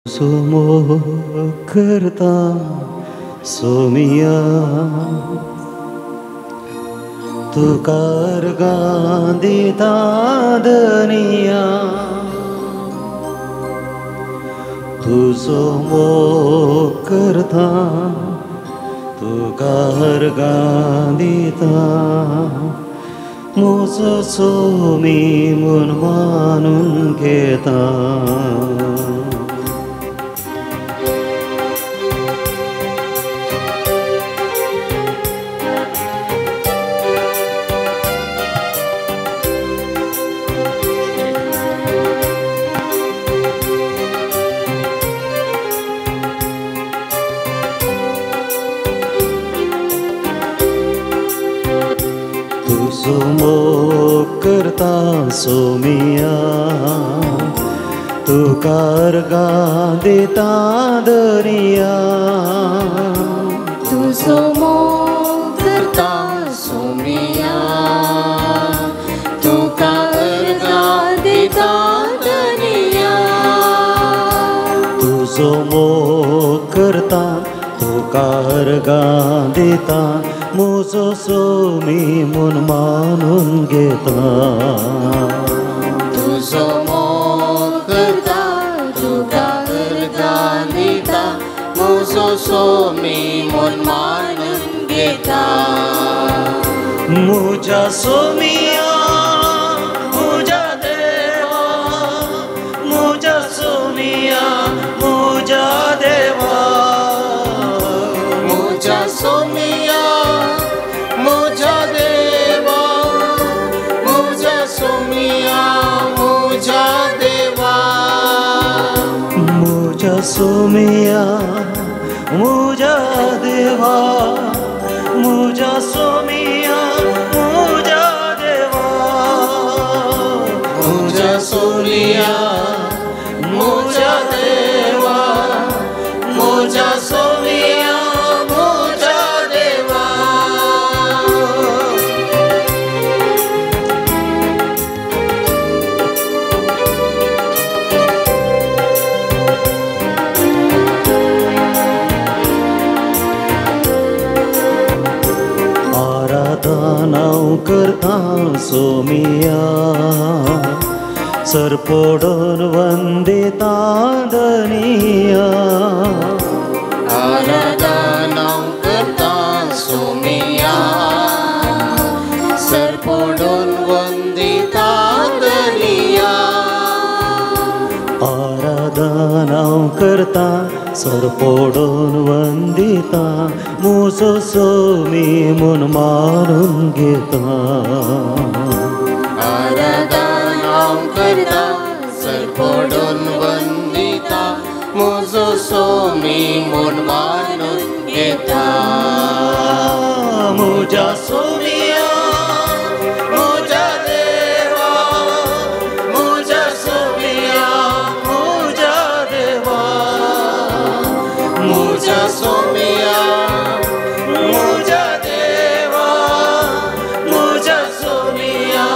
सोमो करता सोमिया तुकार गांदिता दनिया तुजो मोग करता तुकार गांदिता म्हजो सोमी म्हूण मानून घेता. तुजो मोग करता सोमिया तुकार गांदिता दरिया तुजो मोग करता सोमिया तुकार गांदिता दरिया तुजो मोग करता तुकार गांदिता म्हजो सोमी म्हूण मानून घेता तुजो मोग करता तुकार गांदिता म्हजो सोमी म्हूण मानून घेता. म्हज्या सोमिया म्हज्या देवा म्हज्या सोमिया म्हज्या देवा म्हज्या सोमिया म्हज्या देवा म्हज्या सोमिया म्हज्या देवा म्हज्या सोमिया म्हज्या देवा म्हज्या सोमिया म्हज्या देवा म्हज्या सोमिया म्हज्या देवा म्हज्या सोमिया म्हज्या देवा. आराधना करता सोमिया सरपोडून वंदिता दनिया आराधना करता सोमिया सरपोडून वंदिता दनिया आराधना करता सरपोडून वंदिता म्हजो सोमी म्हूण मानून घेता आराधना करता सरपोडून वंदिता म्हजो सोमी म्हूण मानून घेता. म्हज्या सोमिया म्हज्या देवा म्हज्या सोमिया म्हज्या देवा म्हज्या सोमिया म्हज्या देवा म्हज्या सोमिया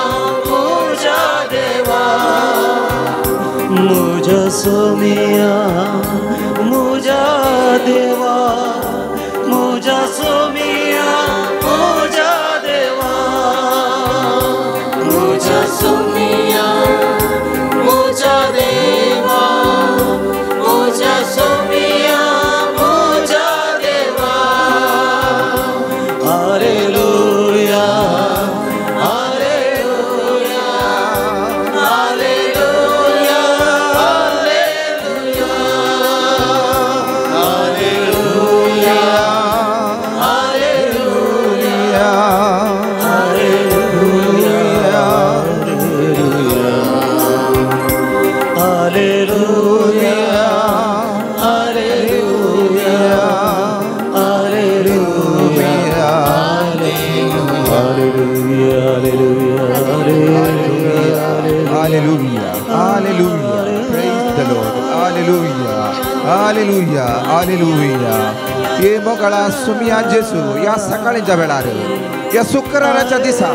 म्हज्या देवा म्हज्या सोमिया म्हज्या देवा म्हज्या सोमिया म्हज्या देवा म्हज्या सोमिया म्हज्या देवा म्हज्या सोमिया म्हज्या देवा. Hallelujah hallelujah hallelujah hallelujah hallelujah hallelujah hallelujah hallelujah hallelujah hallelujah hallelujah Hallelujah, hallelujah, praise the Lord, hallelujah, hallelujah, hallelujah. ये मोगळा सुमिया जेसू या सकाळीच्या वेळार या शुक्राराच्या दिसा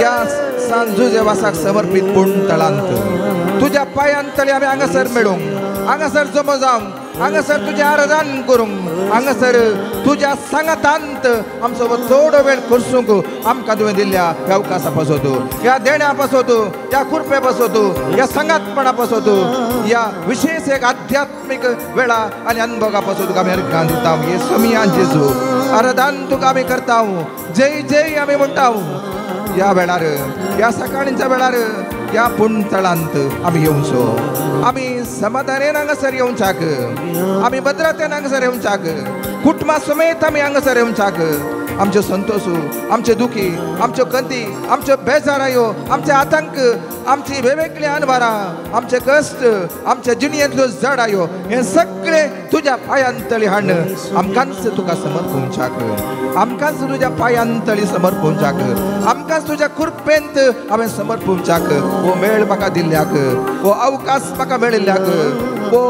या सांजुजेवासाक समर्पित पूर्ण तळांत तुज्या पायांतले आमी हांगासर मेळूंक हांगासर जमो जावंक, हांगासर तुजें आराधन करूंक, हांगासर तुज्या सांगातांत आमचो थोडो वेळ करसूंक आमकां तुवें दिल्ल्या ह्या अवकाशा पासत, ह्या देण्या पासत, ह्या कृपे पासत, ह्या सांगातपणा पासत, ह्या विशेष एक आध्यात्मीक वेळा आनी अनुभवा पासत तुका आमी अर्घां दिता. हे सोमिया जेजू, आराधन तुका आमी करता, जय जय आमी म्हणटा. ह्या वेळार, ह्या सकाळींच्या वेळार ह्या पुणतळांत आमी येवचो, आमी समाधानेन हांगासर येवच्याक, आमी भद्रतेन हांगासर येवच्याक, कुटुंबा समेत आमी हांगासर येवच्याक. आमच्यो संतोषू, आमचे दुखी, आमच्यो कंती, आमच्यो बेजारायो, आमचे आतंक, आमची वेगवेगळी अनवारां, आमचे कश्ट, आमच्या जिणेंतल्यो जडायो, हें सगळें तुज्या पांयांतळी हाडून आमकांच तुका समर्पूंच्याक, आमकांच तुज्या पांयांतळी समर्पूंच्याक, आमकांच तुज्या कृपेंत हांवें समर्पूंच्याक. हो मेळ म्हाका दिल्ल्याक, हो अवकाश म्हाका मेळिल्ल्याक, हो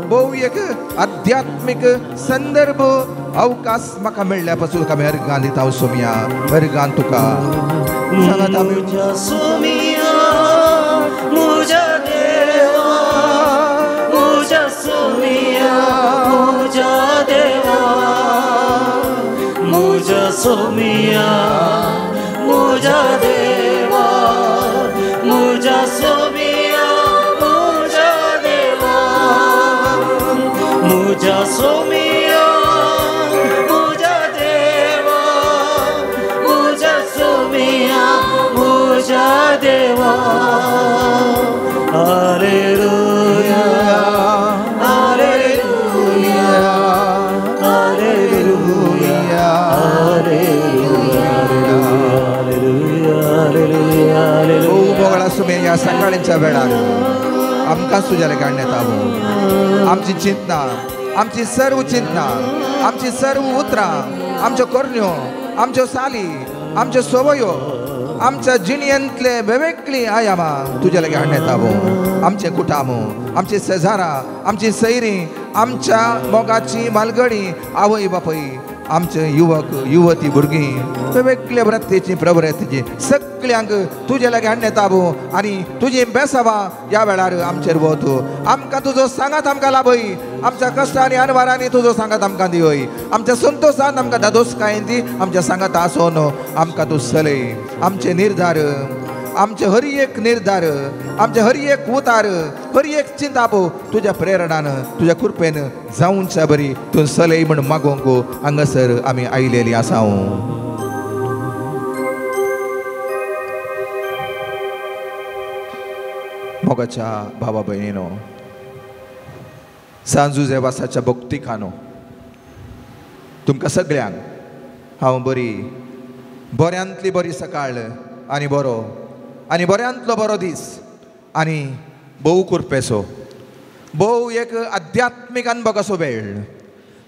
भोव एक आध्यात्मीक संदर्भ अवकाश म्हाका मेळ्ळ्या पासून तुका आमी अर्घां दिता सोमिया, अर्घां तुका सांगात आमी. सोमिया मुझा देवा, मुझा सोमिया मुझा देवा, मुझा सोमिया मुझा देवा, मुझा सोमिया मुझा देवा, मुझा सोमिया मुझा देवा, मुझा सोमिया मुझा देवा. Hallelujah, hallelujah, hallelujah, hallelujah, hallelujah. ओ मोगळा सुमे, ह्या सकाळींच्या वेळार आमकां तुज्या लागीं येता. आमची चिंतना, आमची सर्व चिंतना, आमची सर्व उतरां, आमच्यो करण्यो, आमच्यो साली, आमच्यो सवयो, आमच्या जिणेंतले वेगवेगळी आयामां तुज्या लागीं हाडून येता. आमचें कुटाम, आमची शेजारां, आमची सैरीं, आमच्या मोगाची मालगडी आवय बापूय, आमचे युवक युवती भुरगीं, वेगवेगळ्या वृत्तीची प्रवृत्तीची सगळ्यांक तुजे लागीं हाडून येता आनी तुजी बेसावां ह्या वेळार आमचेर वत. आमकां तुजो सांगात आमकां लाभय, आमच्या कश्टांनी अनवारांनी तुजो सांगात आमकां दिवय, आमच्या संतोशान आमकां दादोसकायेन दी, आमच्या सांगात आसोन आमकां तूं चलय. आमचे निर्धार, आमचे हर एक निर्धार, आमचे हर एक उतार, हर एक चिंताप तुज्या प्रेरणान, तुज्या कृपेन जावच्या बरी तूं चलय म्हण मागोवंक हांगासर आमी आयलेली आसा. मोगाच्या भावा भयणीनो, सांजू जेवासाच्या भक्तिकानो, तुमकां सगळ्यांक हांव बरी बऱ्यांतली बरी सकाळ आनी बरो आनी बऱ्यांतलो बरो दीस आनी भोव कृपेचो, भोव एक आध्यात्मीक अनुभवाचो वेळ,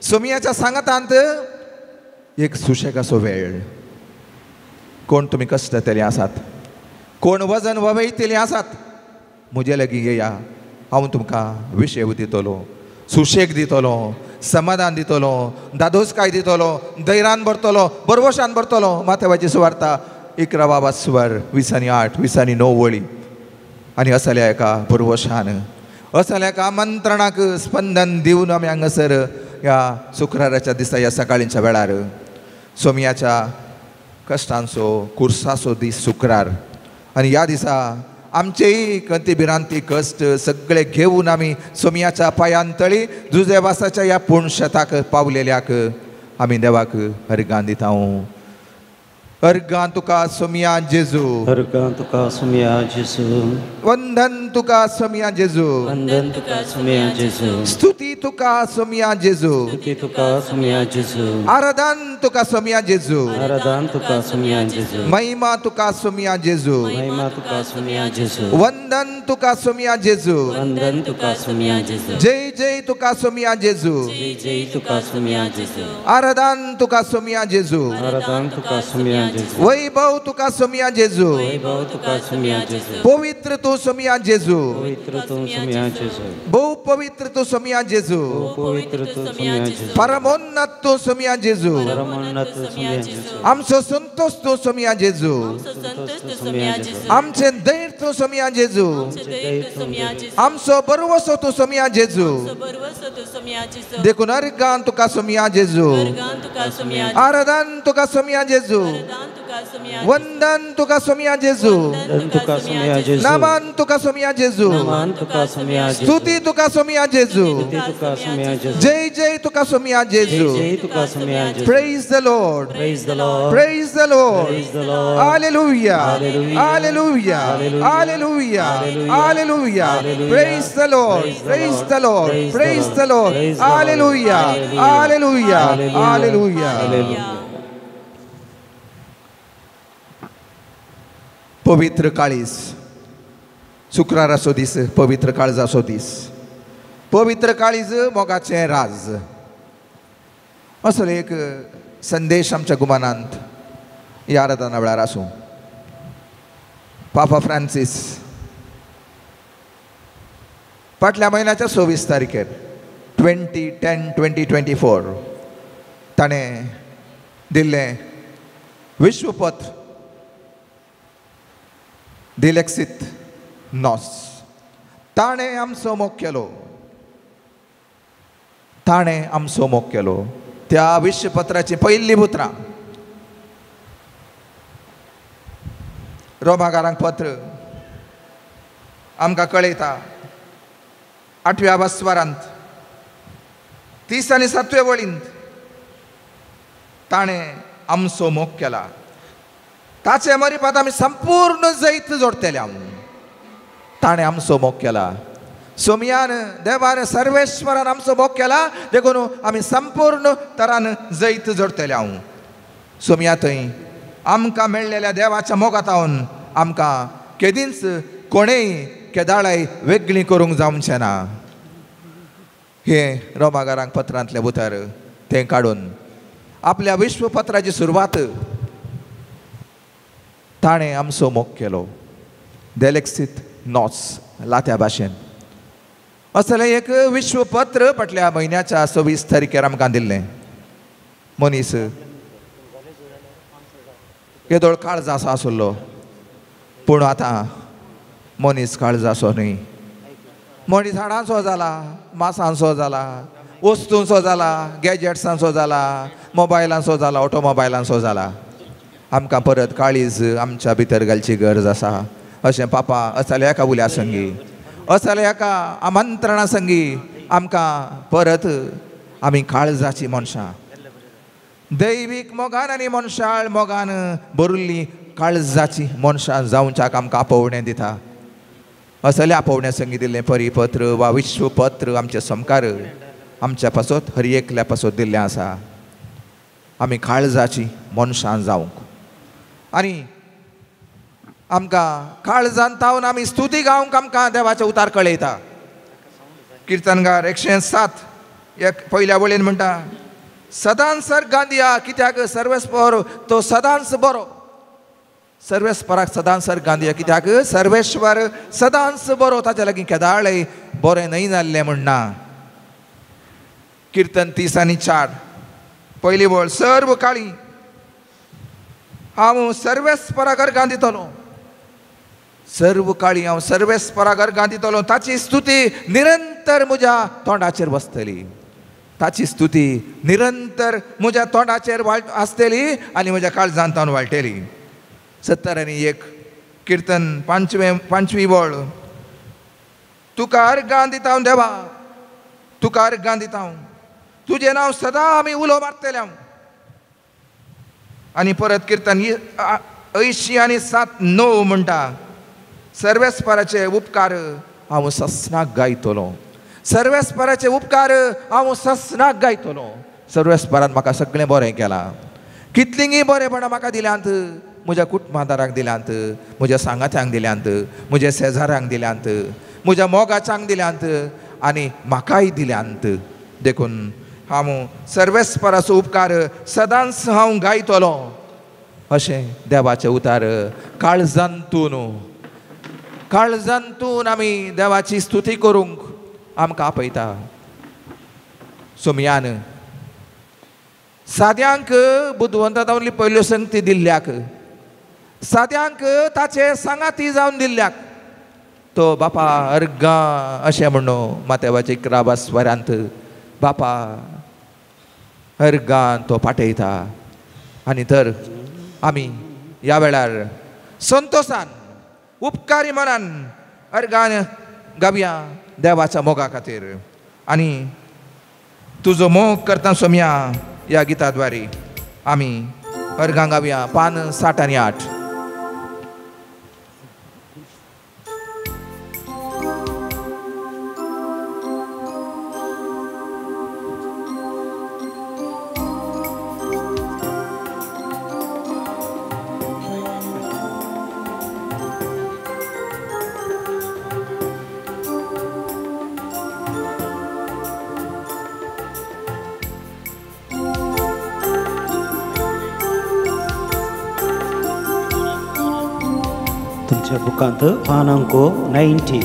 सोमियाच्या सांगातांत एक सुशेगाचो वेळ. कोण तुमी कश्टतले आसात, कोण वजन वयतले आसात, म्हजे लागीं येया, हांव तुमकां विशेव दितलो, सुशेग दितलो, समाधान दितलो, दादोसकाय दितलो, धैर्यान भरतलो, भरवशान भरतलो. माथ्याची सुवार्ता 11 वास्वर 20:08 20:09 वळी. आनी असल्या एका भरवशान, असल्या एका आमंत्रणाक स्पंदन दिवन आमी हांगासर ह्या शुक्राराच्या दिसा, ह्या सकाळींच्या वेळार सोमियाच्या कश्टांचो कुर्साचो दीस शुक्रार, आनी ह्या दिसा आमचेय कंती भिरांती कश्ट सगळे घेवन आमी सोमियाच्या पांयांतळी जुजेवासाच्या ह्या पूर्ण शेताक पावलेल्याक आमी देवाक अर्घां दिता. अर्घां तुका सोमिया जेजू, अर्घां तुका सोमिया जेजू, वंदन तुका सोमिया जेजू, वंदन तुका सोमिया जेजू, स्तुती तुका सोमिया जेजू, स्तुती तुका सोमिया जेजू, आराधन तुका सोमिया जेजू, आराधन तुका सोमिया जेजू, महिमा तुका सोमिया जेजू, महिमा तुका सोमिया जेजू, वंदन तुका सोमिया जेजू, वंदन तुका सोमिया जेजू, जय जय तुका सोमिया जेजू, जय जय तुका सोमिया जेजू, आराधन तुका सोमिया जेजू, आराधन तुका सोमिया जेजू, वैभव तुका सोमिया जेजू, वैभव तुका सोमिया जेजू, पवित्र तूं तूं सोमया जेजू, पवित्र तूं सोमया जेजू, भोव पवित्र तूं सोमया जेजू, पवित्र तूं सोमया जेजू, परमोन्नत तूं सोमया जेजू, परमोन्नत तूं सोमया जेजू, आमचो संतोष तूं सोमया जेजू, आमचें धैर्य तूं सोमया जेजू, आमचो बरवसो तूं सोमया जेजू। देखून अर्गान तुका सोमया जेजू, आराधन तुका सोमया जेजू, वंदन तुका सोमया जेजू, नमन तुका सोमया जेजू, स्तुती तुका सोमया जेजू, जय जय तुका सोमया जेजू। Praise the Lord, praise the Lord, praise the Lord, hallelujah, hallelujah, hallelujah, hallelujah. Praise the Lord, praise the Lord, praise the Lord, hallelujah, hallelujah, hallelujah. पवित्र काळीज, शुक्राराचो दीस पवित्र काळजाचो दीस, पवित्र काळीज मोगाचें राज, असो एक संदेश आमच्या गुमानांत ह्या आराधना वेळार आसूं। पापा फ्रांसीस फाटल्या म्हयन्याच्या 26 तारखेर 20/10/2024 ताणें दिल्लें विश्वपत्र दिलेक्सीत नॉस, ताणें आमचो मोग केलो, ताणें आमचो मोग केलो। त्या विश्वपत्राची पयलीं उतरां रोमाकारांक पत्र आमकां कळयता 8व्या वस्वारांत 30 आनी 7व्या वळींत ताणें आमचो मोग केला, ताचे मरिपात आमी संपूर्ण जैत जोडटले। ताणें आमचो मोग केला, सोमयान देवान सर्वेश्वरान आमचो मोग केला, देखून आमी संपूर्ण तरान जैत जोडटले। सोमया थंय आमकां मेळ्ळेल्या देवाच्या मोगातावन आमकां केदींच कोणेय केदाळाय वेगळी करूंक जावचें ना। हे रोमागारांक पत्रांतलें उतर तें काडून आपल्या विश्वपत्राची सुरवात ताणें आमचो मोग केलो, देलेक्सीत नॉस लात्या भाशेन असलें एक विश्वपत्र फाटल्या म्हयन्याच्या 26 तारखेर आमकां दिल्लें। मनीस केदोळ काळजाचो आसलो, पूण आतां मनीस काळजाचो न्हय, मनीस हाडांचो जाला, मासांचो जाला, वस्तूंचो जाला, गॅजेट्सांचो जाला, मोबायलांचो जाला, ऑटोमोबायलांचो जाला। आमकां परत काळीज आमच्या भितर घालची गरज आसा अशें पापा असल्या एका उल्या संगी, असल्या एका आमंत्रणा संगी आमकां परत आमी काळजाची मनशां, दैवीक मोगान आनी मनशाळ मोगान भरिल्ली काळजाची मनशां जावच्याक आमकां आपोवणें दिता। असल्या आपोवण्या संगी दिल्लें परिपत्र वा विश्वपत्र आमचे समकार आमच्या पासत हर एकल्या पासत दिल्लें आसा। आमी काळजाची मनशां जावंक आनी आमकां काळजान तावन आमी स्तुती गावंक आमकां देवाचें उतार कळयता। किर्तनगार 107 एक पयल्या वळीन म्हणटा, सदांच गांधिया कित्याक सर्वेस्पर तो सदांच बरो, सर्वेस्पराक सदांच सर गांधिया कित्याक सर्वेश्वर सदांच बरो, ताच्या लागीं केदाळय बरें न्हय जाल्लें म्हण ना। किर्तन 30 आनी 4 पयली वळ, सर्व काळी हांव सर्वेस्पराक अर्गां दितलो, सर्व काळी हांव सर्वेस्पराक अर्गां दितलो, ताची स्तुती निरंतर म्हज्या तोंडाचेर बसतली, ताची स्तुती निरंतर म्हज्या तोंडाचेर आसतली आनी म्हज्या काळजांत तावन वाळटली। 70 आनी 1 किर्तन 5वी वळ, तुका अर्गां दिता हांव देवा, तुका अर्गां दिता हांव, तुजें नांव सदां आमी उलो मारतले हांव। आनी परत किर्तन 80 आनी 7 9 म्हणटा, सर्वेस्पराचे उपकार हांव ससनाक गायतलो, सर्वेस्पराचे उपकार हांव ससनाक गायतलो। सर्वेस्परान म्हाका सगळें बरें केलां, कितलींगी बरेंपणां म्हाका दिल्यांत, म्हज्या कुटुंबादाराक दिल्यांत, म्हज्या सांगात्यांक दिल्यांत, म्हज्या शेजाऱ्यांक दिल्यांत, म्हज्या मोगाच्यांक दिल्यांत आनी म्हाकाय दिल्यांत। देखून हांव सर्वेस्पराचो उपकार सदांच हांव गायतलो अशें देवाचें उतार काळजांतून काळजांतून आमी देवाची स्तुती करूंक आमकां आपयता. सोमयान साद्यांक बुदवंता जावन पयल्यो संगती दिल्ल्याक, साद्यांक ताचे सांगाती जावन दिल्ल्याक तो बापा अर्गां अशें म्हणून मातेवाचे क्राबा स्वरांत बापा अर्गां तो पाठयता. आनी तर आमी ह्या वेळार संतोसान उपकारी मनान अर्गान गावया देवाच्या मोगा खातीर. आनी तुजो मोग करता सोमया ह्या गिताद्वारे आमी अर्गां गावया. पान 60 आनी 8. तुमच्या बुकांत पान अंको 19.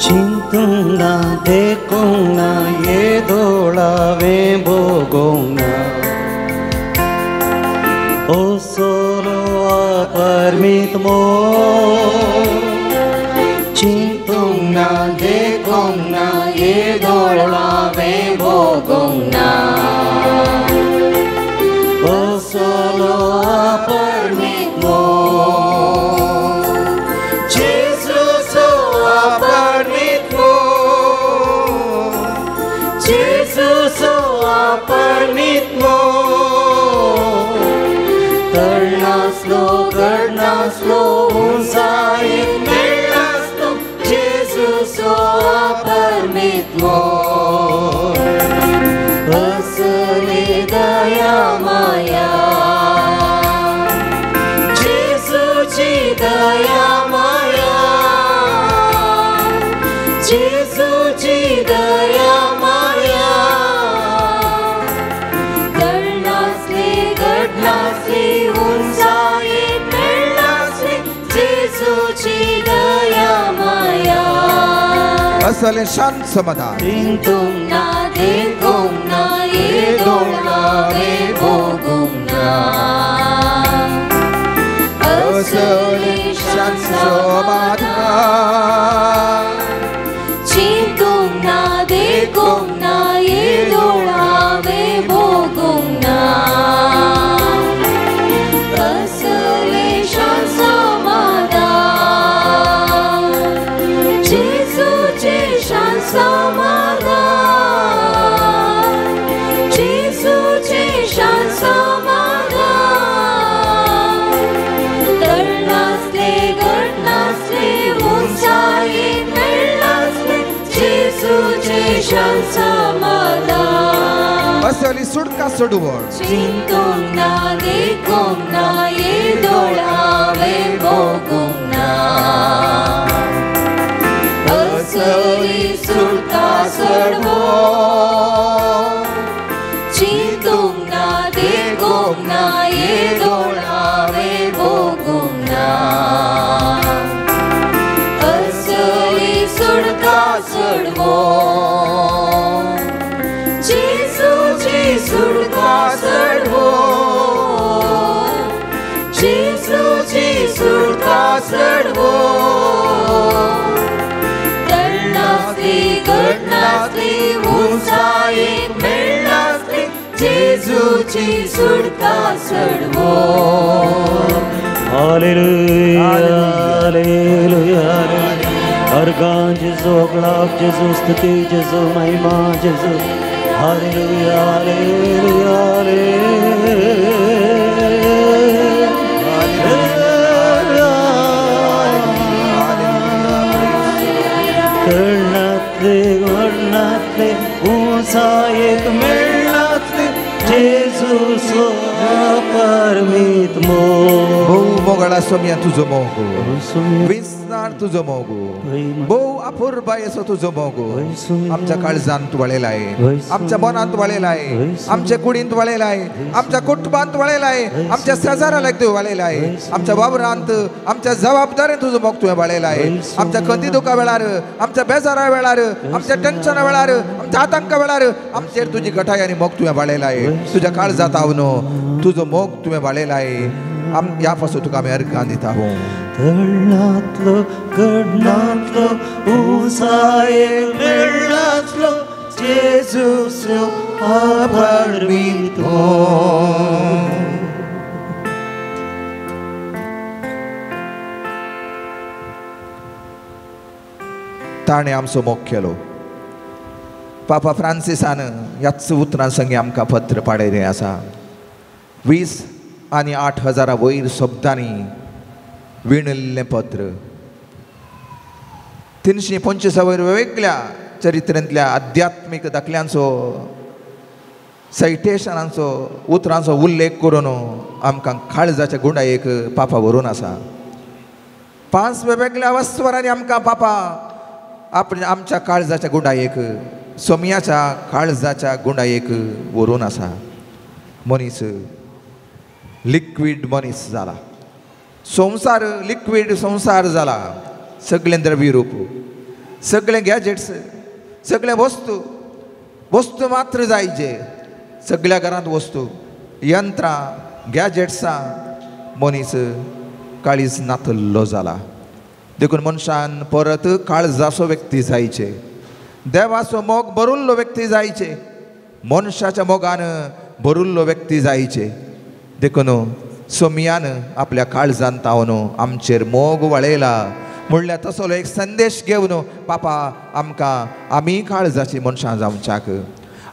चिंतूंक ना देखूंक ना येदोळावें भोगोंक ना, ओ सोलो अपरमीत मोग. चिंतूंक ना देखूंक ना येदोळावें भोगोंक ना, ओ solo अपरमीत मोग. जेजू सो अपरमीत मोग, जेजू सो अपरमीत मोग. तळनासलो घडनासलो उंचायेक मेळनासलो, जेजू सो अपरमीत मोग. असली दया माया, जेजूची दया माया, जेजूची दया माया. घडनासली घडनासली उंचायेक मेळनासली, जेजूची दया माया. असलें शांत समाधान चिंतूंक ना देखूंक ना येदोळावें भोगूंक ना, असलें शांत समाधान. चिंतूंक ना देखूंक ना येदोळावें भोगूंक ना, असलें शांत समाधान. जेजूचें शांत समाधान, जेजूचें शांत समाधान. तळनासले घडनासले उंचायेक मेळनासले, जेजूचें शांत समाधान. असली सुटका सोडवण. चिंतूंक ना देखूंक ना येदोळावें भोगूंक ना, असली सुटका सोडवण. चिंतूंक ना देखूंक ना येदोळावें भोगूंक ना, असली सुटका सोडवण. जेजूची सुटका सोडवण, जेजूची सुटका सोडवण. तळनासली घडनासली उंचायेक मेळनासली, जेजूची सुटका सोडवण. Hallelujah hallelujah. अर्गां जेजू, अगलाब जेजू, स्तुती जेजू, महिमा जेजू. Hallelujah hallelujah hallelujah. तळनातले घडनातले उंचायेक मेळनातले, जेजू जेजूसो अपर्मित मोग. भोव मोगाळा सोम्या तुजो मोग, विसनार तुजो मोग, भोव अपुरबायेचो तुजो मोग आमच्या काळजांत वळेला आहे, आमच्या मनांत वळेला आहे, आमच्या कुडींत वळेला आहे, आमच्या कुटुंबांत वळेला आहे, आमच्या शेजाराला तूं वळेला आहे, आमच्या वावरांत आमच्या जबाबदारेन तुजो मोग तुवें वळेला आहे, आमच्या खंती दुखा वेळार, आमच्या बेजारा वेळार, आमच्या टेन्शना वेळार, आमच्या आतंका वेळार आमचेर तुजी घटाय आनी मोग तुवें वाळयला आहे. तुज्या काळजांत आवनो तुजो मोग तुवें वाळयला आहे. ह्या पासून तुका आमी अर्घां दिता. तळ्ळांतलो गडणांतलो उंचायेर मेळ्ळांतलो जेजूसो अपर्मित मोग. ताणें आमचो मोग केलो. पापा फ्रांसिसान ह्याच उतरां संगी आमकां पत्र पाडयलें आसा. 20 आनी 8,000 वयर शब्दांनी विणिल्लें पत्र, 325 वयर वेगळ्या चरित्रेंतल्या आध्यात्मीक दाखल्यांचो, सायटेशनांचो, उतरांचो उल्लेख करून आमकां काळजाच्या गुंडायेक पापा व्हरून आसा. 5 वेगवेगळ्या वस्वरांनी आमकां पापा आपण आमच्या काळजाच्या गुंडायेक, सोम्याच्या काळजाच्या गुंडायेक व्हरून आसा. मनीस लिक्वीड मनीस जाला, संवसार लिक्वीड संवसार जाला. सगळें द्रव्यरूप, सगळें गॅजेट्स, सगळें वस्तू, वस्तू मात्र जायचे. सगळ्या घरांत वस्तू, यंत्रां, गॅजेट्सां, मनीस काळीज नातल्लो जाला. देखून मनशान परत काळजाचो व्यक्ती जायचे, देवाचो मोग भरुल्लो व्यक्ती जायचे, मनशाच्या मोगान भरुल्लो व्यक्ती जायचे. देखून सोम्यान आपल्या काळजान तावन आमचेर मोग वळयला म्हणल्यार तसलो एक संदेश घेवन पापा आमकां आमी काळजाची मनशां जावच्याक,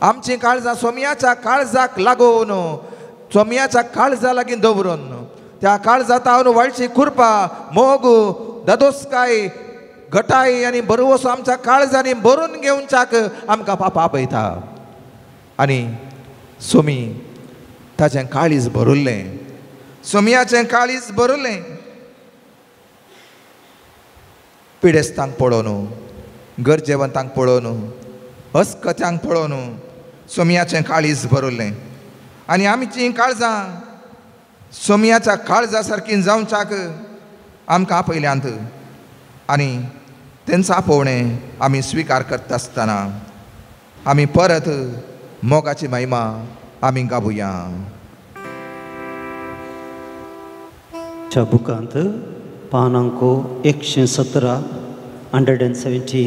आमची काळजां सोम्याच्या काळजाक लागोवन, सोम्याच्या काळजा लागीं दवरून त्या काळजा तावन वळची कृपा, मोग, दादोसकाय, घटाय आनी बरवसो आमच्या काळजांनी भरून घेवच्याक आमकां पापा आपयता. आनी सोमी ताचें काळीज भरुल्लें, सोम्याचें काळीज भरुल्लें. पिडेस्तांक पळोवन, गरजेवंतांक पळोवन, हसकत्यांक पळोवन सोम्याचें काळीज भरुल्लें. आनी आमचीं काळजां सोम्याच्या काळजा सारकीं जावच्याक आमकां आपयल्यांत. आनी तेंचो आपोवणें आमी स्विकार करता आसतना आमी परत मोगाची महिमा आमी गाबुया. च्या बुकांत पानांको 117, 117.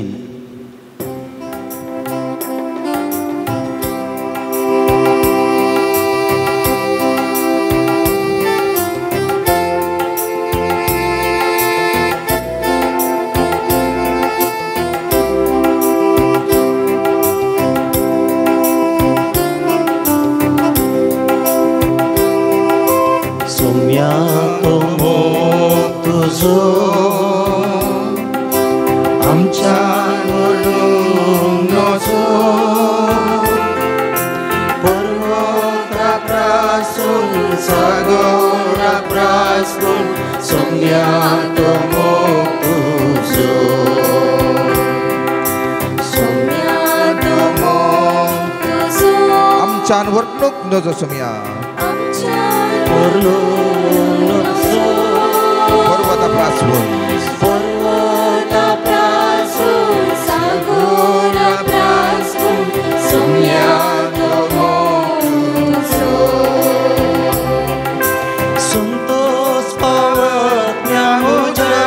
आमच्यान वर्तणूक नजो सोम्या, पर्वता प्रासून, पर्वता प्रासून, सागरा प्रासून, सोम्या तो मोग तुजो. संतोष पावत म्हज्या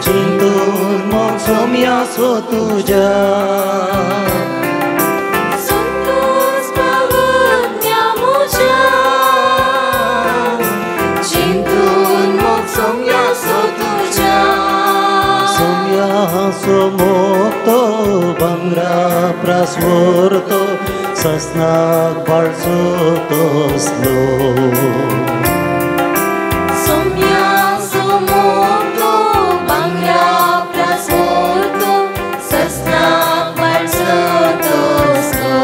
चिंतून मोग सोम्या सो तुज्या. मोगतो भांगरा प्रासवरतो ससनाक बाळसो तसलो. सोम्यासो मोगतो भांगरा प्रासवरतो ससनाक बाळसो तसलो.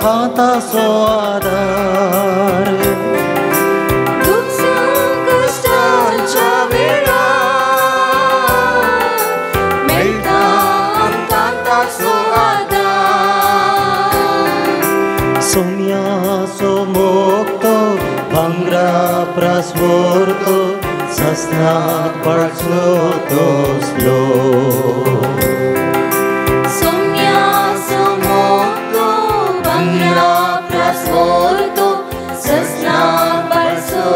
आमकां ताचो आदार. दुःख संकश्टाच्या वेळार मेळटा आमकां ताचो आदार. सोम्याचो मोग तो भांगरा प्रास व्हरतो, ससनाक पडचो तसलो. सोम्याचो मोग तो भांगरा प्रास व्हरतो, ससनाक पडचो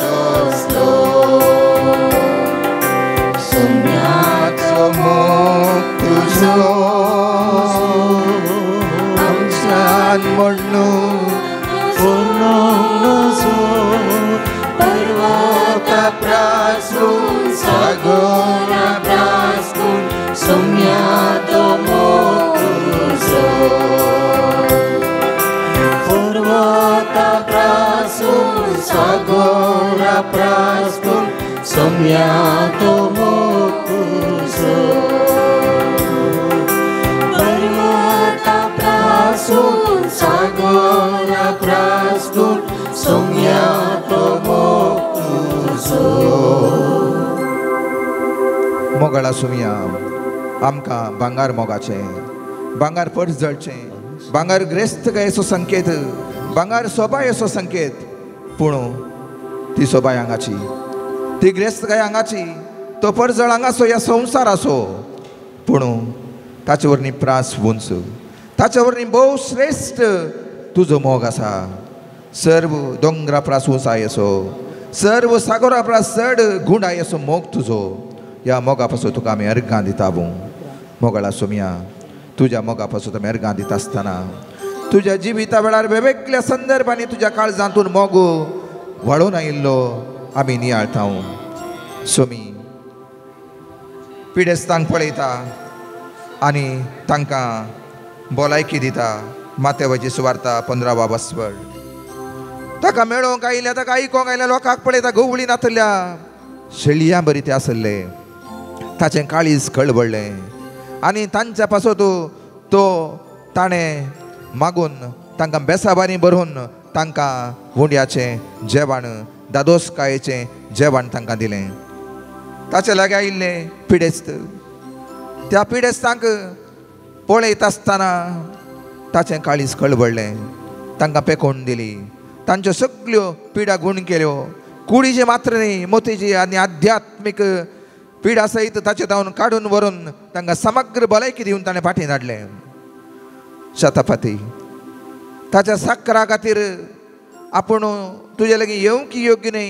तसलो. सोम्याचो मोग तुजो आमच्यान म्हणू पूर्ण नजो, पर्वता प्रासून सागरा प्रासून सोम्या तो मोग तुजो. पर्वता प्रासून सागरा प्रासून सोम्या तो मोग तुजो. पर्वता प्रासून सागरा प्रासून सोम्या तो मोग तुजो. मोगाळा सोम्या आमकां भांगार मोगाचें, भांगार परजळचें, भांगार ग्रेस्तकायेचो संकेत, भांगार सोबायेचो संकेत. पूण ती सोबाय हांगाची, ती ग्रेस्तकाय हांगाची, तो परजळ हांगासो ह्या संवसाराचो. पूण ताचे वरवीं प्रास उंच, ताचे वरवीं भोव श्रेश्ठ तुजो मोग आसा. सर्व दोंगरा प्रास उंचायेचो, सर्व सागरा प्रास चड गुंडायेचो मोग तुजो. ह्या मोगा पासून तुका आमी अर्गां दिता. मोगाळा सोम्या तुज्या मोगा पासून आमी अर्गां दिता आसतना तुज्या जिविता वेळार वेगवेगळ्या संदर्भांनी तुज्या काळजांतून मोग वाडून आयिल्लो आमी नियाळता. सोमी पिडेस्तांक पळयता आनी तांकां भलायकी दिता. माथ्यावयची सुवार्ता 15 बसवड. ताका मेळोवंक आयिल्ल्या, ताका आयकोंक आयिल्ल्या लोकांक पळयता गवळी नातल्या शेळयां बरी ते आसले. ताचें काळीज कळवळ्ळें आनी तांच्या पासत तो ताणें मागून तांकां बेसाबारी भरून तांकां उंड्याचें जेवण, दादोसकायेचें जेवण तांकां दिलें. ताचे लागीं आयिल्ले पिडेस्त, त्या पिडेस्तांक पळयता आसतना ताचें काळीज कळवळ्ळें. तांकां पेकोवन दिली, तांच्यो सगल्यो पिडा गुण केल्यो. कुडीचे मात्र न्ही, मोतीची आनी आध्यात्मीक पिडा सयत ताचे धांवन काडून व्हरून तांकां समग्र भलायकी दिवन ताणें फाटीं धाडलें. शतपती ताच्या साकरा खातीर आपूण तुजे लागीं येवंक योग्य न्हय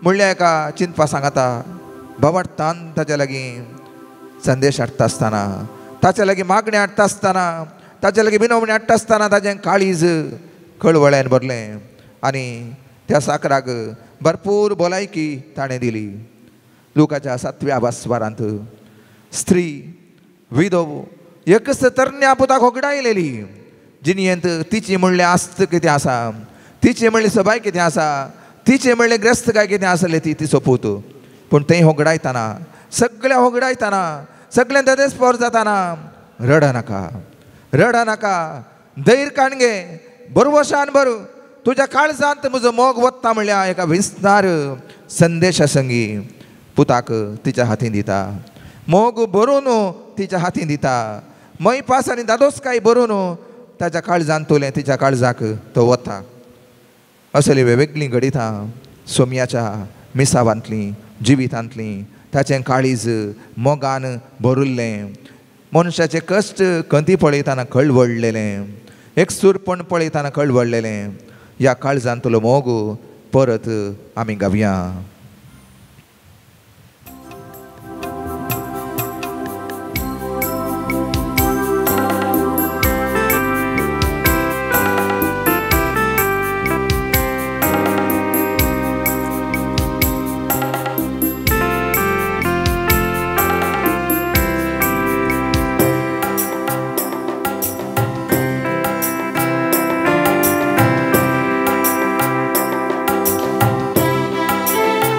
म्हणल्या एका चिंतपा सांगता. बाबडतान ताच्या लागीं संदेश हाडटा आसतना, ताच्या लागीं मागणें हाडटा आसतना, ताच्या लागीं विनवणी हाडटा आसतना ताचें काळीज कळवळ्यान भरलें आनी त्या साकराक भरपूर भलायकी ताणें दिली. लुकाच्या 7व्या वासवारांत स्त्री विधव एकच तरण्या पुताक होगडायलेली. जिणयेंत तिची म्हणलें आस्त कितें आसा, तिचें म्हणलें सबाय कितें आसा, तिचें म्हणलें ग्रेस्तकाय कितें आसलें ती तिचो पूत. पूण तें होगडायतना, सगळ्या होगडायतना, सगळ्यां तेदेच पोर जाताना रडनाका, रडनाका, धैर्य काणगे, बरवशान बरो, तुज्या काळजांत म्हजो मोग वत्ता म्हणल्या एका विस्तार संदेशा संगी पुताक तिच्या हातीन दिता. मोग भरून तिच्या हातीन दिता. मैपास आनी दादोसकाय भरून ताच्या काळजांत तुलें तिच्या काळजाक तो वता. असली वेगवेगळीं घडितां सोम्याच्या मिसावांतलीं, जिवितांतलीं. ताचें काळीज मोगान भरिल्लें, मनशाचे कश्ट खंती पळयतना कळवळलेलें, एकसूरपण पळयतना कळवळलेलें. ह्या काळजांतलो मोग परत आमी गावया. Thank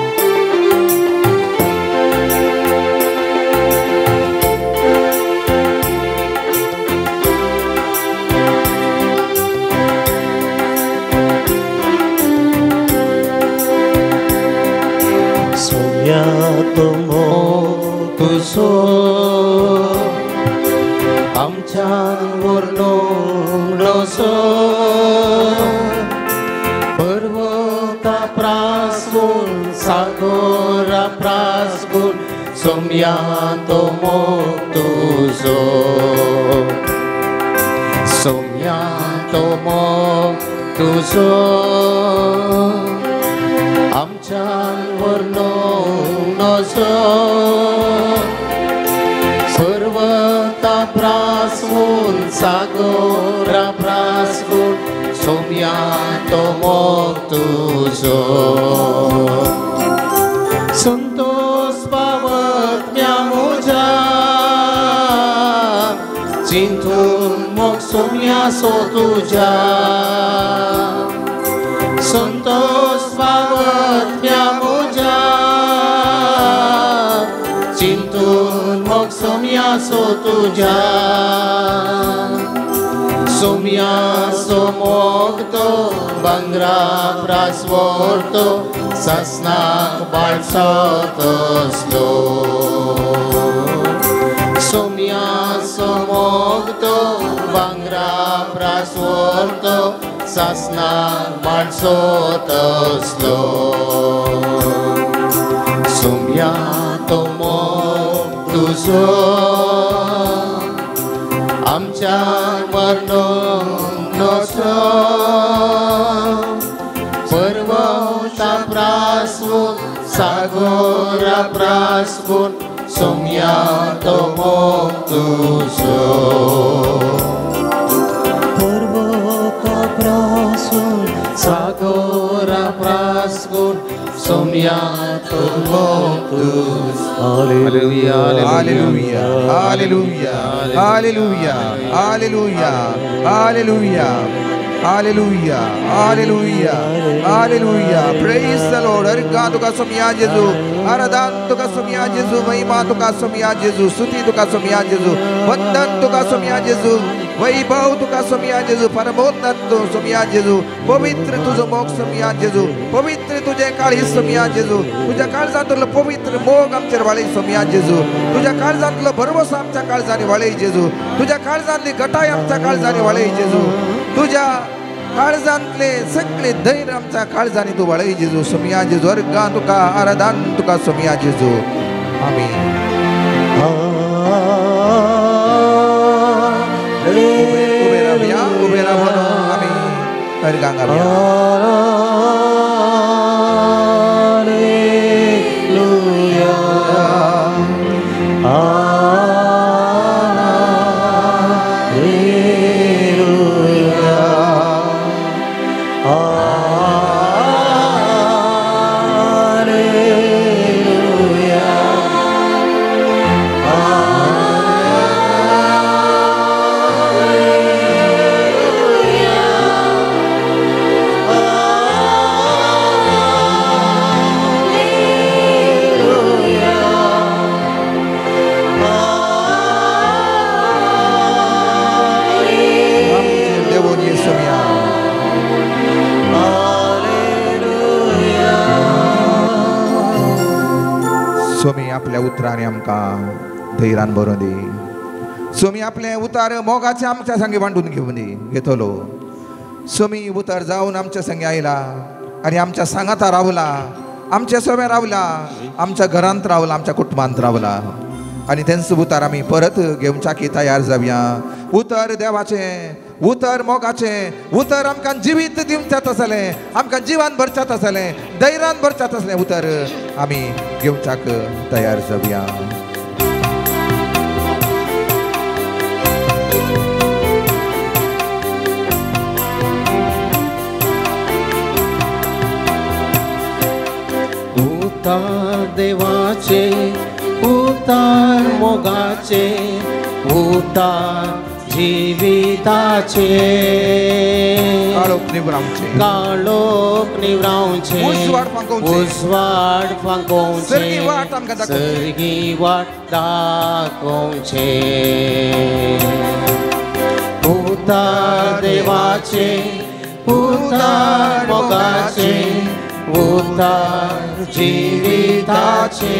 नसो पर्वता प्रासून सागोरा प्रासून सोम्या तो मोग तुजो सोम्या तो मोग तुजो आमच्यान वर्णोंक नजो पर्वता प्रासून सागोरा प्रासून सोम्या तो मोग तुजो संतोष पावत म्या म्हज्या चिंतून मोग सोम्या सो तुज्या संतोष पावत म्या म्हज्या चिंतून मोग सोम्या सो तुज्या सोम्या सो मोग तो भांगरा प्रासवर तो ससनाक बाळसो तसलो सोम्या सो मोग तो भांगरा प्रासवर तो ससनाक बाळसो तसलो सोम्या तो मोग तुजो आमच्या मरणोंक नसो पर्वता प्रासून सागोरा प्रासून सोम्या तो मोग तुजो पर्वता प्रासून सागोरा प्रासून सोम्या तो मोग तुजो. Hallelujah, hallelujah, hallelujah, hallelujah, hallelujah, hallelujah, hallelujah, hallelujah. Praise the Lord. अर्घा तुका सोम्या जेजू, आराधन तुका सोम्या जेजू, महिमा तुका सोम्या जेजू, स्तुती तुका सोम्या जेजू, वंदन तुका सोम्या जेजू, वैभव तुका सोम्या जेजू, परमोन्नत सोम्या जेजू, पवित्र तुजो मोग सोम्या जेजू, पवित्र तुझे काळीज सोम्या जेजू, तुझ्या काळजांतलो पवित्र मोग आमचेर वाळय सोम्या जेजू, तुझ्या काळजांतलो भरवसो आमच्या काळजांनी वाळय जेजू, तुझ्या काळजांतली गटाय आमच्या काळजांनी वाळय जेजू, तुझ्या काळजांतले सगळे धैर्य आमच्या काळजांनी तूं वाळय जेजू. सोम्या जेजू, अर्घा तुका, आराधन तुका सोम्या जेजू. आमीन. उबे रावया, उबे रावन आमी अर्घांक गावया. Hallelujah, hallelujah, hallelujah. स्वामी आपल्या उतरांनी आमकां धैर्यान भरून दी. स्वामी आपले उतार मोगाचे आमच्या संगे वांटून घेवन दी घेतलो. स्वामी उतार जावन आमच्या संगे आयला आनी आमच्या सांगाता रावला, आमच्या सोब्या रावला, आमच्या घरांत रावला, आमच्या कुटुंबांत रावला. आनी तेंच उतार आमी परत घेवच्याकी तयार जावया. उतर देवाचें, उतर मोगाचें, उतर आमकां जिवीत दिवच्यात आसलें, आमकां जिवान भरच्यात आसलें, धैर्यान भरच्यात आसलें उतर आमी घेवच्याक तयार जावया. उतार देवाचे, उतार मोगाचे, उतार जिविताचे, काळोख निवरावचे, काळोख निवरावचे, उजवाड फांकोवचे, उजवाड फांकोवचे, सर्गी वाट आमकां दाखोवचे, सर्गी वाट दाखोवचे. उतार देवाचे, उतार मोगाचे, उतार जिविताचे,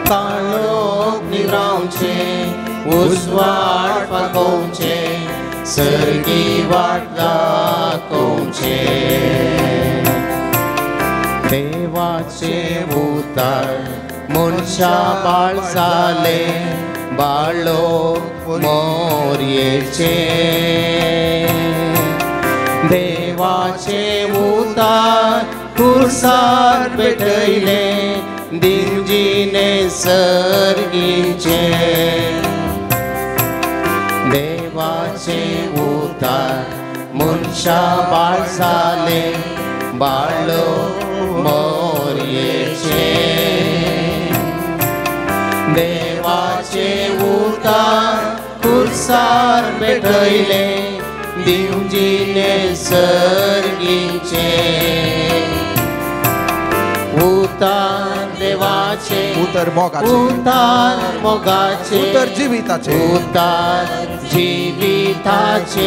काळोख निवरावचे, उजवाड फांकोवचें सर्गी वाट दाखोवचें. देवाचें उतर मनशा बाळ जालें बाळो मोरयेचें. देवाचें उतर कुर्सार पेटयलें दिवजीने सर्गीचें. देवाचें उतर मनशा बाळ जालें बाळो मोरयेचें. देवाचें उतर कुर्सार पेटयलें दिवजीने सर्गीचें. उतर देवाचें उतर मोगाचें उतर मोगाचें उतर जिविताचें उतर जिविताचें.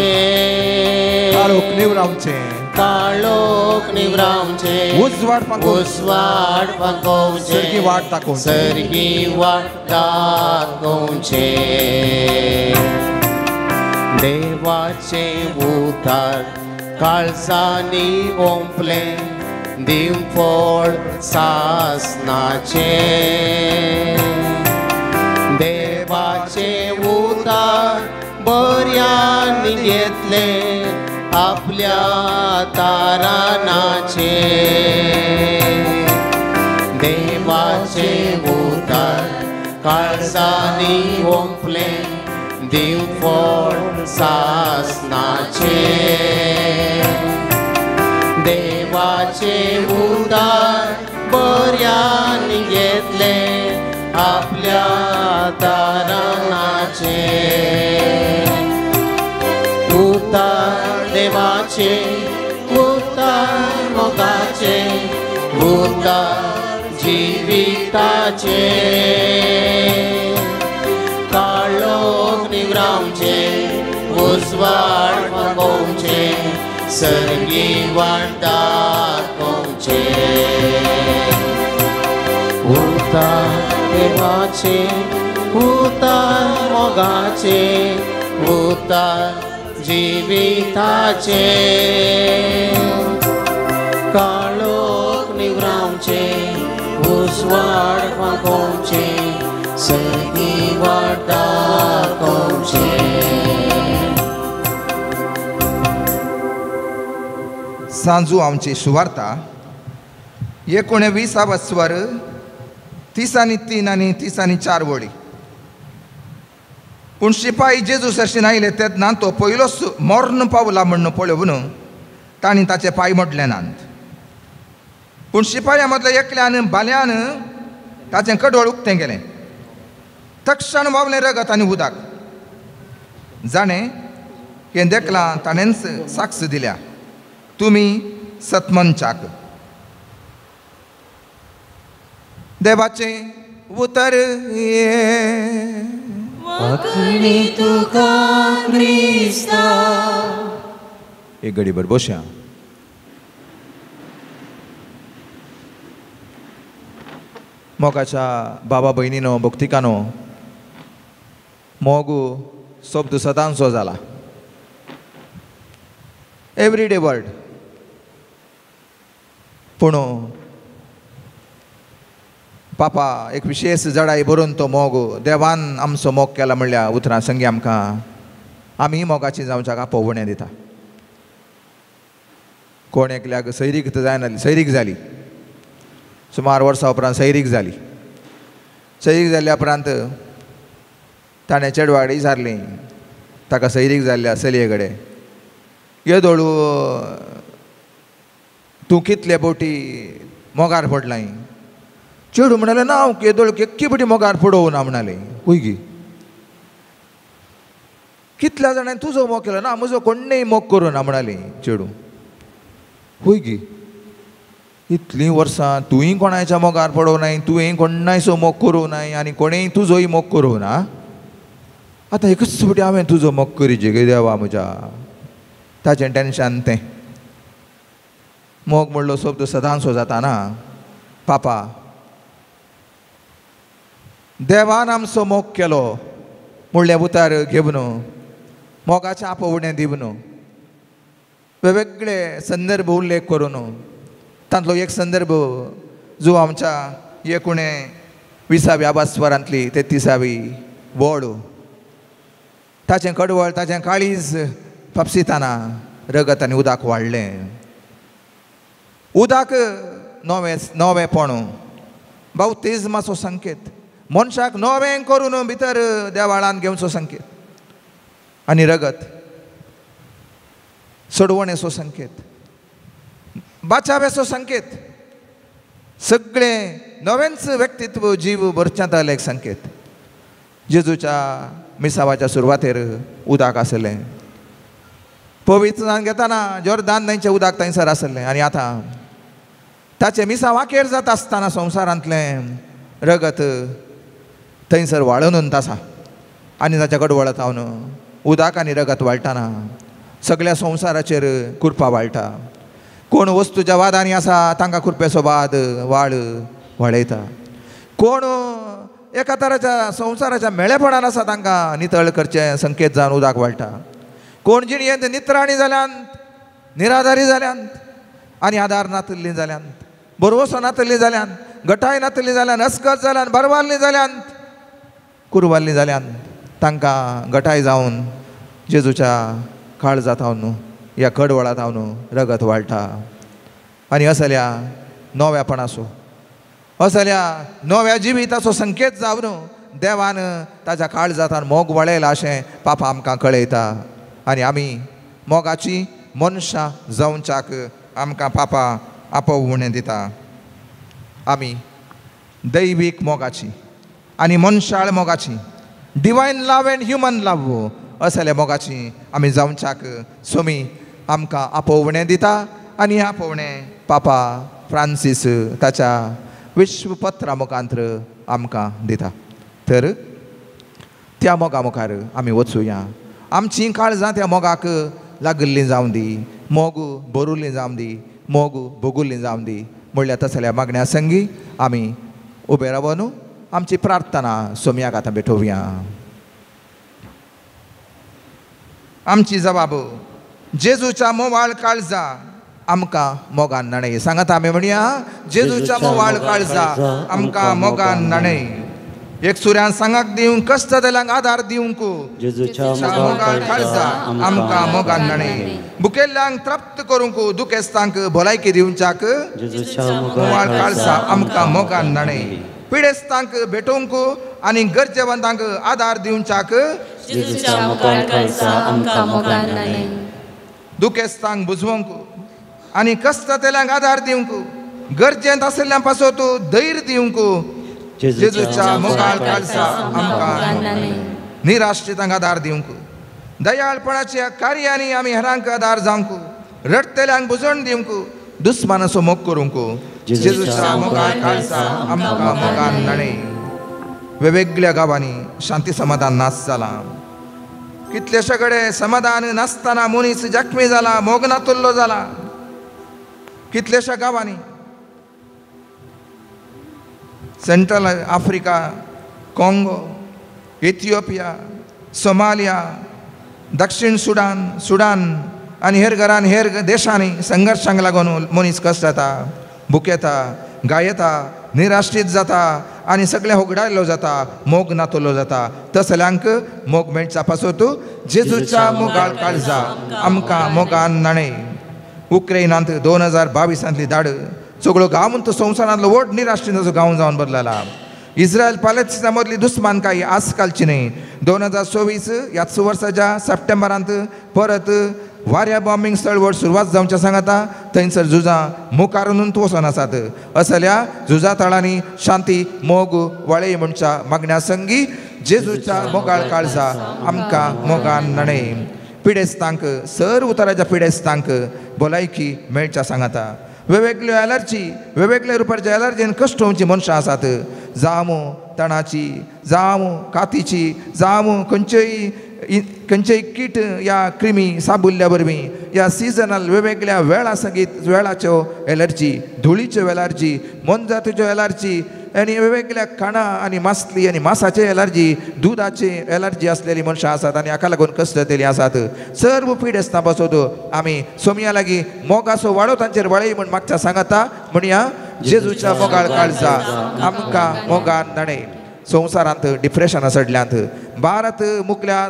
काळोख निवरावचें काळोख निवरावचें उजवाड फांकोवचें उजवाड फांकोवचें सर्गी वाट दाखोवचें सर्गी वाट दाखोवचें. देवाचें उतर काळजांनी ओंपलें दिवफळ सासनाचें. देवाचें उतर बऱ्यान घेतलें आपल्या तारानाचें. देवाचें उतर काळजांनी ओंपलें दिवफळ सासनाचें. देवाचें उतर बऱ्यान घेतलें आपल्या तारानाचें. उतर देवाचें उतर मोगाचें उतर जिविताचें. काळोख निवरावचें उजवाड फांकोवचें सर्गी वाट दाखोवचें. उतर देवाचें उतर मोगाचें उतर जिविताचें. काळोख निवरावचें उजवाड फांकोवचें सर्गी वाट दाखोवचें. सांजू आमची सुवार्ता 19 स्वर 33 आनी 34 वळी. पूण शिपाई जेजू सरशीन आयले तेन्ना तो पयलोच मर्ण पावला म्हण्ण पळोवन तांणी ताचे पांय मोडले नात. पूण शिपाया मदल्या एकल्यान बाल्यान ताचें कडोळ उक्तें गेलें. तक्षण व्हांवलें रगत आनी उदक. जाणें हें देखलां ताणेंच साक्ष दिल्या तुमी सतमनचाक. देवाचें उतर वाकणी तुका क्रिस्ता. एक घडीभर बसया. मोगाच्या बाबा भयणीनो भक्तिकानो, मोग शब्द सदांचो जाला, एवरीडे वर्ड. पूण पापा एक विशेष जडाय बरोवन तो मोग देवान आमचो मोग केला म्हणल्यार उतरां संगी आमकां आमी मोगाची जावच्याक आपोवणें दिता. कोण एकल्याक सैरीक जायना, सैरीक जाली सुमार वर्सां उपरांत सैरीक जाली. सैरीक जाल्ल्या उपरांत ताणें चेडवाडी विचारली ताका सैरीक जाल्ल्या चलये कडेन, येदोळू तूं कितले बोटी मोगार पडलाय? चेडूं म्हणालें ना हांव येदोळ एक्की बोटी मोगार पडोवं ना. म्हणालें हय गी, कितल्या जाणांनी तुजो मोग केलो ना, म्हजो कोण्णेय मोग करूं ना. म्हणालें चेडूं हय गी, इतलीं वर्सां तुवें कोणाच्या मोगार पडोवं नाय, तुवें कोणायचो मोग करूं नाय आनी कोणेय तुजोय मोग करूं ना. आतां एकच फावटी हांवें तुजो मोग करीजे गे देवा म्हज्या. ताचें टेंशन तें मोग म्हणलो शब्द सदांचो जाता ना. पापा देवान आमचो मोग केलो, म्हणलें उतार घेवन मोगाचें आपोवणें दिवन वेगवेगळे संदर्भ उल्लेख करून तांतलो एक संदर्भ जो आमच्या एकुणे विसाव्या आबास्वरांतली तेत्तिसावी वळ ताचें कडवळ ताचें काळीज फापसिताना रगत आनी उदक वाडलें. उदक नवें नवेंपण बाप्तिज्माचो संकेत, मनशाक नवें करून भितर देवाळान घेवचो संकेत, आनी रगत सोडवणेचो संकेत, बाचाव्याचो संकेत, सगळें नवेंच व्यक्तित्व जीव भरच्यांत आयलें एक संकेत. जेजूच्या मिसावाच्या सुरवातेर उदक आसलें, पवित्र घेतना जोर्दान न्हंयचें उदक थंयसर आसलें, आनी आतां ताचें मिसाव आखेर जाता आसतना संवसारांतलें रगत थंयसर वाळून आसा आनी ताच्या कडवळत हांव उदक आनी रगत वाळटना सगळ्या संवसाराचेर कुरपा वाळटा. कोण वस्तूच्या वादांनी आसा तांकां कुरपेचो वाद वाळ वाळयता, कोण एका तराच्या संवसाराच्या मेळेपणान आसा तांकां नितळ करचें संकेत जावन उदक वाळटा, कोण जिणयेंत नित्राणी जाल्यांत, निराधारी जाल्यांत आनी आदार नातिल्लीं जाल्यांत, भरवसो नातिल्लीं जाल्यांत, गटाय नातिल्लीं जाल्यान, अस्कत जाल्यान, बरवाल्लीं जाल्यांत, कुरवाल्लीं जाल्यांत, तांकां गटाय जावन जेजूच्या काळजांत हांव ह्या कडवळांत हांव रगत वाळटा. आनी असल्या नव्यापणाचो असल्या नव्या जिविताचो संकेत जावन देवान ताच्या काळजांत मोग वळयला अशें पापा आमकां कळयता, आनी आमी मोगाची मनशां जावच्याक आमकां पापा आपोवणें दिता. आमी दैवीक मोगाची आनी मनशाळ मोगाची, divine love and human love असल्या मोगाची आमी जावच्याक स्वामी आमकां आपोवणें दिता. आनी आपोवणें पापा फ्रांसीस ताच्या विश्वपत्रा मुखांत्र आमकां दिता. तर त्या मोगा मुखार आमी वचुया, आमचीं काळजां त्या मोगाक लागिल्लीं जावं दी, मोग भरुल्लीं जावं दी, मोग भोगुल्लीं जावं दी म्हणल्यार तसल्या मागण्या संगी आमी उबे रावन आमची प्रार्थना सोम्याक आतां भेटोवया. आमची जबाब जेजूच्या मोवाळ काळजा आमकां मोगान न्हाणय. सांगात आमी म्हणया, जेजूच्या मोवाळ काळजा आमकां मोगान न्हाणय. एक सुऱ्यान सांगाक दिवंक कश्ट जाल्यांक आदार दिवंक जेजूच्या मोगाळ काळजा आमकां मोगान न्हाणय. भुकेल्ल्यांक तृप्त करूंक दुखेस्तांक भलायकी दिवच्याक जेजूच्या मोवाळ काळजा आमकां मोगान न्हाणय. पिडेस्तांक भेटोवंक आनी गरजेवंतांक आदार दिवच्याक जेजूच्या मोगाळ काळजा आमकां मोगान न्हाणय. दुखेस्तांक बुजवंक आनी कश्ट जाल्यांक आदार दिवंक गरजेंत आशिल्ल्यां पासत धैर्य दिवंक जेजूच्या मोगाळ काळजा आमकां निराश्रितांक आदार दिवंक दयाळपणाच्या कार्यांनी आमी हेरांक आदार जावंक रडटल्यांक बुजवण दिवंक दुस्मानाचो मोग करूंक जेजूच्या मोगाळ काळजा आमकां मोगान न्हाणय. वेगवेगळ्या गांवांनी शांती समाधान नाश जाला, कितलेशे कडेन समाधान नासतना मनीस जखमी जाला, मोग नातुल्लो जाला. कितलेशा गांवांनी central Africa, Congo, Ethiopia, Somalia, दक्षिण सुडान, सुडान आनी हेर घरान हेर देशांनी संघर्शांक लागून मनीस कश्ट जाता, भुकेता, गायता, निराश्रीत जाता आनी सगळें होगडायल्लो जाता, मोग नातुल्लो जाता. तसल्यांक मोग मेळचा पासत जेजूच्या मोगाळ काळजा आमकां मोगान न्हाणय. उक्रेनांत 2022 धाड सगळो गांव तो संवसारांतलो व्हड निराश्रिताचो गांव जावन बदलला. इस्रायल पालेस्तिना मदली दुस्मानकाय आजकालची न्हय. 2024 ह्याच वर्साच्या सप्टेंबरांत परत वाऱ्या बॉम्बिंग चळवळ सुरवात जावच्या सांगाता थंयसर झुजां मुखारून वचोन आसात. असल्या झुजा थळांनी शांती मोग वळय म्हणच्या मागण्या संगी जेजूच्या मोगाळ काळजा आमकां मोगान न्हाणय. पिडेस्तांक सर्व तराच्या पिडेस्तांक भलायकी मेळच्या सांगाता. वेगवेगळ्यो एलर्जी वेगवेगळ्या रुपाच्या एलर्जीन कश्ट होवची मनशां आसात, जावं तणाची, जावं कातीची, जावं खंयचेय खंयचेय कीट या क्रिमी साबुल्ल्या वरवीं या सिजनल वेगवेगळ्या वेळा सगीत वेळाच्यो एलर्जी, धुळीच्यो एलर्जी, मोनजातीच्यो एलर्जी, आनी वेगवेगळ्या खाणां आनी मासली आनी मासाचे एलर्जी, दुदाची एलर्जी आसलेली मनशां आसात आनी हाका लागून कश्ट जातली आसात. सर्व पिडेस्तां पासत आमी सोमया लागीं मोगाचो वाडो तांचेर वाळय म्हूण मागच्या सांगता म्हणया. जेजूच्या मोगाळ काळजा आमकां मोगान न्हाणय. संवसारांत डिप्रेशनां सडल्यांत, भारत मुखल्या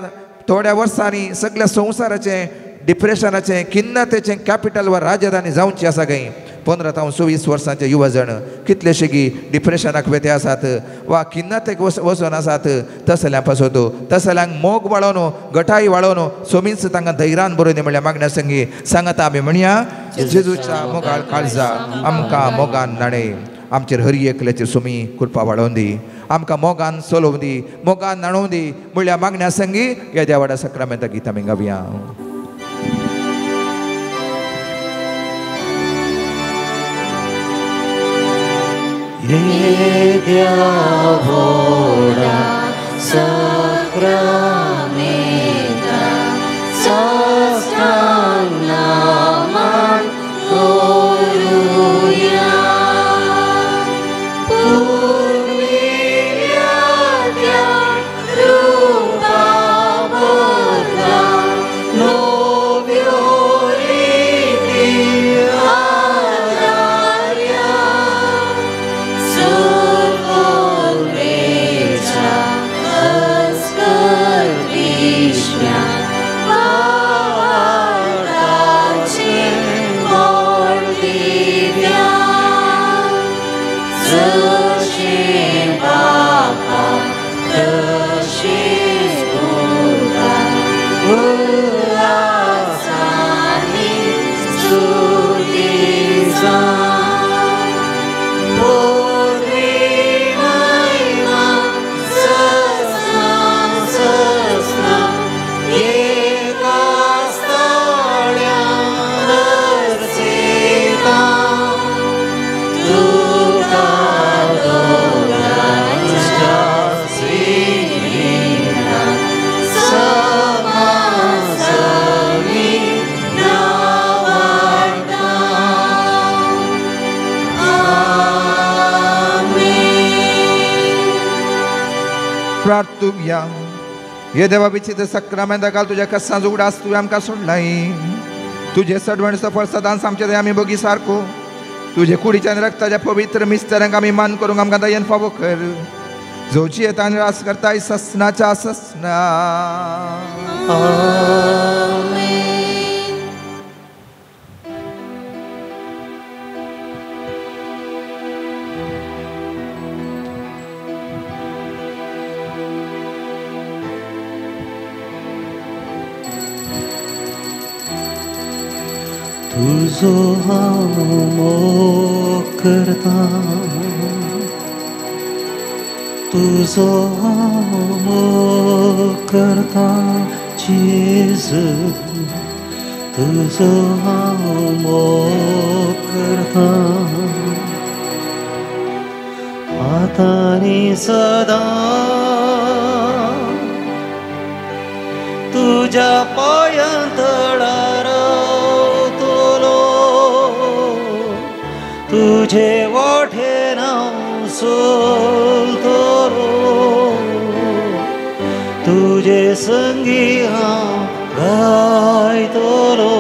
थोड्या वर्सांनी सगळ्या संवसाराचें डिप्रेशनाचें खिन्नतेचें कॅपिटल वा राजधानी जावची आसा खंय. 15 जावं 24 वर्सांचे युवा जण कितलेशेगी डिप्रेशनाक वेते आसात वा खिन्नतेक वचून आसात. तसल्यां पासत तसल्यांक मोग वाळोवन गटाय वाळोवन सोमीच तांकां धैर्यान बरोवन म्हणल्यार मागण्या संगी सांगता आमी म्हणया. जेजूच्या मोगाळ काळजा आमकां मोगान न्हाणय. आमचेर हरी एकल्याचेर सोमी कृपा वाडोवन दी, आमकां मोगान चलोवन दी, मोगान न्हाणोवन दी म्हणल्यार मागण्या संगी ह्या देवाडा सक्रामेंता गीत आमी गावया. येद्या व्हडा सक्रामेंता साष्टांग नमन करुया. पुर्विल्ल्या त्या रुपा बदला नव्यो रिती आदार्या. सर्वोल्वेच्या अस्कर्विश्व्या भावार्थाचे मोड दिव्या. जशें बापा तशेंच पुता उल्हासांनी स्तुती जावं. पोरवी महिमा ससना ससना एका स्थाळ्या दर्शयता. तुका दोगांच्या सेवेंत समासवी नांवाडटा. आमेन. प्रार्थुया. हे देवा विचित्र सक्रामेंता काल तुज्या कसां उगडास तुवें आमकां सोडलाय. तुजें सडवण सफळ सदांच आमचे दया आमी बगी सारको तुजे कुडीच्या आनी रक्ताच्या पवित्र मिस्तरांक आमी मान करूंक आमकां दयेन फावो कर. जोची येता आनी रास करताय ससनाच्या ससना. आमेन. तुजो हांव मोग करता, तुजो हांव मोग करता जेजू, तुजो हांव मोग करता आतां आनी सदां. तुज्या पांयां तळार रावतलो, तुजे वाटेन हांव चलतलो, तुजे संगी हांव गायतलो.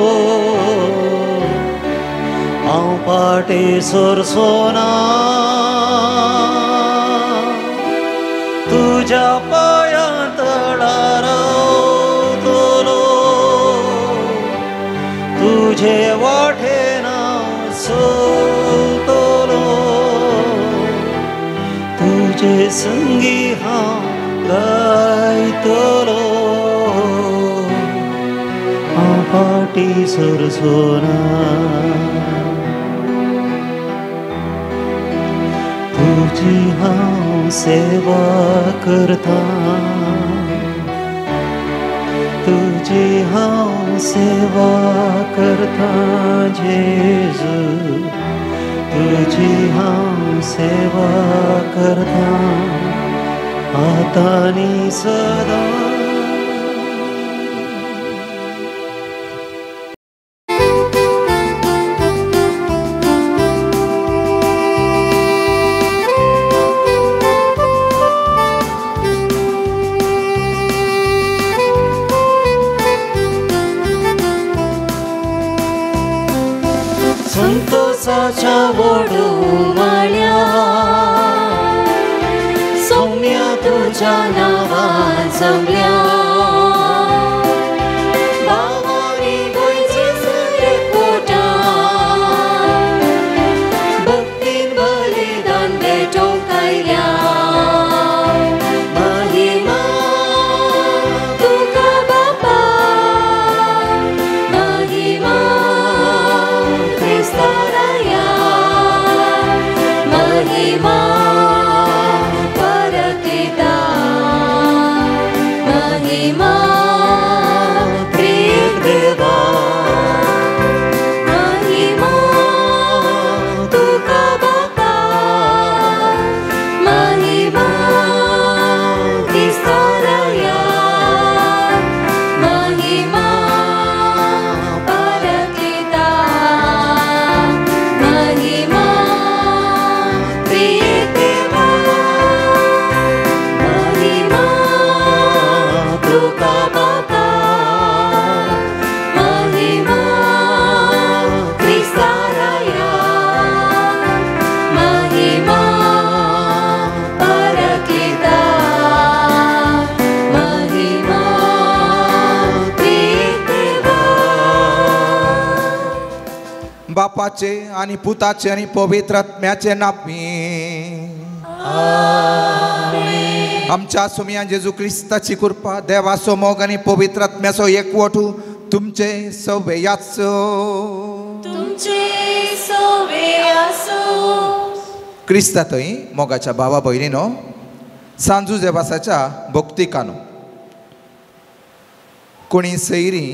हांव फाटीं सरचो ना, तुज्या पांयां तळार रावतलो, तुजे वाटेन हांव चलतलो, तुजे संगी हांव गायतलो. हांव फाटीं सरचो ना. तुजी हांव सेवा करता, तुजी हांव सेवा करता जेजू, तुजी हांव सेवा करता आतां आनी सदां. क्रुसाच्या वडूमाळ्या सौम्या तुझ्या नांवान जमल्या भावानी गोंयचे सरकोटान भक्तीन बलिदान भेटोवंक आयल्या महिमा तुका बापा महिमा क्रिस्ताराया महिमा परकिता महिमा त्रिदेवा महिमा तुका बापा महिमा क्रिस्ताराया महिमा परकिता महिमा त्रिदेवा महिमा तुका बापा महिमा क्रिस्ताराया महिमा परकिता महिमा त्रिदेवा. बापाचे आणि पुताचे आणि पवित्र आत्म्याचे नावे. आमच्या सुमया जेजू क्रिस्ताची कृपा, देवाचो मोग आणि पवित्र आत्म्याचो एकवटू तुमचे सवे याचो. तुमचे सवे आसो. क्रिस्ता थंय मोगाच्या भावा भयणीनो, सांजू जेवासाच्या भक्तिकानो, कोणी सैरी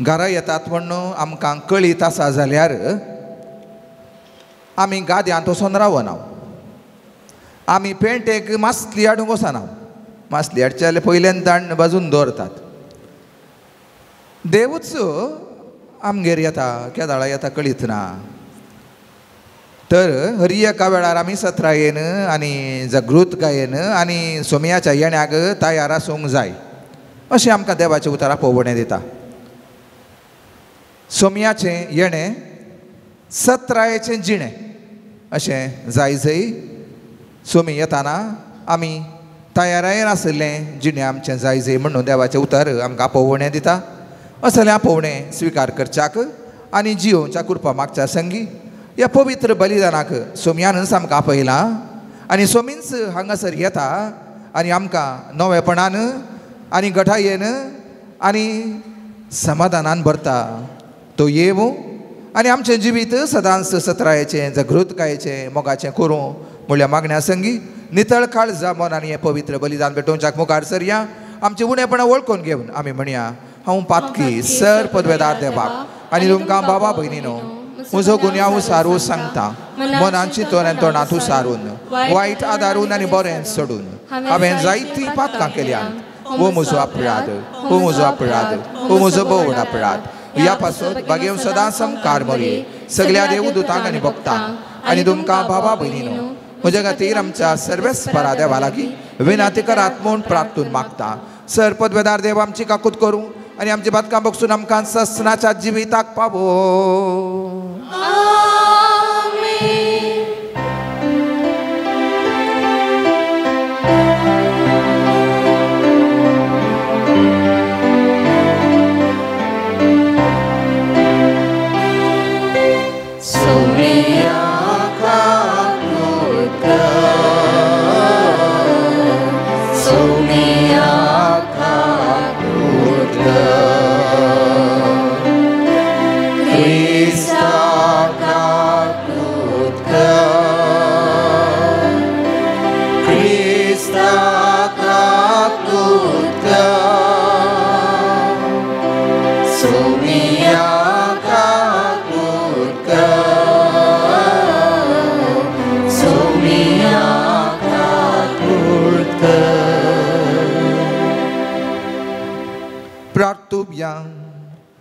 घरा येतात म्हण आमकां कळीत आसा जाल्यार आमी गाद्यांत वचोन रावना, आमी पेंटेक मासली हाडूंक वचना, मासली हाडचे जाल्यार पयल्यान दांड बाजून दवरतात. देवूच आमगेर येता, केदाळा येता कळीत ना. तर हरी एका वेळार आमी सत्रायेन आनी जागृतकायेन आनी सोमयाच्या येण्याक तयार आसूंक जाय अशें आमकां देवाच्या उतरां पळोवणें दिता. सोमयाचें येणें सत्रायेचें जिणें अशें जाय जय सोमी येताना आमी तयारायेन आशिल्लें जिणें आमचें जाय जय म्हणून देवाचें उतर आमकां आपोवणें दिता. असलें आपोवणें स्विकार करच्याक आनी जियोवच्या कृपा मागच्या संगी ह्या पवित्र बलिदानाक सोमयानच आमकां आपयलां आनी सोमींच हांगासर येता आनी आमकां नवेपणान आनी गठायेन आनी समाधानान भरता. तो येवूं आनी आमचें जिवीत सदांच सत्रायेचें, जागृतकायेचें, मोगाचें करूं म्हणल्या मागण्या संगी नितळ काळजा मन आनी हें पवित्र बलिदान भेटोवच्याक मुखार सरया. आमचें उणेपणां वळखून घेवन आमी म्हणया, हांव पातकी सर पदवेदार देवाक आनी तुमकां बाबा भयणीनो म्हजो गुन्यांव सारू सांगता, मनान चिंतून आनी तोंडांत सारून, वायट आदारून आनी बरें सोडून हांवें जायतीं पातकां केल्यांत. हो म्हजो अपराध, हो म्हजो अपराध, हो म्हजो भोव अपराध. ह्या पासत बागेव सदां समकार मरये सगळ्या देवदूतांक आनी भक्तांक आनी तुमकां बाबा भयणीनो म्हज्या खातीर आमच्या सर्वेस्परा देवा लागीं विनंती करात म्हूण प्रार्थून मागता. सर पदवेदार देव आमची काकूत करूं आनी आमची बातकां बगसून आमकां ससनाच्या जिविताक पावो.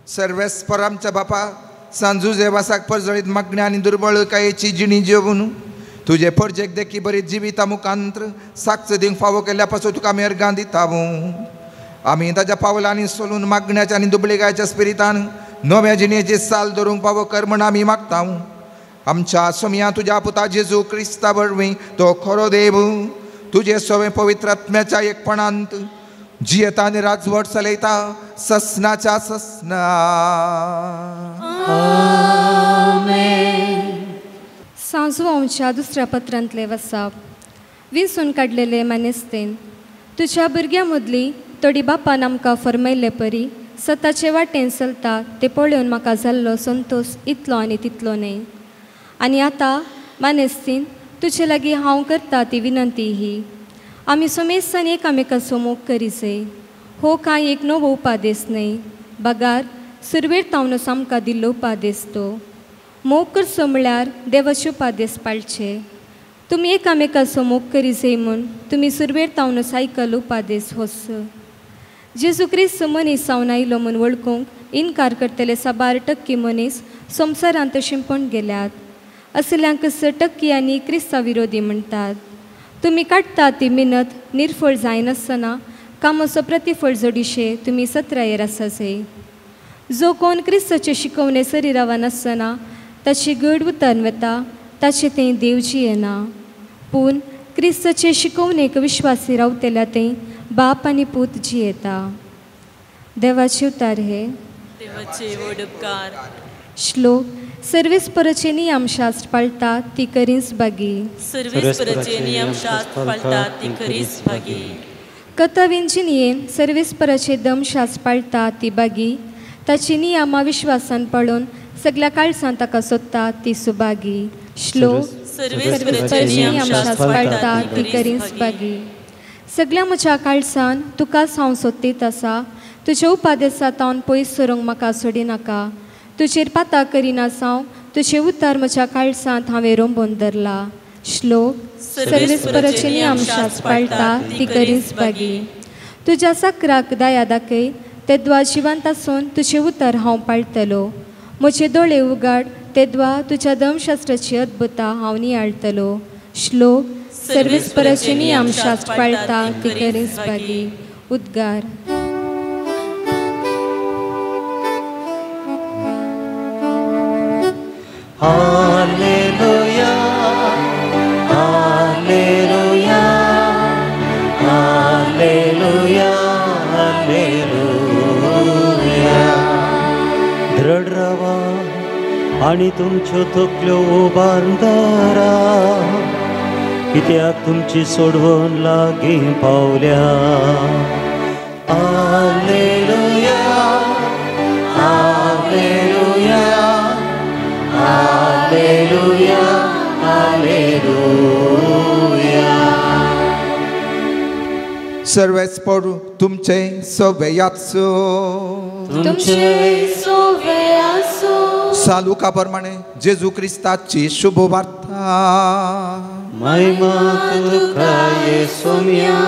सर्वेस्पर आमच्या बापा, सांजू जेवासाक परजळीत मागण्या आनी दुर्बळकायेची जिणी जेवून तुजे परजेक देखी बरी जिविता मुखांत्र साक्ष दिवंक फावो केल्ल्या पासून तुका आमी अर्गां दिता. आमी ताज्या पावलांनी सोलून मागण्याच्या आनी दुबळेकायच्या स्पिरितान नव्या जिणेची साल धरूंक पावो कर म्हण आमी मागता. आमच्या सोमया तुज्या पुता जेजू क्रिस्ता वरवीं तो खरो देव तुजे सवे पवित्र आत्म्याच्या एकपणांत जियेता आनी राजवट चलयता ससनाच्या ससना. आमेन. सांजवांच्या दुसऱ्या पत्रांतले वसाप विंचून काडलेले मानेस्तेन तुज्या भुरग्यां मदली थोडी बापान आमकां फरमयल्ले परी सताचे वाटेन चलता ते पळोवन म्हाका जाल्लो संतोश इतलो आनी तितलो न्हय. आनी आतां मानेस्तीन तुजे लागीं हांव करता ती विनंती ही आमी सुमेसान एकामेकाचो मोग करीजय. हो कांय एक नवो उपादेस न्हय बगार सुरवेर तावनच आमकां दिल्लो उपादेस तो. मोग करचो म्हळ्यार देवाचे उपादेस पाळचे. तुमी एकामेकाचो मोग करीजय म्हूण तुमी सुरवेर तावनच आयकलो उपादेस होस. जेजू क्रिस्त मनीस जावन आयलो म्हूण वळखूंक इनकार करतले साबार टक्के मनीस संवसारांत शिंपण गेल्यात. असल्यांक टक्के आनी क्रिस्ता विरोधी म्हणटात. तुमी काडटा ती मिनत निर्फळ जायनासतना कामाचो प्रतिफळ जोडिशे तुमी सत्रायेर आसाजय. जो कोण क्रिस्ताचे शिकवणे सरिरावा नासतना ताची गड उतरून वता ताचें तें देव जियेना. पूण क्रिस्ताचे शिकवणेक विश्वासी रावतल्या तें बाप आनी पूत जियेता. देवाचे उतार हे देवाचे व्हड उपकार. श्लोक सर्वेस्पराचे नियमशास्त्र पाळटा ती करीच बागी. सर्वेस्पराचे नियमशास्त्र पाळटा ती करीच बागी. कथावीन जिणयेन सर्वेस्पराचे दमशास्त्र पाळटा ती बागी. ताची नियमां विश्वासान पाळून सगळ्या काळसान ताका सोदता ती सुबागी. श्लोक सर्वेस्पराचे नियमशास्त्र पाळटा ती करीच बागी. सगळ्या म्हज्या काळसान तुकाच हांव सोदीत आसा. तुज्या उपादेसा तावन पयस सरूंक म्हाका सोडिनाका. तुजेर पाता करिना जावं तुजें उतार म्हज्या काळसांत हांवें रोंबोवन धरला. श्लोक सर्वेस्पराचे नियमशास्त्र पाळटा ती करीच बागी. तुज्या साकराक दया दाखय तेद्वा जिवंत आसून तुजें उतर हांव पाळटलो. म्हजे दोळे उगाड तेद्वा तुज्या दमशास्त्राची अद्भुता हांव नियाळटलो. श्लोक सर्वेस्पराचे नियमशास्त्र पाळटा ती करीच बागी. उद्गार. Hallelujah, hallelujah, hallelujah, hallelujah. दृढ रावा आनी तुमच्यो तकल्यो उबारून दवरा कित्याक तुमची सोडवण लागीं पावल्या. Hallelujah, hallelujah, hallelujah, hallelujah. सर्वेस्पर तुमचे सवेयाचो तुमचे सवेयाचो. सालुका प्रमाणे जेजू क्रिस्ताची शुभ वार्ता. महिमा तुका येसुम्या.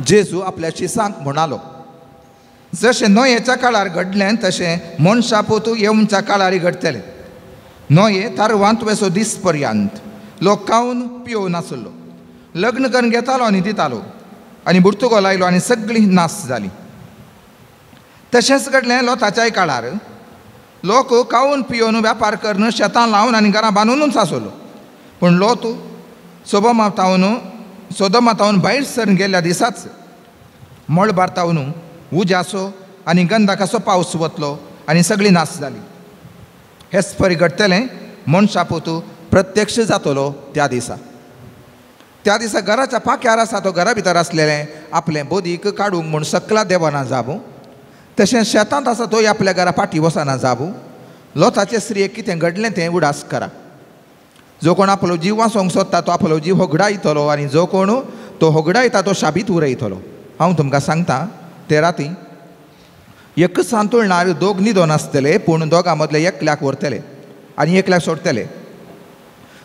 जेजू आपल्या शिसांक म्हणालो जशें नोयेच्या काळार घडलें तशें मनशा पोतू येवच्या काळार घडटलें. नोये तारवांत वेसो दीस पर्यंत लोक खावन पियोवन आसलो. लग्न करून घेतालो आनी दितालो आनी बुर्तुगोल आयलो आनी सगळी नास जाली. तशेंच घडलें लोताच्याय काळार. लोक खावन पियोवन व्यापार करून शेतां लावन आनी घरां बांदूनच आसलो. पूण लोत सोदोमा तावन भायर सरून गेल्ल्या दिसाच मळबार तावन उज्याचो आनी गंधाकाचो पावस वतलो आनी सगळी नास जाली. हेच परी घडटलें मनशा पोतू प्रत्यक्ष जातलो त्या दिसा. त्या दिसा घराच्या पाक्यार आसा तो घरा भितर आसलेलें आपलें बोदीक काडूंक म्हूण सकला देवना जाबू. तशें शेतांत आसा तोय आपल्या घरा फाटी वचना जाबू. लोताचे स्त्रियेक कितें घडलें तें उडास करा. जो कोण आपलो जीव वाचोवंक सोदता तो आपलो जीव होगडायतलो आनी जो कोण तो होगडायता तो शाबीत उरयतलो. हांव तुमकां सांगता ते राती एक सांतुळणार दोग न्हिदोन आसतले पूण दोगां मदले एकल्याक व्हरतले आनी एकल्याक सोडटले.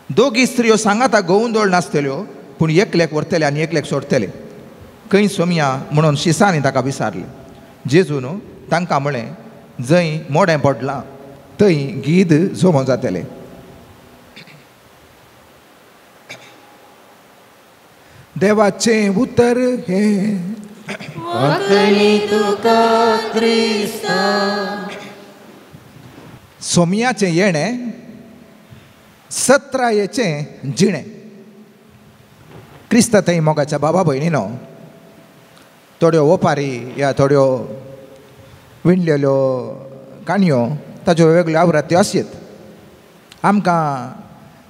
दोगी स्त्रियो सांगाता गोवंदोळ नासतल्यो पूण एकल्याक व्हरतले आनी एकल्याक सोडटले. खंय सोमया म्हणून शिसांनी ताका विचारलें. जेजून तांकां म्हळें जंय मोडें पडलां थंय गीद जमो जातले. देवाचें उतर हें वाकणी तुका क्रिस्ता. सोमयाचें येणें सत्रायेचें जिणें. क्रिस्ता थंय मोगाच्या बाबा भयणीनो, थोड्यो ओपारी या थोड्यो विणलेल्यो काणयो ताच्यो वेगवेगळ्यो आवृत्त्यो आसयेत. आमकां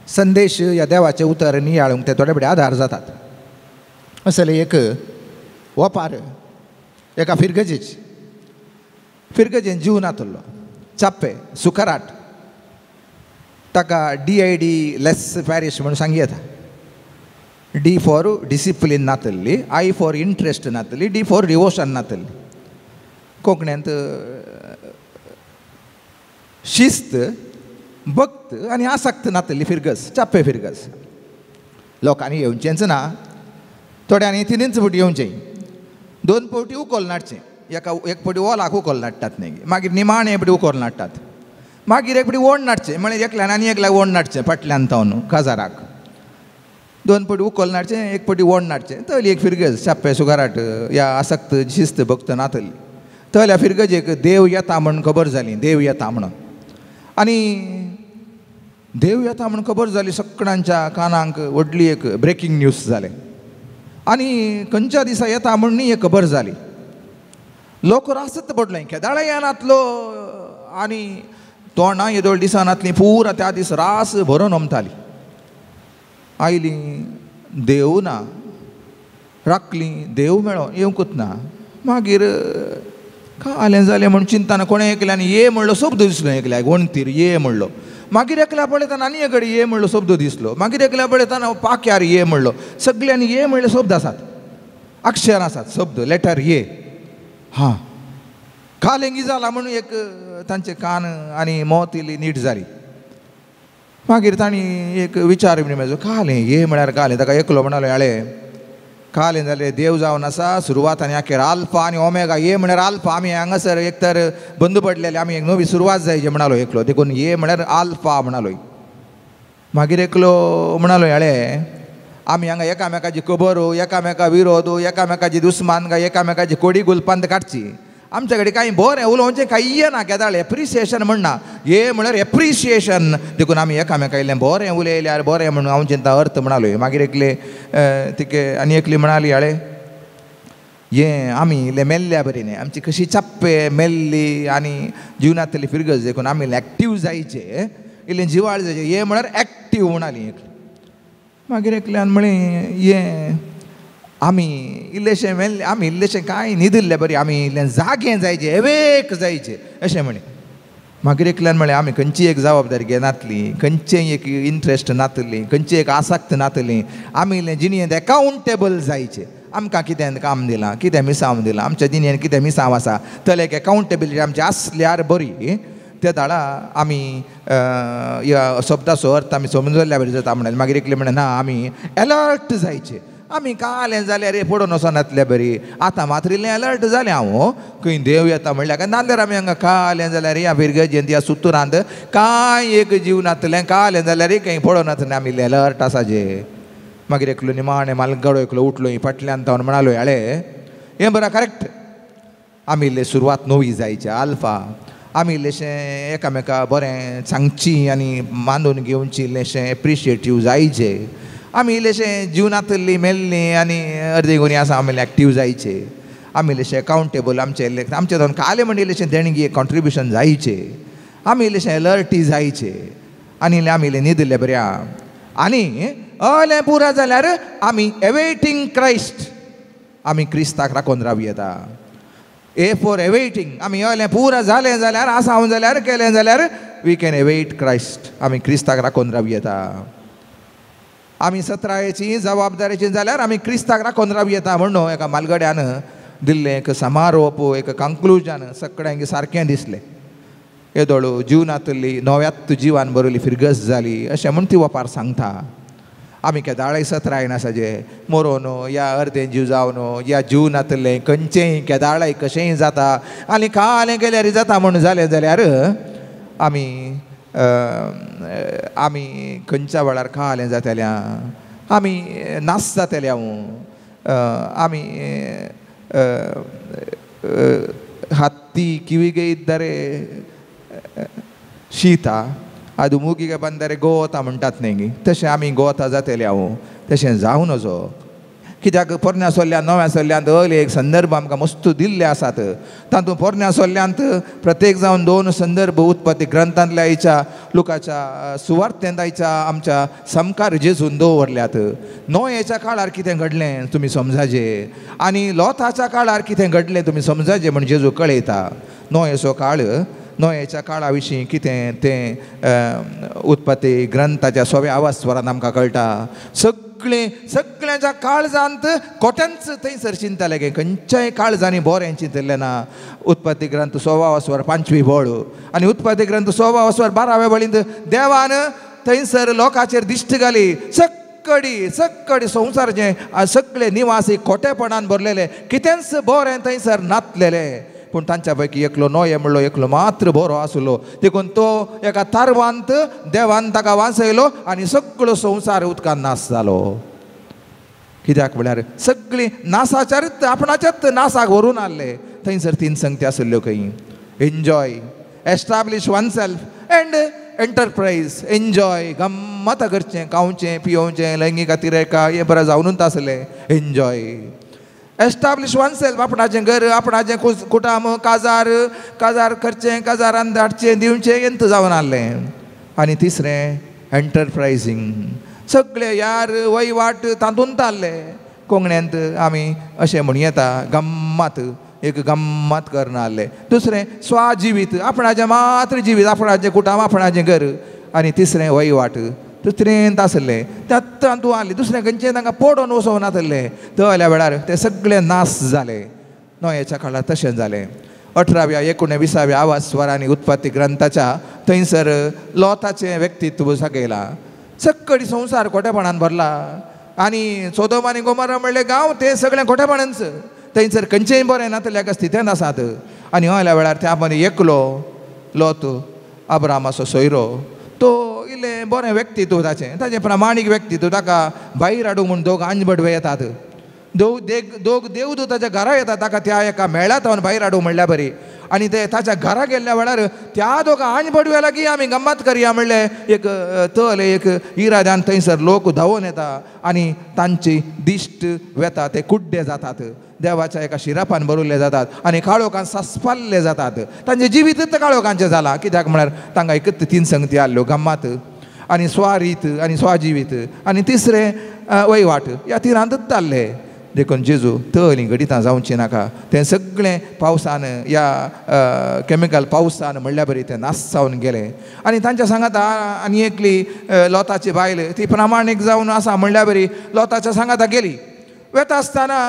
संदेश या देवाचें उतर नियाळूंक ते थोडे थोडे आदार जातात. असले एक ओपार एका फिरगजेची, फिरगजेन जीव नातलो चाप्पे सुखराट, ताका DID less parish म्हणून सांगी येता. डी फॉर डिसिप्लीन नातल्ली, I for interest नातली, D for devotion नातल्ली. कोंकण्यांत शिस्त, भक्त आनी आसक्त नातल्ली फिरगज, चाप्पे फिरगज. लोकांनी येवचेंच ना, थोड्यांनी तिनूच फावटी येवचें, दोन फावटी उकोल नाडचें, एका एक फावटी ओलाक उकोल नाडटात न्ही, मागीर निमाणें एक फावटी उकोल नाडटात, मागीर एक फावटी ओण नाडचें, म्हळ्यार एकल्यान आनी एकल्याक ओण नाडचें फाटल्यान तावन काजाराक. दोन फावटी उकोल नाडचें, एक फावटी ओण नाडचें. तली एक फिरगज चाप्पे सुगाराट या आसक्त शिस्त भक्त नातली. तल्या फिरगजेक देव येता म्हण खबर जाली, देव येता म्हणून. आनी देव येता म्हण खबर जाली सगळ्यांच्या कानांक व्हडली एक ब्रेकींग न्यूज जालें. आनी खंयच्या दिसा येता म्हण न्ही एक खबर जाली. लोक रासत पडलो, केदाळ येनातलो आनी तोंडां येदोळ दिसनातली, पुरा त्या दीस रास भरून ओमताली. आयली देव ना, राखली देव मेळो येवंकूच ना. मागीर कालें जालें म्हूण चिंतना कोणें एकल्यान ये म्हणलो शब्द दिसलो, एकल्याक वणतीर ये म्हणलो. मागीर एकल्या पळयतना आनी एक ये म्हणलो शब्द दिसलो, मागीर एकल्या पळयतना पाक्यार ये म्हणलो. सगल्यांनी ये म्हणले शब्द आसात, अक्षर आसात, शब्द लेटर ये. हां, कालेंगी जाला म्हणून एक तांचे कान आनी मोत इल्ली नीट जाली. मागीर तांणी एक विचार म्हजो, कालें ये म्हळ्यार कालें. ताका एकलो म्हणालो, हाळे कालें जालें देव जावन आसा सुरवात आनी अखेर, आल्फा आनी ओमेगा. ये म्हळ्यार आल्फा, आमी हांगासर एक तर बंद पडलेले, आमी एक नवी सुरवात जायची म्हणालो एकलो, देखून ये म्हळ्यार आल्फा म्हणालो. मागीर एकलो म्हणालो, हाळे आमी हांगा एकामेकाची खबर, एकामेका विरोध, एकामेकाची दुस्मान, एकामेकाची कोडी गुलपांत काडची. आमच्या कडेन कांय बरें उलोवचें कांय ना, केदाळ एप्रिसिएशन म्हणना, ये म्हळ्यार एप्रिसिएशन. देखून आमी एकामेका इल्लें बरें उलयल्यार बरें म्हणून हांव चिंता अर्थ म्हणालो. मागीर एकले तिके आनी एकली म्हणाली, हाळे हें आमी इल्लें मेल्ल्या बरी न्ही, आमची कशी चाप्पे मेल्ली आनी जिवनांतली फिरगज, देखून आमी इल्लें एक्टीव जायचें, इल्लें जिवाळ जायचें. हें म्हळ्यार एक्टीव म्हणाली एकली. मागीर एकल्यान म्हळें, हें आमी इल्लेशें मेल्ले, आमी इल्लेशें कांय न्हिदिल्ले बरी, आमी इल्लें जागें जायचें, एवेक जायचें अशें म्हळें. मागीर एकल्यान म्हळें, आमी खंयची एक जबाबदारी घेनातली, खंयचेय एक इंट्रस्ट नातली, खंयची एक आसक्त नातली, आमी इल्लें जिणेंत एकाउंटेबल जायचें. आमकां कितें काम दिलां, कितें मिसांव दिलां, आमच्या जिणेंत कितें मिसांव आसा, तर एक एकाउंटेबिलिटी आमची आसल्यार बरी. त्या दाडा आमी ह्या शब्दाचो अर्थ आमी समजल्या बरी जाता म्हणलें. मागीर एकलें म्हणलें, ना आमी एलर्ट जायचें, आमी कालें जाल्यार पडून वचनातल्या बरी. आतां मात्र इल्लें अलर्ट जालें हांव, खंय देव येता म्हणल्यार काय, नाजाल्यार आमी हांगा कालें जाल्यार ह्या फिरगजेंत ह्या सुतुरांत कांय एक जीव नातलें, कालें जाल्यार खंय पडून वचना, आमी इल्लें अलर्ट आसाचे. मागीर एकलो निमाणें मालगडो एकलो उठलो फाटल्यान तावन म्हणालो, हाळे हें बरें करेक्ट, आमी इल्लें सुरवात नवी जायची, आल्फा, आमी इल्लेशें एकामेका बरें सांगची आनी मानून घेवची, इल्लेशें एप्रिशिएटीव जायचें, आमी इल्लेशें जिवनांतली मेल्लीं आनी अर्दी गुणी आसा, आमी एक्टीव जायचे, आमी इल्लेशें अकाउंटेबल, आमचे इल्ले आमचे दोन काले म्हणजे इल्लेशें देणगी कॉन्ट्रिब्युशन जायचें, आमी इल्लेशें अलर्टी जायचें आनी इल्लें आमी इल्लें न्हिदिल्लें बऱ्या. आनी अलें पुरा जाल्यार आमी एवेटींग क्रायस्ट, आमी क्रिस्ताक राखून रावं येता. ए फॉर एवेटींग, आमी अलें पुरा जालें जाल्यार, आसा हांव जाल्यार, केलें जाल्यार, we can await Christ, आमी क्रिस्ताक राखून रावं येता. आमी सत्रायेची जबाबदारीची जाल्यार आमी क्रिस्ताक राखून रावं येता म्हणून एका मालगड्यान दिल्लें एक समारोप, एक कंक्लुजन सगळ्यांक सारकें दिसलें. येदोळ जिवनांतली नव्यात जिवान बरयली फिरगज जाली अशें म्हूण ती वपार सांगता. आमी केदाळय सत्रायन आसाचे मरोन या अर्दें जीव जावन या जीव नातलें खंयचेंय केदाळय कशेंय जाता आनी कालें केल्यार जाता म्हूण जालें जाल्यार आमी आमी खंयच्या वेळार कालें जातल्या, आमी नास जातल्या, आमी हत्ती ಕಿವಿಗೆ ಇದ್ದರೆ शीता आदू मुगिगे बंदारे गोवता म्हणटात न्ही, तशें आमी गोवता जातले हांव, तशें जावं नजो. कित्याक पोरण्या सोल्ल्यान नव्या सोल्ल्यांत अले एक संदर्भ आमकां मस्त दिल्ले आसात. तातूंत पोरण्या सोल्ल्यांत प्रत्येक जावन 2 संदर्भ उत्पत्ती ग्रंथांतल्या आयच्या लुकाच्या सुवार्थेंत आयच्या आमच्या सामकार जेजून दवरल्यात. नोयेच्या काळार कितें घडलें तुमी समजाजे आनी लोताच्या काळार कितें घडलें तुमी समजाजे म्हण जेजू कळयता. नोयेचो काळ, नोयेच्या काळा विशीं कितें तें उत्पत्ती ग्रंथाच्या 6व्या आवाज स्वरान आमकां कळटा. सगळें सगळ्यांच्या काळजांत कोट्यांच थंयसर चिंतले गे, खंयच्याय काळजांनी बरें चिंतलें ना. उत्पत्ती ग्रंथ 16 स्वर 5वी वळ आनी उत्पत्ती ग्रंथ 16 स्वर 12व्या वळींत देवान थंयसर लोकांचेर दिश्ट घाली. सक्कडी सक्कडी संवसाराचे सगळे निवासी खोटेपणान भरलेले, कितेंच बरें थंयसर नातलेलें. पूण तांच्या पैकी एकलो नोये म्हणलो एकलो मात्र बरो आसलो, देखून तो एका तारवांत देवान ताका वांचयलो आनी सगळो संवसार उदकान नाश जालो. कित्याक म्हळ्यार सगळीं नासाचारच आपणाच्याच नासाक व्हरून हाडले. थंयसर 3 संगती आसल्ल्यो खंय, enjoy, establish oneself and enterprise. Enjoy गम्मत करचें, खावचें पियोवचें, लैंगीक अतिरेका हें बरें जावनूच आसलें. एन्जॉय, एस्टाब्लिश वन सेल्फ, आपणाचें घर, आपणाचें कुटाम, काजार काजार करचें, काजारान धाडचें दिवचें हेंच जावन आहलें. आनी तिसरें एंटरप्रायजींग, सगळे यार वयवाट तातूंत आहले. कोंकण्यांत आमी अशें म्हणू येता गम्मत, एक गम्मत करना आहले. दुसरें स्वाजिवीत, आपणाचें मात्र जिवीत, आपणाचें कुटाम, आपणाचें घर. आनी तिसरें वयवाट, तिसरेंत आसलें तातूंत आहलें. दुसरें खंयचें तांकां पडोवन वचोंक नासलें. तल्या वेळार ते सगळे नाश जाले. नोयेच्या काळार तशें जालें. 18व्या 19व्या आवाज स्वरांनी उत्पत्ती ग्रंथाच्या थंयसर लोताचें व्यक्तित्व दाखयलां. सक्कडी संवसार खोटेपणान भरला आनी सोदोम आनी गोमोरा म्हणलें गांव ते सगळें खोटेपणानच. थंयसर खंयचेंय बरें नातल्या एका स्थितीन आसात. आनी हयल्या वेळार त्या मदीं एकलो लोत अब्रामाचो सोयरो, तो इल्लें बरें व्यक्तित्व ताचें, ताचें प्रामाणीक व्यक्तित्व, ताका भायर हाडूंक म्हूण 2 आंजबडवे येतात, दोग देवदूत ताच्या घरा येतात, ताका त्या एका मेळ्ळा तावन भायर हाडूंक म्हणल्या बरी. आनी ते ताच्या घरा गेल्ल्या वेळार त्या दोगां आंजबडव्या लागीं आमी गम्मत करया म्हणलें एक तल एक इराद्यान थंयसर लोक धांवून येता आनी तांची दिश्ट वेता, ते कुड्डे जातात, देवाच्या एका शिरापान भरिल्ले जातात आनी काळोखान सासपाल्ले जातात. तांचें जिवीतच काळोखांचें जालां. कित्याक म्हळ्यार तांकां एकच 3 संगती आहल्यो, गम्मात आनी स्वारीत आनी स्वाजिवीत आनी तिसरें वयवाट, ह्या तिरांतच आहले. देखून जेजू तली घडितां जावचीं नाका, तें सगळें पावसान ह्या कॅमिकल पावसान म्हणल्या बरी तें नाश जावन गेलें. आनी तांच्या सांगाता आनी एकली लोताची बायल ती प्रामाणीक जावन आसा म्हणल्या बरी लोताच्या सांगाता गेली. वेता आसतना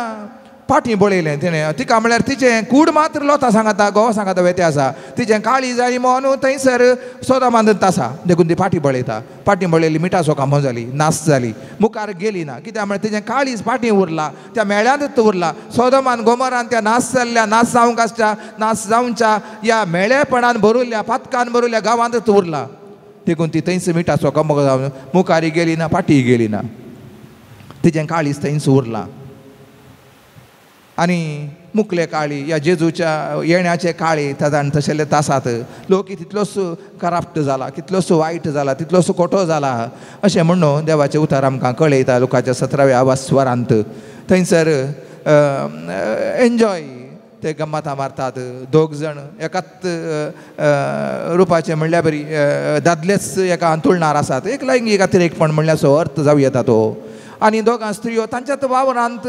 फाटीं पळयलें तिणें, तिका म्हळ्यार तिचें कूड मात्र लोता सांगाता घोवा सांगाता वेते आसा, तिचें काळीज आनी मन थंयसर सोदामांत आसा. देखून ती फाटीं पळयता, फाटीं पळयली मिठाचो कामो जाली, नाश जाली, मुखार गेली ना. कित्याक म्हळ्यार तिचें काळीज फाटीं उरलां, त्या मेळ्यांतच उरलां. सोदोमान गोमोरान त्या नाश जाल्ल्या, नाश जावंक आसच्या, नाश जावच्या ह्या मेळेपणान भरिल्ल्या, पातकान भरिल्ल्या गांवांतच उरलां. देखून ती थंयच मिठाचो कामो जावन मुखार गेली ना, फाटीं गेली ना, तिचें काळीज थंयच उरलां. आनी मुकले काळी ह्या जेजूच्या येण्याचे काळी ताजान तशेले तासात लोक तितलोच करप्ट जाला, कितलोसो वायट जाला, तितलोसो खोटो जाला अशें म्हणून देवाचें उतर आमकां कळयता. लोकांच्या 17व्या आवाज स्वरांत थंयसर एन्जॉय ते गम्मतां मारतात. 2 जाण एकाच रुपाचे म्हणल्यार बरी दादलेच एका अंतुळणार आसात, एक लैंगीक अतिरेकपण म्हणल्याचो अर्थ जावं येता तो. आनी दोगां स्त्रियो तांच्याच वावरांत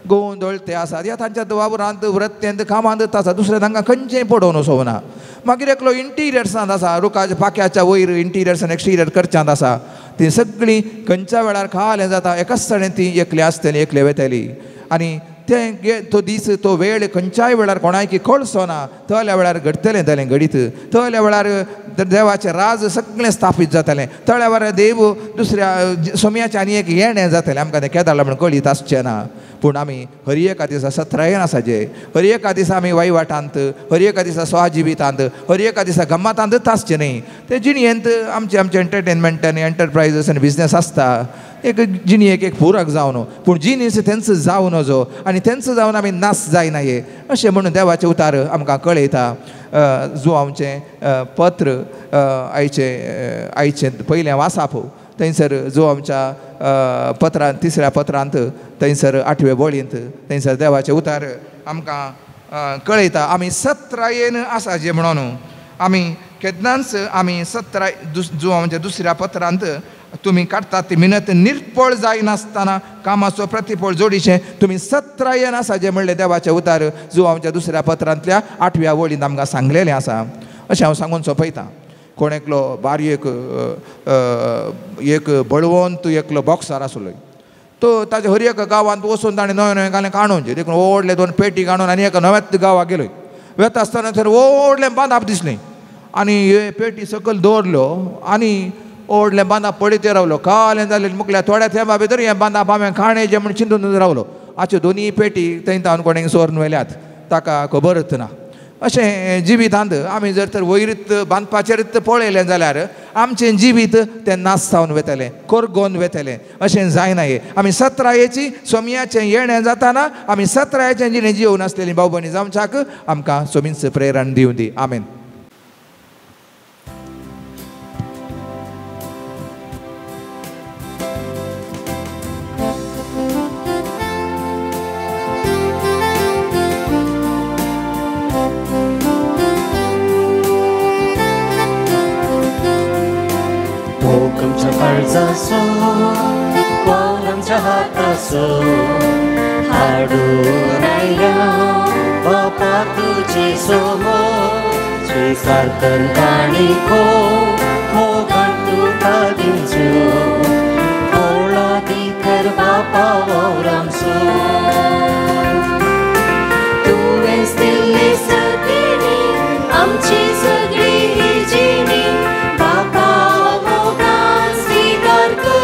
गोंदळ ते आसात, ह्या तांच्याच वावरांत वृत्तेंत कामांत आसा, दुसरें तांकां खंयचेंय पडोवन वचोना. मागीर एकलो इंटिरियर्सांत आसा, रुखाच्या पाक्याच्या वयर इंटिरियर्स आनी एक्सटिरियर करच्यांत आसा. ती सगळीं खंयच्या वेळार खालें जाता, एकाच जाणें ती एकली आसतली, एकले वेतली. आनी तें तो दीस तो वेळ खंयच्याय वेळार कोणायकी कळचो ना, तल्या वेळार घडटलें जालें घडीत, तल्या वेळार देवाचें राज सगळें स्थापीत जातलें, तळ्या वेळार देव दुसऱ्या सोम्याचें आनी एक येणें जातलें. आमकां तें केदाळा म्हण कळीत आसचें ना. पूण आमी हर एका दिसा सत्रायन आसाचे, हर एका दिसा आमी वयवाटांत, हर एका दिसा स्वाजिवितांत, हर एका दिसा गम्मतांतच आसचें न्ही. ते जिणयेंत आमचे आमचे एंटरटेनमेंट आनी एंटरप्रायजीस आनी बिजनेस आसता, एक जिणयेक एक पूरक जावन, पूण जिनीस तेंच जावं नजो आनी तेंच जावन आमी नाश जायना हे अशें म्हणून देवाचें उतार आमकां कळयता. जुवांचें पत्र आयचें आयचें पयलें वासाप थंयसर जुवांच्या पत्रांत तिसऱ्या पत्रांत थंयसर आठवे वळींत थंयसर देवाचें उतार आमकां कळयता आमी सत्रायेन आसा जे म्हणून आमी केन्नाच आमी सत्राय जुवांच्या दुसऱ्या पत्रांत तुमी काडटात ती मिनत निर्पळ जायनासतना कामाचो प्रतिफळ जोडीचें तुमी सत्रायेन आसा जें म्हणलें देवाचें उतार जुवांच्या दुसऱ्या पत्रांतल्या आठव्या वळींत आमकां सांगलेलें आसा अशें हांव सांगून सोंपयतां. कोण एकलो बारी एक एक बळवंत एकलो बॉक्सर आसलो तो ताच्या हर एका गांवांत वचून ताणें नवें नवें घालें काणून देखून व्हडले दोन पेटी काडून आनी एका नव्याच गांवाक गेलो. वेता आसतना थंय व्हडलें बांदाप दिसलें आनी हे पेटी सकयल दवरल्यो आनी व्हडलें बांदाप पळयत रावलो. कालें जालें मुकल्या थोड्या तेंपा भितर हें बांदाप हांवें खाणेचें म्हूण चिंतून रावलो. आच्यो दोनूय पेटी थंय तावन कोणें सोरून व्हेल्यात ताका खबरच ना. अशें जिवितांत आमी जर तर वयरीत बांदपाचेरच पळयलें जाल्यार आमचें जिवीत तें नाश जावन वतलें, कोरगोन वतलें. अशें जायना. हें आमी सत्रायेची सोमयाचें येणें जाताना आमी सत्रायेचें जिणें जिवन आसलेलीं भाव भयणी जावच्याक आमकां सोमींच प्रेरण दिवं दी. आमेन. हाडून आयल्या बापा तुजे सोमो स्विकार कर काणिको मोगान तुका दिवच्यो कोळो दिकर बापा वावरामसो तुवेंच दिल्ली सगळी आमची सगळी ही जिणी बापा मोगान स्विकार कर.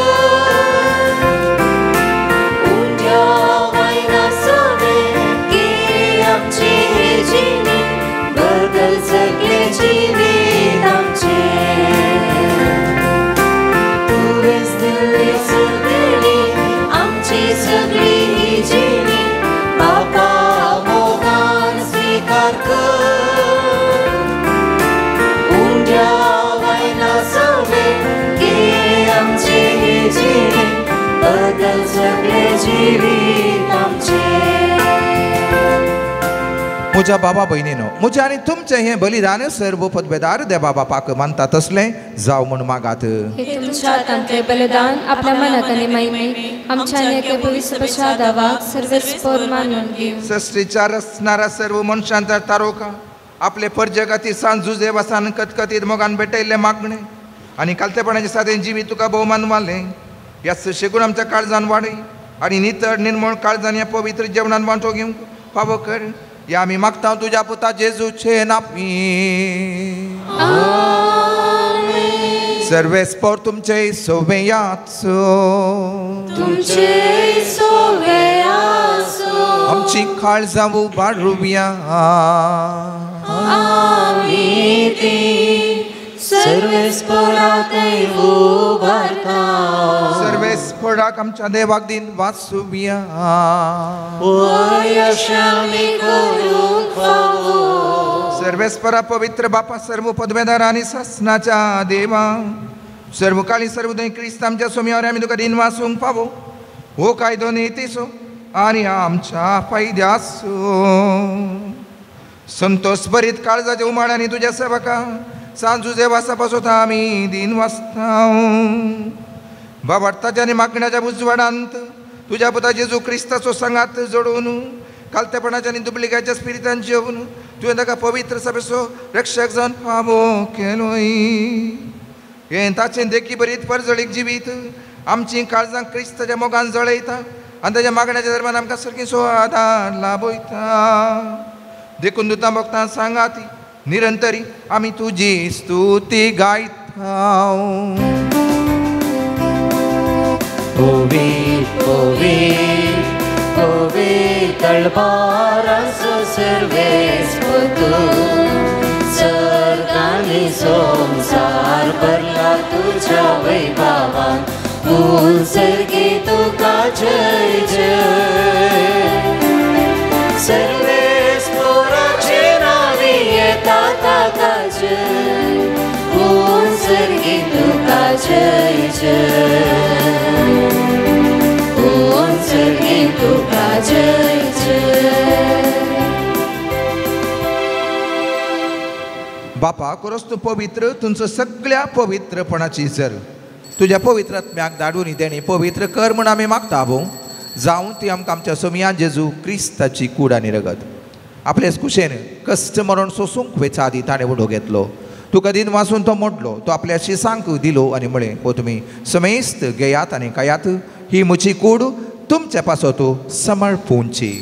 म्हज्या बाबा भयणीनो, म्हजें आनी तुमचें हें बलिदान सर्व पदवेदार देवा बापाक मानता तसलें जावं म्हूण मागात. हे तुमच्या हातांतलें बलिदान आपल्या मनात आनी मायेन आमच्या आनी एके भविष्याच्या दावाक सर्वेस्पर मानून घेवं. सृश्टीच्या रचणारा सर्व मनशांचा तारोका आपले परजगाती सांज जुजे वासान कतकतीत मोगान भेटयल्लें मागणें आनी कालतेपणाचे सादें जिवीत तुका भोवमान मानलें ह्या शेगून आमच्या काळजान वाडय आनी नितळ निर्मळ काळजान ह्या पवित्र जेवणान वांटो घेवंक फावो कर. ह्या आमी मागता तुज्या पुता जेजूचे नापी. सर्वेस्पर तुमचे सोवेयाचो तुमचे सोवेयाचो आमची काळजां उबारुया. आमी ती सर्वेस्पराक उबारता. सर्वेस्पराक आमच्या देवाक दिन वाचुया. सर्वेस्परा पवित्र बापा सर्व पदवेदार आनी सासनाच्या देवा सर्वकाळी सर्वदय क्रिस्त आमच्या सोम्यावर आमी तुका दिन वाचूंक फावो हो कायदो नेतीचो आनी आमच्या फायद्याचो संतोष भरीत काळजाच्या उमाळ्यांनी तुज्या सेवका सांजुजे वासा पासत आमी दिन वाचता. बाबार्थाच्या आनी मागण्याच्या उजवाडांत तुज्या पुता जेजू क्रिस्ताचो सांगात जोडून कालतेपणाच्या आनी दुबलिकाच्या स्पिरितान जेवन तुवें ताका पवित्र सभेचो रक्षक जावन फावो केलोय. हें ताचें देखी बरीत परजळीक जिवीत आमचीं काळजां क्रिस्ताच्या मोगान जळयता आनी ताच्या मागण्याच्या दरम्यान आमकां सारकीं आदार लाभयता. देखून दुतां भक्तां सांगाती निरंतरी आमी तुजी स्तुती गायता. तळपाराचो सर्वेस्पर सर्गांनी संवसार भरला तुज्या वैभवान फूल सर्गी तुका जय जय. सर्वेस्पराचे नांवी येता जय जय, ओम सर्गी तुका जय जय। बापा कोरस तूं पवित्र, तुमचो सगळ्या पवित्रपणाची जर तुज्या पवित्र आत्म्याक धाडून देणी पवित्र कर म्हूण आमी मागता भोव जावं ती आमकां आमच्या सोमया जेजू क्रिस्ताची कूड आनी रगत आपलेच कुशेन कश्ट मरण सोसूंक वेच्या आदी ताणें उडो घेतलो। तुका दिन वाचून तो मोडलो, तो आपल्या शिसांक दिलो आनी म्हळें, हो तुमी समेस्त घेयात आनी खायात, ही म्हजी कूड तुमच्या पासत समर्पूंची।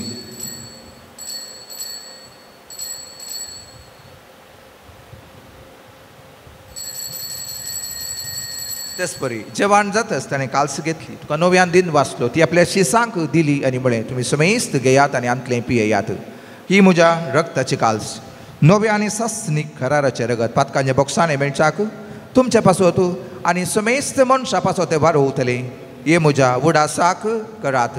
तेच परी जेवण जातच ताणें काल्स घेतली, तुका नव्यान दिन वाचलो, ती आपल्या शिसांक दिली आनी म्हळें, तुमी समेस्त घेयात आनी आंतलें पियेयात, ही म्हज्या रक्ताची काल्स, नव्या आनी सासणीक कराराचें रगत पातकांच्या बोक्सांनी मेळच्याक तुमच्या पासत आनी समेस्त मनशां पासत तें वारोवतलें, हे म्हज्या उडासाक करात।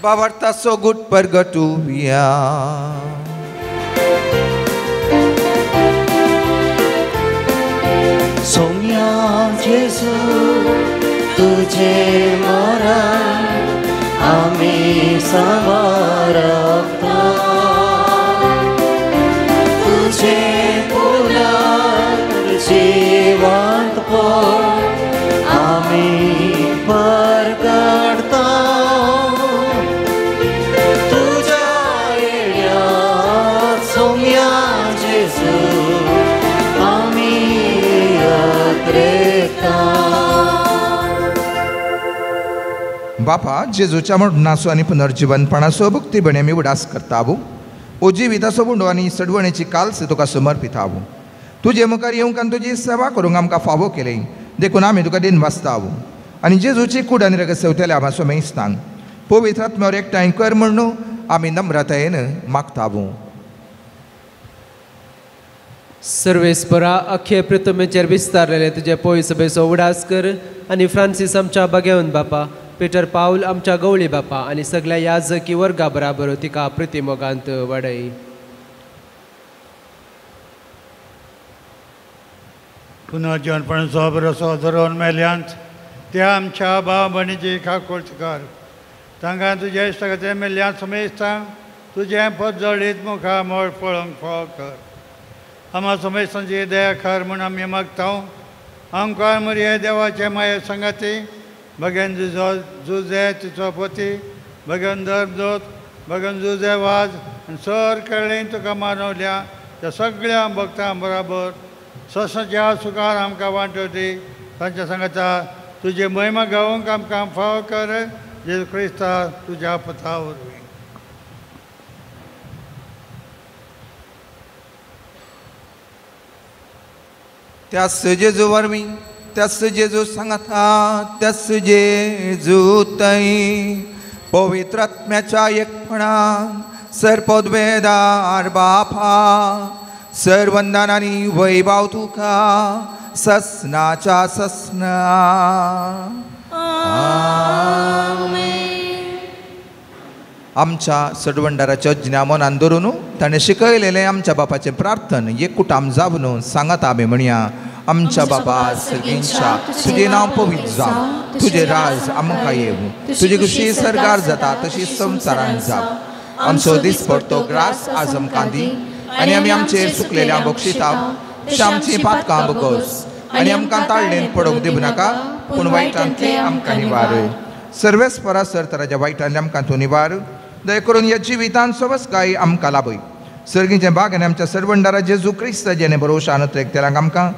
बाबार्थाचो गुट परगटुया। सोम्या जेजू तुझे मरण आमी समर्पता, तुझे पुनर्जीवंतपण आमी परगटता, तुझ्या येण्यात सोम्या जेजू आमी यात्रेता। बापा जेजूच्या मरणाचो आनी पुनर्जीवनपणाचो भक्तीपणे आमी उडास करतावो, ओ जिविताचो उंडो आनी सडवणेची काल्स तुका समर्पितावो, तुजे मुखार येवंक आनी तुजी सेवा करूंक आमकां फावो केली देखून आमी तुका दिन वाचतावो आनी जेजूची कूड आनी रगत सेवतल्या आमा सोमेस्तांक पवित्र आत्म्यावर एकठांय कर म्हणून आमी नम्रतायेन मागतावो। सर्वेस्परा अख्खे पृथ्वीचेर विस्तारलेले तुजे पय सभेचो उडास कर आनी फ्रांसीस आमच्या बगेवन बापा, पीटर पावल आमच्या गवळी बापा आनी सगळ्या याजकी वर्गा बराबर तिका प्रतिमोगांत वाडय। पुनर्जीवनपणाचो बरोसो धरून मेल्यांत त्या आमच्या भाव भयणीची काकुळट कर, तांकां तुज्या इश्टागते मेल्यांत समेस्तांक तुजें पद जळीत मुखार मोड पळोवंक फावो कर। आमा समेस्तांची दया कर म्हूण आमी मागता। आमकां मरये देवाचे माये संगाती भगन जुजे तिचो पती, भगन धर्मदूत, भगन जुजे वाज आनी सर कळ्ळें तुका मानवल्या त्या सगळ्या भक्तां बराबर ससाच्या सुखार आमकां वांटो दी, तांच्या सांगाता तुजी महिमा गावंक आमकां फावो कर, जेजू क्रिस्ता तुज्या पथा वरवीं। त्यास जेजू वरवीं, त्यास जेजू सांगाता, त्यास जेजू तई पवित्र आत्म्याच्या एकपणान सर्पद्वेदार बापा सर्वंदन आनी वैभव तुका ससनाच्या ससना। आमच्या सडवंडाराच्या ज्ञा मनान धरून ताणें शिकयलेलें आमच्या बापाचें प्रार्थन एकूटाम जावन सांगात आमी म्हणया। आमच्या बापा सर्गींच्या, तुजें नांव पवित्र जावं, तुजें राज आमकां येवं, तुजी खुशी सरकार जाता तशी संवसारांत जावं। आमचो दिसपडतो ग्रास आज आमकां दी आनी आमी आमचेर चुकलेल्या बक्षिता तशें आमचीं पातकां बगस आनी आमकां ताळणेन पडोवंक दिवं नाका, पूण वायटांतलें आमकां निवार। सर्वेस्परा सर तराच्या वायटांतलें आमकां तूं निवार, दया करून ह्या जिवितान सवसकाय आमकां लाभय। सर्गीचें भाग आनी आमच्या सर्वंडारा जेजू क्रिस्त जेणे भरोशान त्रेकतेलांक आमकां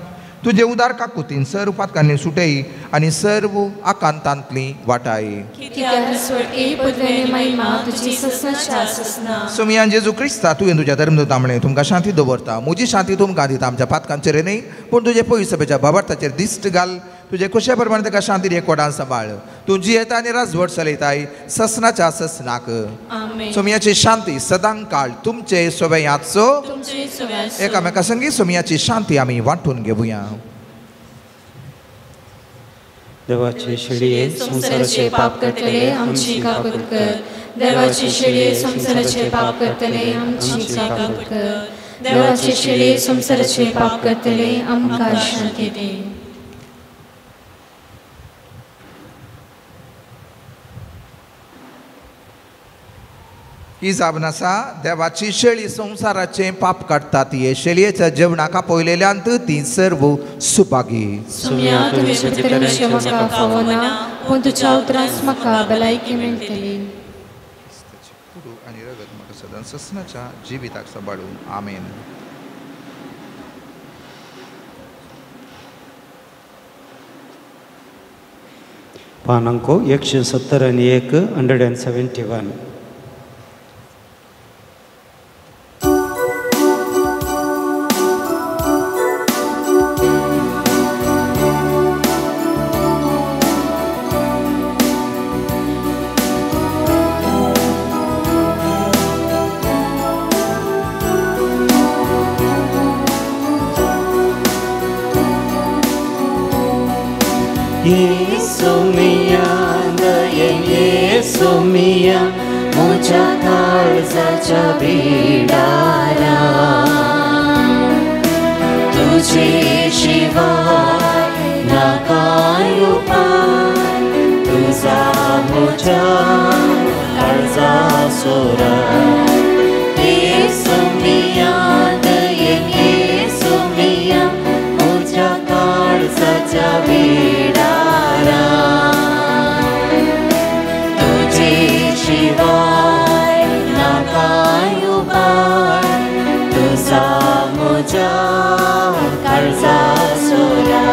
तुजे उदार काकुतीन सर्व पातकांनी सुटय आनी सर्व आकांतांतली वाटाय। सोमियान जेजू क्रिस्ता तुवें तुज्या धर्मदूता म्हणलें, तुमकां शांती दवरता, म्हजी शांती तुमकां दिता, आमच्या पातकांचेर न्हय पूण तुजे पयसभेच्या भावार्थाचेर दिश्ट घाल, तुजे खुशे प्रमाणे ताका शांती एकवटान सांबाळ। तूं जियेता आनी राजवट चलयताय ससनाच्या ससनाक। सोमियाची शांती सदां काळ तुमचे सोबयाचो। एकामेका संगी सोमियाची शांती आमी वांटून घेवया। देवाची शेळये संवसाराचे पाप करतले आमची काकूत कर. देवाची शेळये संवसाराचे पाप करतले आमची काकूत कर. देवाची शेळये संवसाराचे पाप करतले आमकां शांती दी. ही जावन आसा देवाची शेळी संवसाराचें पाप काडटा ती शेळयेच्या जेवणाक आपयलेल्यांत ती सर्व सुभागी. सुम्या तुवें भितरचें म्हाका फावना, पूण तुज्या उतरांच म्हाका भलायकी मेळटली. कुडू आनी रगत म्हाका सदां ससनाच्या जिविताक सांबाळून. आमेन. पानांको 171 171. म्हज्या काळजाच्या बिडारा तुजे शिवाय ना कांय उपाय, तुजा म्हज्या काळजा सोरा. येसू मिया दयेन येसू मिया म्हज्या काळजाच्या बिडारा तुजे शिवाय ना कांय उपाय, तुजा म्हज्या काळजा सोरा.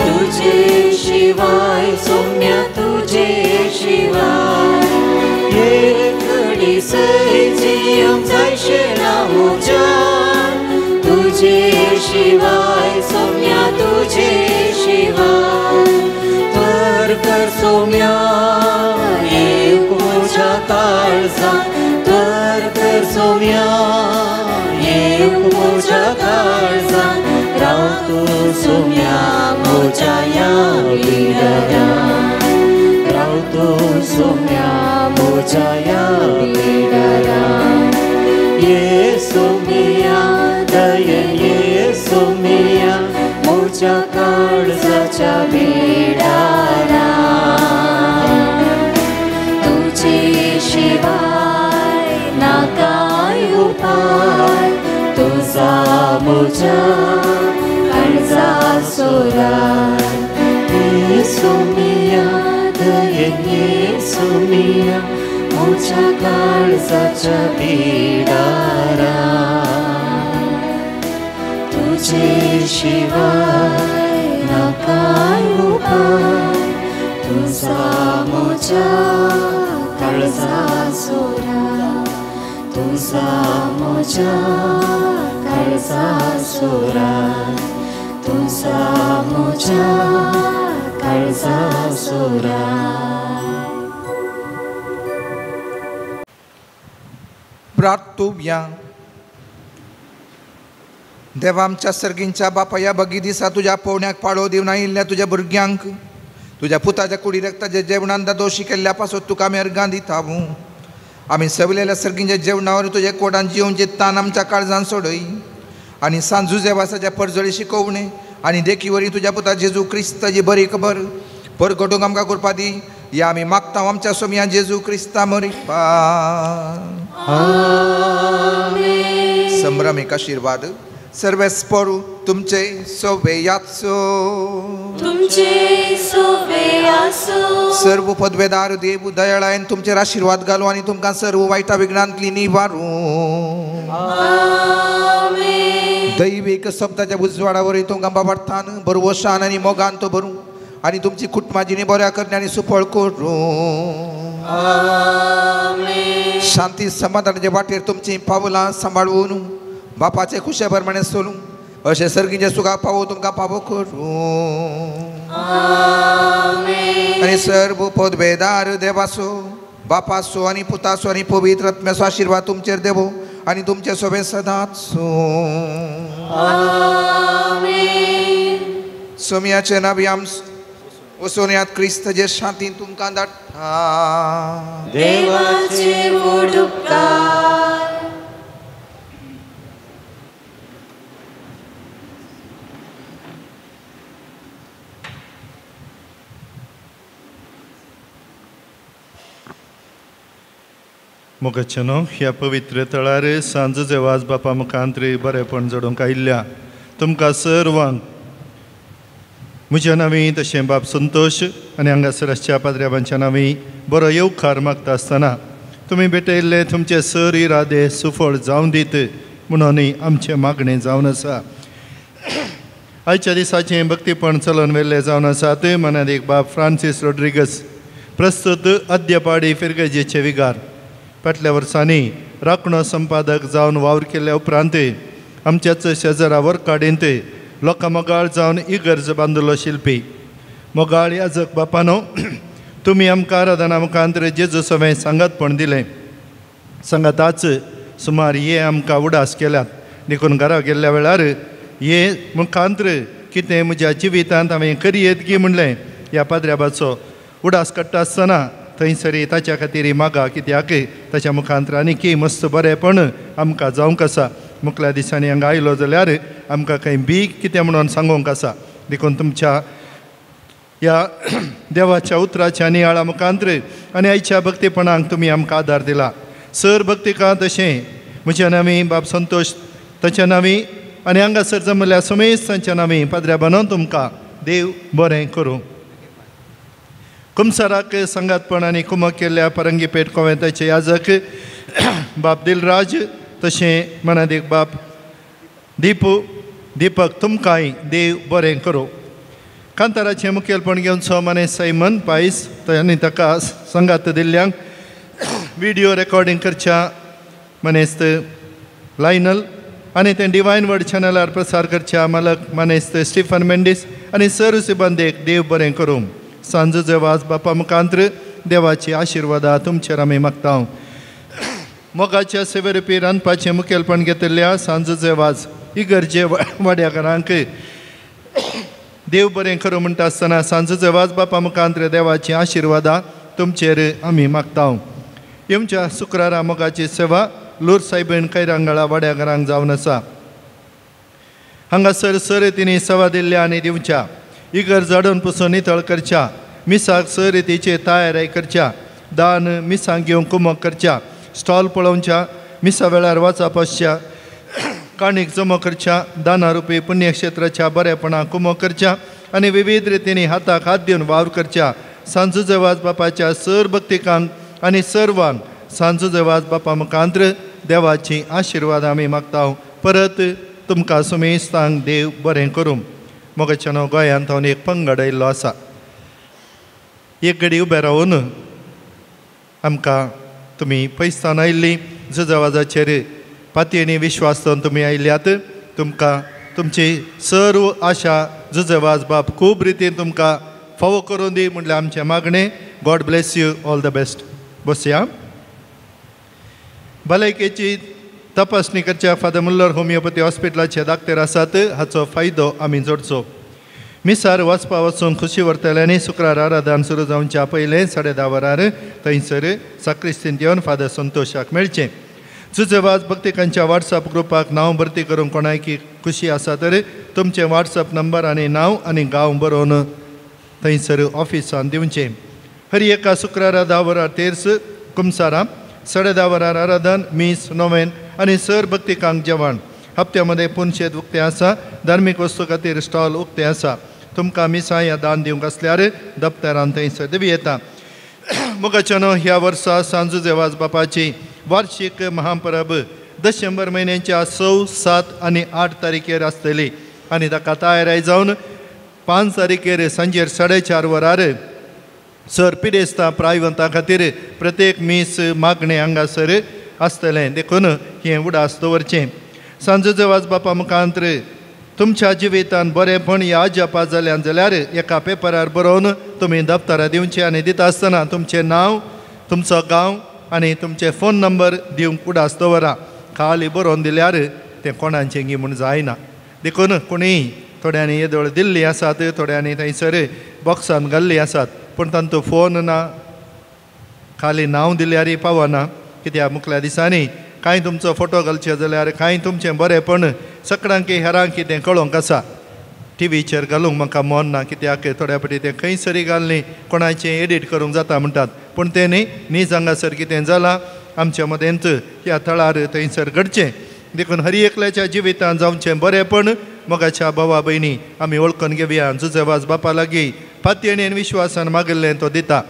तुझे शिवाय सौम्या तुझे शिवाय एक घडी जियंक जायशें ना म्हज्यान, तुझे शिवाय सौम्या तुझे शिवाय. तर कर सौम्या एक म्हज्या काळजान, तर कर सौम्या एक म्हज्या काळजान, राव तूं सौम्या म्हज्या ह्या बिडारान, राव तूं सौम्या म्हज्या ह्या बिडारान. येसू मिया दयेन येसू मिया म्हज्या काळजाच्या बिडारान, तुजे शिवाय ना कांय उपाय, तुजा म्हज्या काळजा सोरा. येसू मिया दयेन येसू मिया म्हज्या काळजाच्या बिडारा तुजे शिवाय ना कांय उपाय, तुजा म्हज्या काळजा सोरा, तुजा म्हज्या काळजा सोरा, तुजा म्हज्या काळजा सोरा. प्रार्थुया. देवा आमच्या सर्गींच्या बापाया बगी दिसा तुज्या पोवण्याक पाळो दिवन आयिल्ल्या तुज्या भुरग्यांक तुज्या पुताच्या कुडी रक्ताच्या जेवणान दोशी केल्ल्या पासत तुका आमी अर्गां दिता. आमी सवलेल्या सर्गींच्या जेवणावर तुज्या कोडान जिवचे तान आमच्या काळजान सोडय आनी सांजुजेवासाच्या परजळी शिकोवणे आनी देखी वरी तुज्या पुता जेजू क्रिस्ताची बरी खबर परगटूंक आमकां करपा दी. या आमी मागता आमच्या सोमया जेजू क्रिस्ता मरिपा. संभ्रमीक आशिर्वाद सर्वेस्पोरू तुमचे सोवे याचो, तुमचे सोवे आसो. सर्व पदवेदार देव दयाळायन तुमचेर आशिर्वाद घालू आनी तुमकां सर्व वायटा विघ्नांतली निवारू. आमेन. दैवीक शब्दाच्या उजवाडावरी तुमकां बाबार्थान बरवशान आनी मोगान तो भरूं आनी तुमची कुटुंबां बऱ्या करणी आनी सुफळ करूं. शांती समाधानाचे वाटेर तुमची पावलां सांबाळून बापाचे खुशे प्रमाणे चलूं अशें सर्गीचें सुखा पावो तुमकां पावो करूं. आनी सर्व पदवेदार देवाचो बापाचो आनी पुताचो आनी पवित्र आत्म्याचो आशिर्वाद तुमचेर देवो आनी तुमचे सोबे सदांच. सोमयाचे नावी आम वसोनयात क्रिस्त जे शांतीन तुमकां धाडटा. देवाचे व्हड उपकार. मोगाच्यानो ह्या पवित्र तळार सांजचे वाज बापा मुखांतरी बरेपण जोडूंक आयिल्ल्या तुमकां सर्वांक म्हज्या नांवी तशें बाप संतोश आनी हांगासर आसच्या पाद्र्याबांच्या नांवी बरो येवकार मागता आसतना तुमी भेटयल्ले तुमचे सर इरादे सुफळ जावन दीत म्हणूनय आमचें मागणें जावन आसा. आयच्या दिसाचें भक्तीपण चलोवन व्हेल्लें जावन आसा थंय मनात एक बाप फ्रांसीस रोड्रिगस प्रस्तुत अद्यपाडी फिरगजेचे विगार फाटल्या वर्सांनी राखणो संपादक जावन वावर केल्या उपरांत आमच्याच शेजरा वर्काडींत लोकां मोगाळ जावन इगर्ज बांदलो शिल्पी मोगाळ याजक बापानो तुमी आमकां आराधना मुखांत जेजू सवें सांगातपण दिलें सांगाताच सुमार हे आमकां उडास केल्यात देखून घरा गेल्ल्या वेळार हे मुखांत कितें म्हज्या जिवितांत हांवें करयेत गी म्हणलें ह्या पाद्र्याबाचो उडास काडटा आसतना थंयसरी ताच्या खातीर मागा कित्याक ताच्या मुखांत आनी मस्त बरेंपण आमकां जावंक आसा. मुखल्या दिसांनी हांगा आयलो जाल्यार आमकां खंय बी कितें म्हणून सांगूंक आसा. देखून तुमच्या ह्या देवाच्या उतराच्या नियाळा मुखांत आनी आयच्या भक्तीपणाक तुमी आमकां आदार दिला. सर भक्तिका तशें म्हज्या नांवी बाब संतोश ताच्या नांवी आनी हांगासर जमल्या समेस्त तांच्या नांवी पाद्र्या बनोवन तुमकां देव बरें करूं. कुमसाराक सांगातपण आनी कुमक केल्ल्या परंगीपेठ कोवेंताचे याजक बाप दिलराज तशें मनादीक बाप दीपू दीपक तुमकांय देव बरें करूं. कांताराचें मुखेलपण घेवन सो सायमन पायस आनी ताका सांगात दिल्ल्यांक विडियो रेकॉर्डिंग करच्या मनेस्त लायनल आनी तें डिवायन वर्ड चॅनलार प्रसार करच्या मालक मानेस्त स्टिफन मेंडीस आनी सर सिबंदेक देव बरें करूं. सांजचे वाज बापा मुखांत देवाची आशिर्वादा तुमचेर आमी मागता. मोगाच्या सेवेरुपी रांदपाचें मुखेलपण घेतिल्ल्या सांजचे वाज इगर्जे वाड्याकारांक देव बरें करूं म्हणटा आसतना सांजचे वाज बापा मुखांत देवाची आशिर्वादा तुमचेर आमी मागता. येवच्या शुक्रारा मोगाची सेवा लूर सायबीण कैरांगळा वाड्याघरांक जावन आसा. हांगासर सर तिणी सेवा दिल्ल्या आनी दिवच्या इगर्ज झाडून पुसून नितळ करच्या मिसाक स रितीचे तयारी करच्या दान मिसांक घेवन कुमक करच्या स्टॉल पळोवच्या मिसा वेळार वाचप आसच्या काणीक जमो करच्या दाना रुपी पुण्यक्षेत्राच्या बरेपणाक कुमक करच्या आनी विविध रितींनी हाताक हात दिवन वावर करच्या. सांजूचे वाज बापाच्या सर भक्तिकांक आनी सर्वांक सांजूचे वाज बापा मुखांत देवाची आशिर्वाद आमी मागता. परत तुमकां सुमेस्तांक देव बरें करूं. मोगाच्यानो गोंयांत हांव एक पंगड आयिल्लो आसा. एक घडी उबे रावन आमकां तुमी पयसान आयिल्ली जुजावाजाचेर पातयेनी विश्वास दवरून तुमी आयल्यात. तुमकां तुमची सर्व आशा जुजेवाज बाप खूब रितीन तुमकां फावो करून दी म्हणल्यार आमचें मागणें. God bless you, all the best. बसया. भलायकेची तपासणी करच्या फादर मुल्लर होमिओपॅथी हॉस्पिटलाचे डाक्टर आसात हाचो फायदो आमी जोडचो. मिसार वचपा वचून खुशी व्हरतल्यांनी शुक्रार आराधन सुरू जावच्या पयलें 10:30 वरार थंयसर साक्रिस्तींत येवन फादर संतोशाक मेळचें. जुजेवाज भक्तिकांच्या वॉट्सअप ग्रुपाक नांव भरती करूंक कोणायकी खुशी आसा तर तुमचें वॉट्सअप नंबर आनी नांव आनी गांव बरोवन थंयसर ऑफिसान दिवचें. हर एका शुक्रारा 10 वरार तेर्स कुमसारां 10:30 वरार आराधन मीस नोवेन आनी सर भक्तिकांक जेवण. हप्त्या मदें पुनशेद उक्तें आसा. धार्मीक वस्तू खातीर स्टॉल उक्तें आसा. तुमकां मिसां या दान दिवंक आसल्यार दप्तरान थंयसर दिवं येता. मोगाच्यानो ह्या वर्सा सांजुजे वाज बापाची वार्षिक महापरब डिसेंबर म्हयन्याच्या 6, 7 आनी 8 तारखेर आसतली आनी ताका तयारी जावन 5 तारखेर सांजेर 4:30 वरार सर पिडेस्तां प्रायवंतां खातीर प्रत्येक मीस मागणें हांगासर आसतलें देखून हें उडास दवरचें. सांजो वाज बापा मुखांत्र तुमच्या जिवितान बरेंपण ह्या अजापा जाल्यान जाल्यार एका पेपरार बरोवन तुमी दफ्तरां दिवचें आनी दिता आसतना तुमचें नांव, तुमचो गांव आनी तुमचे फोन नंबर दिवंक उडास दवरा. खाली बरोवन दिल्यार तें कोणाचें गी म्हूण जायना देखून कोणीय थोड्यांनी येदोळ दिल्ली आसात, थोड्यांनी थंयसर बॉक्सान घाल्ली आसात, पूण तांचो फोन ना, खाली नांव दिल्यारय पावना. कित्याक मुखल्या दिसांनी कांय तुमचो फोटो घालचे जाल्यार कांय तुमचें बरेंपण सगळ्यांक हेरांक तें कळोंक आसा. टिवीचेर घालूंक म्हाका मन ना कित्याक थोड्या फावटी तें खंयसरी घालनी कोणाचें एडीट करूंक जाता म्हणटात, पूण तें न्ही नीज हांगासर कितें जालां आमच्या मदेंत ह्या थळार थंयसर घडचें. देखून हर एकल्याच्या जिवितांत जावचें बरेंपण मोगाच्या भावा भयणी आमी वळखून घेवया. जुजेवाज बापा लागीं पातयेन आनी विश्वासान मागिल्लें तो दिता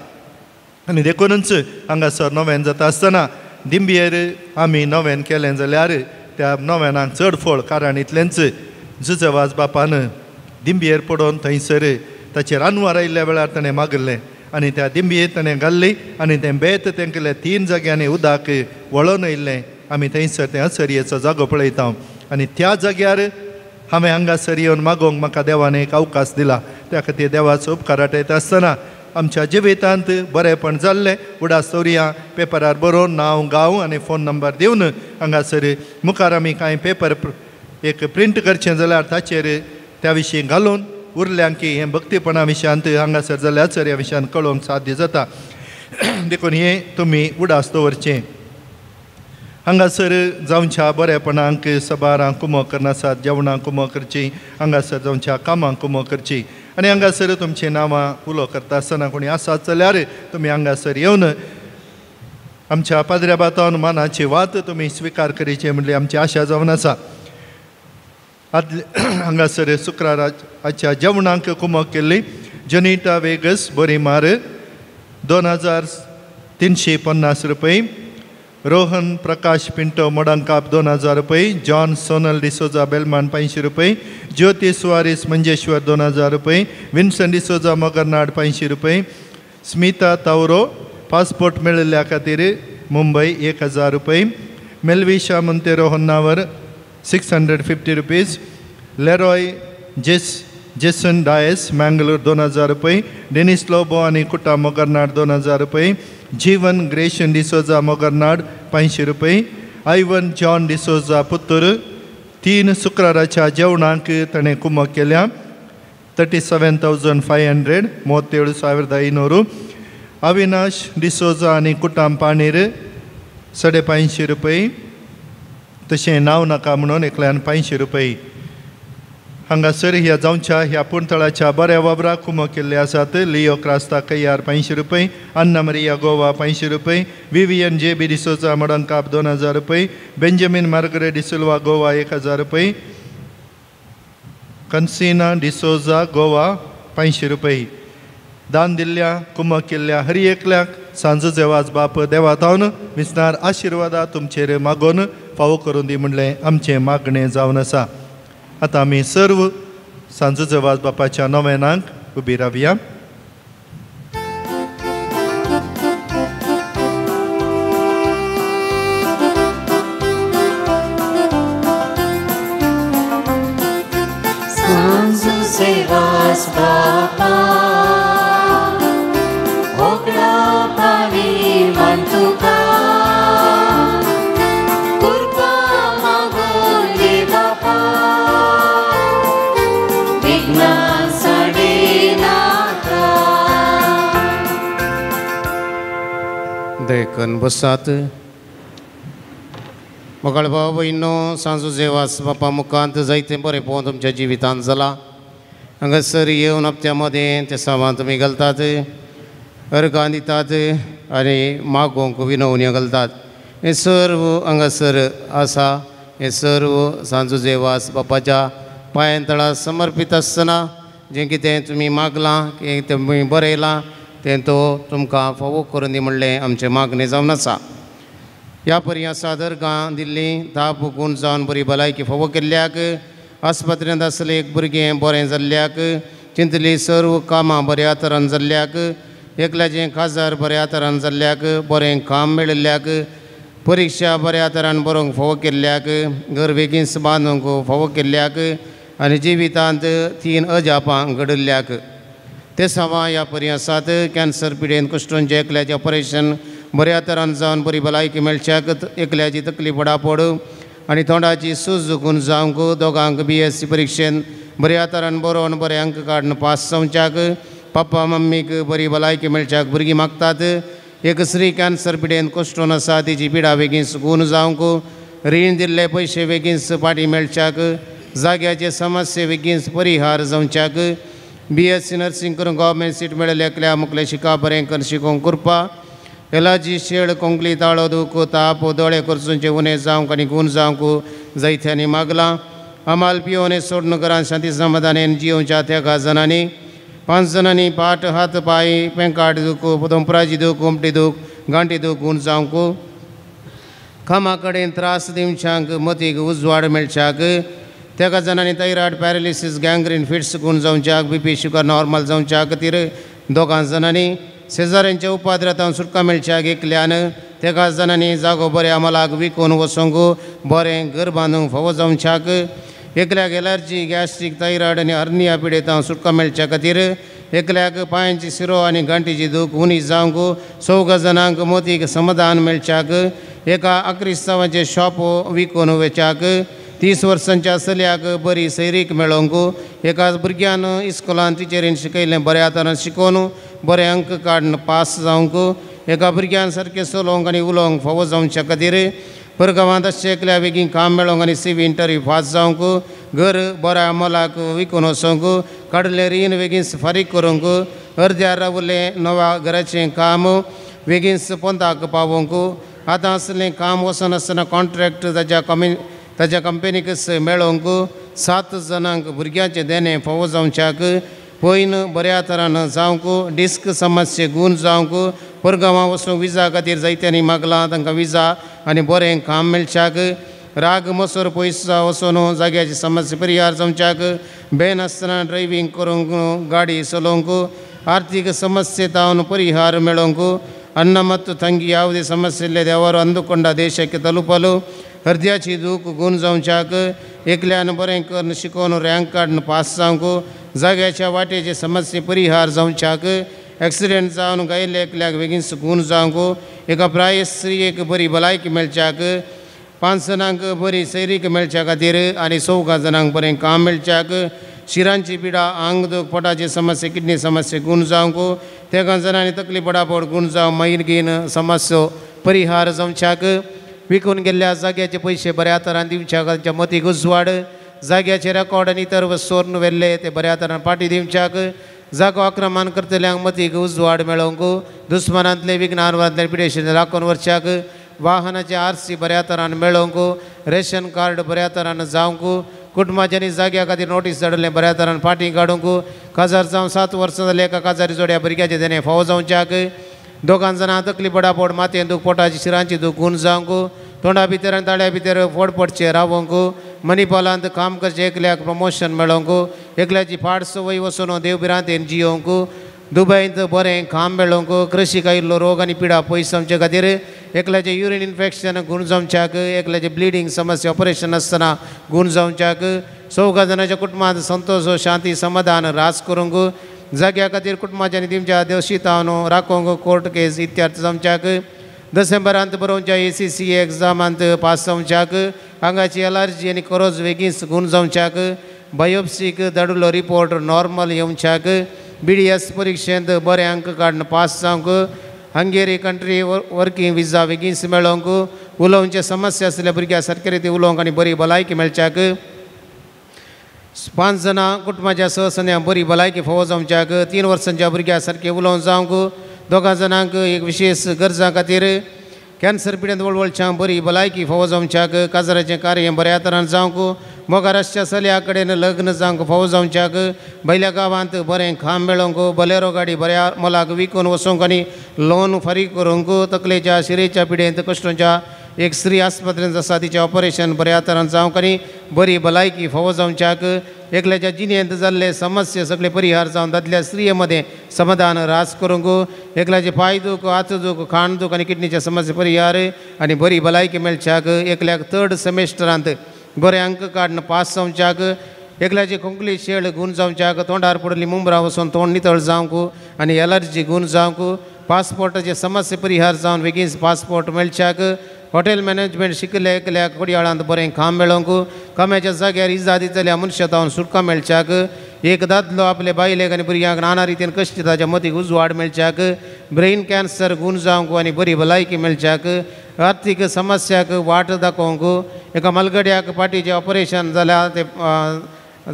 आनी देखूनच हांगासर नव्यान जाता आसतना दिंबयेर आमी नव्यान केलें जाल्यार त्या नव्यानाक चड फळ, कारण इतलेंच जुजेवाज बापान दिंबयेर पडोवन थंयसर ताचेर आनवार आयिल्ल्या वेळार ताणें मागिल्लें आनी त्या दिंबयेर ताणें घाल्ली आनी तें बेत तेंकलें 3 जाग्यांनी उदक वळोवन येयल्लें. आमी थंयसर तें असरयेचो जागो पळयता आनी त्या जाग्यार हांवें हांगासर येवन मागोवंक म्हाका देवान एक अवकाश दिला. त्या खातीर देवाचो उपकार आठयता आसतना आमच्या जिवितांत बरेंपण जाल्लें उडास दवरया. पेपरार बरोवन नांव, गांव आनी फोन नंबर दिवन हांगासर मुखार आमी कांय पेपर एक प्रिंट करचें जाल्यार ताचेर त्या विशीं घालून उरल्यांक की हें भक्तीपणा विशयांत हांगासर जाल्यार सर ह्या विशयान कळोवंक साध्य जाता. देखून हें तुमी उडास दवरचें. हांगासर जावच्या बरेपणांक सबारांक कुमो करनासात, जेवणांक कुमो करची, हांगासर जावच्या कामांक कुमो करची आनी हांगासर तुमचीं नांवां उलो करता आसतना कोणी आसात जाल्यार तुमी हांगासर येवन आमच्या पाद्र्या बातान मानाची वात तुमी स्विकार करची म्हणली आमची आशा जावन आसा. आदले हांगासर शुक्राराच्या जेवणांक कुमो केल्ली जनिटा वेगस बोरीमार 2350 रुपये, रोहन प्रकाश पिंटो मोडंकाप 2000 रुपये, जॉन सोनल डिसोजा बेलमान 500 रुपये, ज्योती सुवारीस मंजेश्वर 2000 रुपये, विन्सन डिसोजा मगरनाड 500 रुपये, स्मिता तावरो पासपोर्ट मेळिल्ल्या खातीर मुंबय 1000 रुपये, मेल्विशा Monteiro Honnavar 650 rupees, Leroy Jason Dias Mangalore 2000 रुपये, डेनिस लोबो आनी कुटा मोगरनाड 2000 रुपये, जीवन ग्रेशन डिसोजा मोगरनाड 500 रुपये, आयवन जॉन डिसोजा पुत्तूर 3 शुक्राराच्या जेवणाक ताणें कुमक केल्या 37,500 37,500, अविनाश डिसोजा आनी कुटाम पाणीर 550 रुपये, तशें नांव नाका म्हणून एकल्यान 500 रुपये. हांगासर ह्या जावच्या ह्या पुणतळाच्या बऱ्या वावराक कुमो केल्ले आसात. लियो क्रास्ता कैयार 500 रुपये, अन्ना मरिया गोवा 500 रुपये, विवियन जे बी डिसोजा मडंकाप 2000 रुपये, बेंजामीन मार्गरेट डिसिल्वा गोवा 1000 रुपये, कन्सिना डिसोजा गोवा 500 रुपये. दान दिल्ल्या कुमो केल्ल्या हर एकल्याक सांजो जेवाज बाप देवातावन विसनार आशिर्वादा तुमचेर मागोवन फावो करून दी म्हणलें आमचें मागणें जावन आसा. आतां आमी सर्व सांजो जेवाज बापाच्या नवेनांक उबी रावया. सांजो जेवाज बापा होगडा पावी मान तुका, कृपा मागून दी बापा, विघ्नां साडिनाका. देखून बसात. मोगाळ भाव भयणो, सांजो जेवास बापा मुखांत जायतें बरें पळोवन तुमच्या जिवितांत जालां. हांगासर येवन हप्त्या मदें ते सामान तुमी घालतात, अर्गां दितात आनी मागोवंक विनवण्यो घालतात. हें सर्व हांगासर आसा. हें सर्व सांजो जेवास बापाच्या पांयां तळा समर्पीत आसतना जें कितें तुमी मागलां, कितें तुमी बरयलां तें तो तुमकां फावो करून दी म्हणलें आमचें मागणें जावन आसा. ह्या परी आसा अर्गां दिल्लीं ताप गुण जावन बरी भलायकी फावो केल्ल्याक, आस्पत्रेंत आसलें एक भुरगें बरें जाल्ल्याक, चिंतली सर्व कामां बऱ्या तरान जाल्ल्याक एकल्याचें काजार बऱ्या तरान जाल्ल्याक बरें काम मेळिल्ल्याक परिक्षा बऱ्या तरान बरोवंक फावो केल्ल्याक घर बेगीन बांदूंक फावो केल्ल्याक आनी जिवितांत 3 अजापां घडिल्ल्याक. ते सवा ह्या परी आसात. कॅन्सर पिडेन कुश्टूंचें एकल्याचें ऑपरेशन बऱ्या तरान जावन बरी भलायकी मेळच्याक एकल्याची तकली पडापड आनी तोंडाची सूज गुण जावंक दोगांक BSc परिक्षेन बऱ्या तरान बरोवन बरे अंक काडून पास जावच्याक पप्पा मम्मीक बरी भलायकी मेळच्याक भुरगीं मागतात. एक स्त्री कॅन्सर पिडेन कुश्टून आसा तिची पिडा बेगीन गुण जावंक रीण दिल्ले पयशे बेगीन फाटीं मेळच्याक जाग्याचे समस्ये बेगीन परिहार जावच्याक BSc nursing करून गव्हर्मेंट सीट मेळिल्ले एकल्या मुखले शिका बरें करून शिकोवंक करपा एलाजी शेळ कोंकली ताळो दूख ताप दोळे करचुंचे उणें जावंक आनी गूण जावंक जायत्यांनी मागलां. अमाल पियोने सोडून घरान शांती समाधानेन जियोवच्या तेगा जाणांनी 5 जाणांनी पाट हात पांय पेंकाट दूख दोंपराची दूख उमटी दूख गांठी दूख गूण जावंक कामा कडेन त्रास दिवच्यांक मतीक उजवाड मेळच्याक तेगा जाणांनी थायरॉयड पॅरालिसीस गँग्रीन फिट्स गूण जावच्याक BP sugar normal जावच्या खातीर 2 जाणांनी शेजाऱ्यांच्या उपद्रतान सुटका मेळच्याक एकल्यान तेगा जाणांनी जागो बऱ्या मोलाक विकून वचूंक बरें घर बांदूंक फावो जावच्याक एकल्याक एलर्जी गॅस्ट्रीक थायरॉयड आनी हर्निया पिडेतां सुटका मेळच्या खातीर एकल्याक पांयांची शिरो आनी गांठीची दूख उणी जावंक 4 जाणांक मोतीक समाधान मेळच्याक एका आक्रिस्तांवाचें शॉप विकून वच्याक 30 वर्सांच्या चलयाक बरी सैरीक मेळोवंक एका भुरग्यान इस्कोलान टिचरीन शिकयलें बऱ्या तरान शिकोवन बरे अंक काडून पास जावंक एका भुरग्यान सारकें चलोवंक आनी उलोवंक फावो जावच्या खातीर परगांवांत आसचें एकल्या बेगीन काम मेळोवंक आनी CV interview पास जावंक घर बऱ्या मोलाक विकून वचोंक काडलें रीण बेगीन फारीक करूंक अर्द्यार रावलें नव्या घराचें काम बेगीन पोंताक पावोवंक आतां आसलें काम वचनासतना कॉन्ट्रॅक्ट ताच्या कंपनीकच मेळोवंक 7 जाणांक भुरग्यांचें देणें फावो जावच्याक पयन बऱ्या तरान जावंक डिस्क समस्ये गूण जावंक परगांवां वचूंक विजा खातीर जायत्यांनी मागलां तांकां विजा आनी बरें काम मेळच्याक राग मसर पयस वचून जाग्याची समस्या परिहार जावच्याक बेन आसतना ड्रायव्हींग करूंक गाडी चलोवंक आर्थीक समस्ये तावन परिहार मेळोवंक ಅಣ್ಣ ಮತ್ತು ತಂಗಿ ಯಾವುದೇ ಸಮಸ್ಯೆ ಇಲ್ಲದೆ ಅವರು ಅಂದುಕೊಂಡ ದೇಶಕ್ಕೆ ತಲುಪಲು हृदयाची दूख गुण जावच्याक एकल्यान बरें करून शिकोवन रँक काडून पास जावंक जाग्याच्या वाटेचे समस्ये परिहार जावच्याक एक्सिडेंट जावन गायिल्ल्या एकल्याक बेगीन गुण जावंक एका प्राय स्त्रियेक बरी भलायकी मेळच्याक 5 जाणांक बरी सैरीक मेळच्या खातीर आनी 4 जाणांक बरें काम मेळच्याक शिरांची पिडा आंग दूख पोटाची समस्या किडनी समस्या गुण जावंक तेगां जाणांनी तकली पडापड गुण जावं मागीर समस्या परिहार जावच्याक विकून गेल्ल्या जाग्याचे पयशे बऱ्या तरान दिवच्याक तांच्या मतीक उजवाड जाग्याचे रेकॉर्ड आनी इतर सोर्न व्हेल्ले ते बऱ्या तरान पाटी दिवच्याक जागो आक्रमण करतल्यांक मतीक उजवाड मेळोवंक दुस्मनांतले विघ्नांतले पिडेशन राखून व्हरच्याक वाहनाचे RC बऱ्या तरान मेळोवंक रेशन कार्ड बऱ्या तरान जावंक कुटुंबाच्या आनी जाग्या खातीर नोटीस धाडलें बऱ्या तरान फाटीं काडूंक काजार जावन 7 वर्सां जाले एका काजारी जोड्या भुरग्याचें देणें फावो जावच्याक 2 जाणां तकली पडापड माथें दूख पोटाची शिरांची दूख गुण जावंक तोंडा भितर आनी ताळ्या भितर फोड पडचें रावोंक मणिपालांत काम करचें एकल्याक प्रमोशन मेळोवंक एकल्याची फाट संवय वचून देव भिरांतेन जियोवंक दुबयंत बरें काम मेळोवंक कृशीक आयिल्लो रोग आनी पिडा पयस जावचे खातीर एकल्याचें युरीन इन्फेक्शन गुण जावच्याक एकल्याचें ब्लिडींग समस्या ऑपरेशन आसतना गुण जावच्याक 4 जाणांच्या कुटुंबांत संतोष शांती समाधान राज करूंक जाग्या खातीर कुटुंबाच्या आनी दिमच्या दोशी तावन राखोवंक कोर्ट केस इत्यार्थ जावच्याक डिसेंबरांत बरोवच्या ACC एग्जामांत पास जावच्याक आंगाची एलर्जी आनी करोज बेगीन गुण जावच्याक बायोप्सीक धाडिल्लो रिपोर्ट नॉर्मल येवच्याक BDS परिक्षेंत बरे अंक काडून पास जावंक हंगेरी कंट्री वर्किंग विजा बेगीन मेळोवंक उलोवचे समस्या आसल्या भुरग्यां सारके रिती उलोवंक आनी बरी भलायकी मेळच्याक 5 जाणां कुटुंबाच्या सहसन्या बरी भलायकी फावो जावच्याक 3 वर्सांच्या भुरग्यां सारकें उलोवंक जावंक 2 जाणांक एक विशेष गरजां खातीर कॅन्सर पिडेंत वळवळच्या बरी भलायकी फावो जावच्याक काजराचें कार्य बऱ्या तरान जावंक मोगार आसच्या चलया कडेन लग्न जावंक फावो जावच्याक भायल्या गांवांत बरें काम मेळोवंक बोलेरो गाडी बऱ्या मोलाक विकून वचोंक आनी लोन फारीक करूंक तकलेच्या शिरेच्या पिडेंत कश्टोच्या एक स्त्री आस्पत्रेंत आसा तिचें ऑपरेशन बऱ्या तरान जावंक आनी बरी भलायकी फावो जावच्याक एकल्याच्या जिणेंत जाल्ले समस्या सगळे परिहार जावन दादल्या स्त्रिये मदें समाधान रास करूंक एकल्याचे पांय दूख हात दूख खाण दूख आनी किडनीच्या समस्या परिहार आनी बरी भलायकी मेळच्याक एकल्याक थर्ड सेमेस्टरांत बरे अंक काडून पास जावच्याक एकल्याची खोंकली शेळ गूण जावच्याक तोंडार पडली मुंबरा वचून तोंड नितळ जावंक आनी एलर्जी गूण जावंक पासपोर्टाचे समस्या परिहार जावन बेगीन पासपोर्ट मेळच्याक हॉटेल मॅनेजमेंट शिकले एकल्याक कोडयाळांत बरें काम मेळोवंक कामाच्या जाग्यार इजा दितल्या मनशा तावन सुटका मेळच्याक एक दादलो आपले बायलेक आनी भुरग्यांक नाना रितीन कश्ट ताच्या मतीक उजवाड मेळच्याक ब्रेन कॅन्सर गूण जावंक आनी बरी भलायकी मेळच्याक आर्थीक समस्याक वाट दाखोवंक एका मलगड्याक पाटीचें ऑपरेशन जाल्यार ते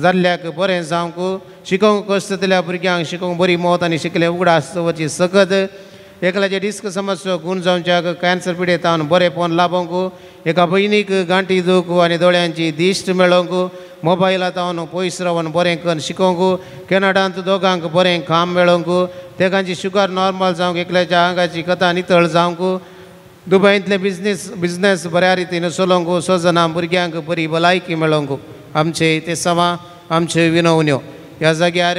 जाल्ल्याक बरें जावंक शिकोवंक कश्ट जातल्या भुरग्यांक शिकोवंक बरी मत आनी शिकले उगडास दवरची सकत एकल्याचे डिस्क समस्या गूण जावच्याक कॅन्सर पिडेतावन बरेंपण लाभोवंक एका भयणीक गांठी दूख आनी दोळ्यांची दिश्ट मेळोवंक मोबायला तावन पयस रावन बरें करून शिकोवंक कॅनडांत दोगांक बरें काम मेळोवंक तेगांची शुगर नॉर्मल जावंक एकल्याच्या आंगाची कथा नितळ जावंक दुबयंतले बिजनेस बऱ्या रितीन चलोवंक स्वजनां भुरग्यांक बरी भलायकी मेळोवंक आमचे ते समा आमच्यो विनवण्यो ह्या जाग्यार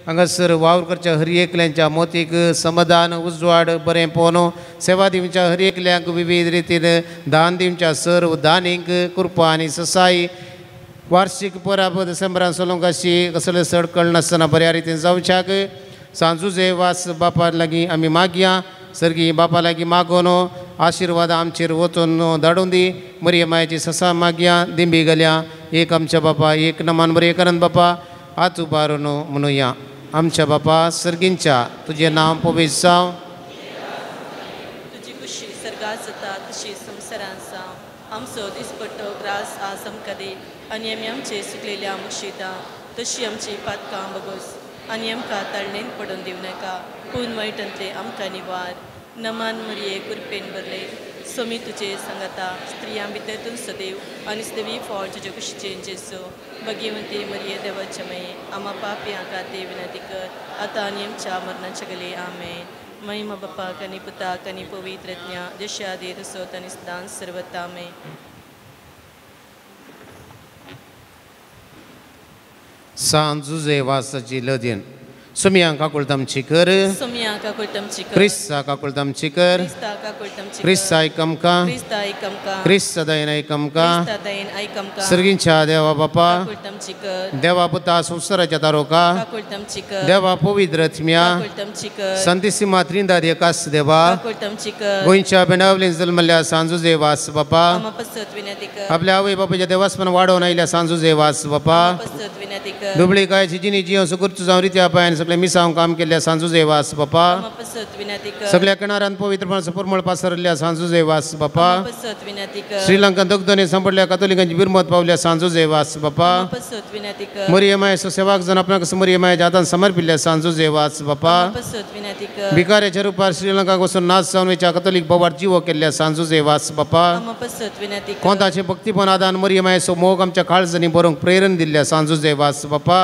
हांगासर वावर करच्या हर एकल्यांच्या मोतीक समाधान उजवाड बरें पोनो सेवा दिवच्या हर एकल्यांक विविध रितीन दान दिवच्या सर्व दानींक कृपा आनी ससाई वार्षिक परब डिसेंबरान चलोवंक अशी कसले सड कळनासतना बऱ्या रितीन जावच्याक सांजुजे वास बापा लागीं आमी मागया सर्गी बापा लागीं मागोन आशिर्वाद आमचेर वचून धाडून दी मरिय मायेची ससा मागया दिंबी गल्या एक आमच्या बापा एक नमान बरे एकानंद बापा हात उबारून म्हणुया आमच्या बापा सर्गींच्या तुजें नांव पवित्र जावं तुजी खुशी सर्गात जाता तशी संवसारांत जावं आमचो दिसपट्टो ग्रास आज आमकां दी आनी आमी आमचे सुकलेल्या मुक्षिता तशी आमची पातकां बगोस आनी आमकां ताळणेन पडून दिवं नाका पूण वायटांतले आमकां निवार नमान मुरये कृपेन भरले सोमी तुजे सांगाता स्त्रियां भितर तूं सदैव आनी सदैवी फळ तुजे कुशीचें जेजू भगिवंती मरिये देवाच्या माये आमा पापयां खातीर विनंती कर आतां आनी आमच्या मरणाच्या गले आमेन महिमा बापाक आनी पुताक आनी पवित्र आत्म्या जशे आदी तसोच आनी सदांच सर्वता आमेन. सांजुजे वासाची लदीन सुमिया काकुळतमची कर सुमिया काकुळतमची कर क्रिस्ता काकुळतमची कर क्रिस्ता काकुळतमची कर क्रिस्ता आयकमका क्रिस्ता आयकमका क्रिस्त दयेन आयकमका क्रिस्ता दयेन आयकमका सर्गींच्या देवा बापा काकुळतमची कर देवा पुता संवसाराच्या तारोका काकुळतमची कर देवा पवित्र आत्म्या काकुळतमची कर संतिसिमा त्रिंदाद एकास देवा काकुळतमची कर गोंयच्या बेणावलीन जल्मल्ल्या सांजुजे वास बापा आमा पसत विनंती कर आपल्या आवय बापाच्या देवासपण वाडोवन आयिल्ल्या सांजुजे वास बापा पसत विनंती कर दुबळी गायची जिनी जियो सुकुर्च जावन रित्या पायान सगळे मिसांव काम केल्ल्या सांजुजे वास बापा सगळ्या किनाऱ्यान पवित्रपणाचो परमळ पासरल्ल्या सांजुजे वास बापा श्रीलंका दगदोने सांपडल्या कातोलिकांची बिरमत पावल्या सांजुजे वास बापा मरिय मायेचो सेवाक जावन आपणाक मरिय मायेच्या हातान समर्पिल्ल्या सांजुजे वास बापा भिकाऱ्याच्या रुपार श्रीलंकाक वचून नाच जावन वयच्या कातोलीक बोवार जिवो केल्ल्या सांजुजे वास बापा कोंताचें भक्तीपण आदान मरिय मायेचो मोग आमच्या काळजांनी बरोवंक प्रेरण दिल्ल्या सांजुजे वास बापा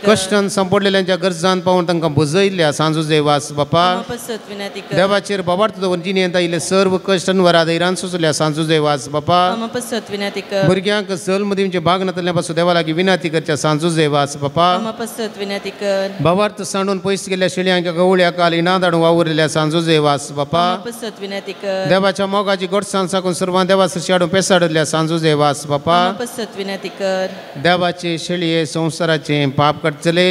कश्टान सांपडलेल्यांच्या गरजान पावून तांकां बुजयल्ल्या सांजुजे वास बापा देवाचेर बाबार्थ दवरून जिणेंत आयिल्ले सर्व कश्ट अनवरा धैर्यान सोंसल्या सांजुजे वास बापा भुरग्यांक जल्म दिवचे भाग नातल्या पासून देवा लागीं विनंती करच्या सांजुजे वास बापा भावार्थ सांडून पयस गेल्ल्या शेळयांक गवळ्या काल इनाम धाडून वावुरलेल्या सांजुजे वास बापा देवाच्या मोगाची गोडसाण साकून सर्वां देवा सरशी हाडून पेसाडल्या सांजुजे वास बापा देवाचे शेळये संवसाराचें पाप काडचले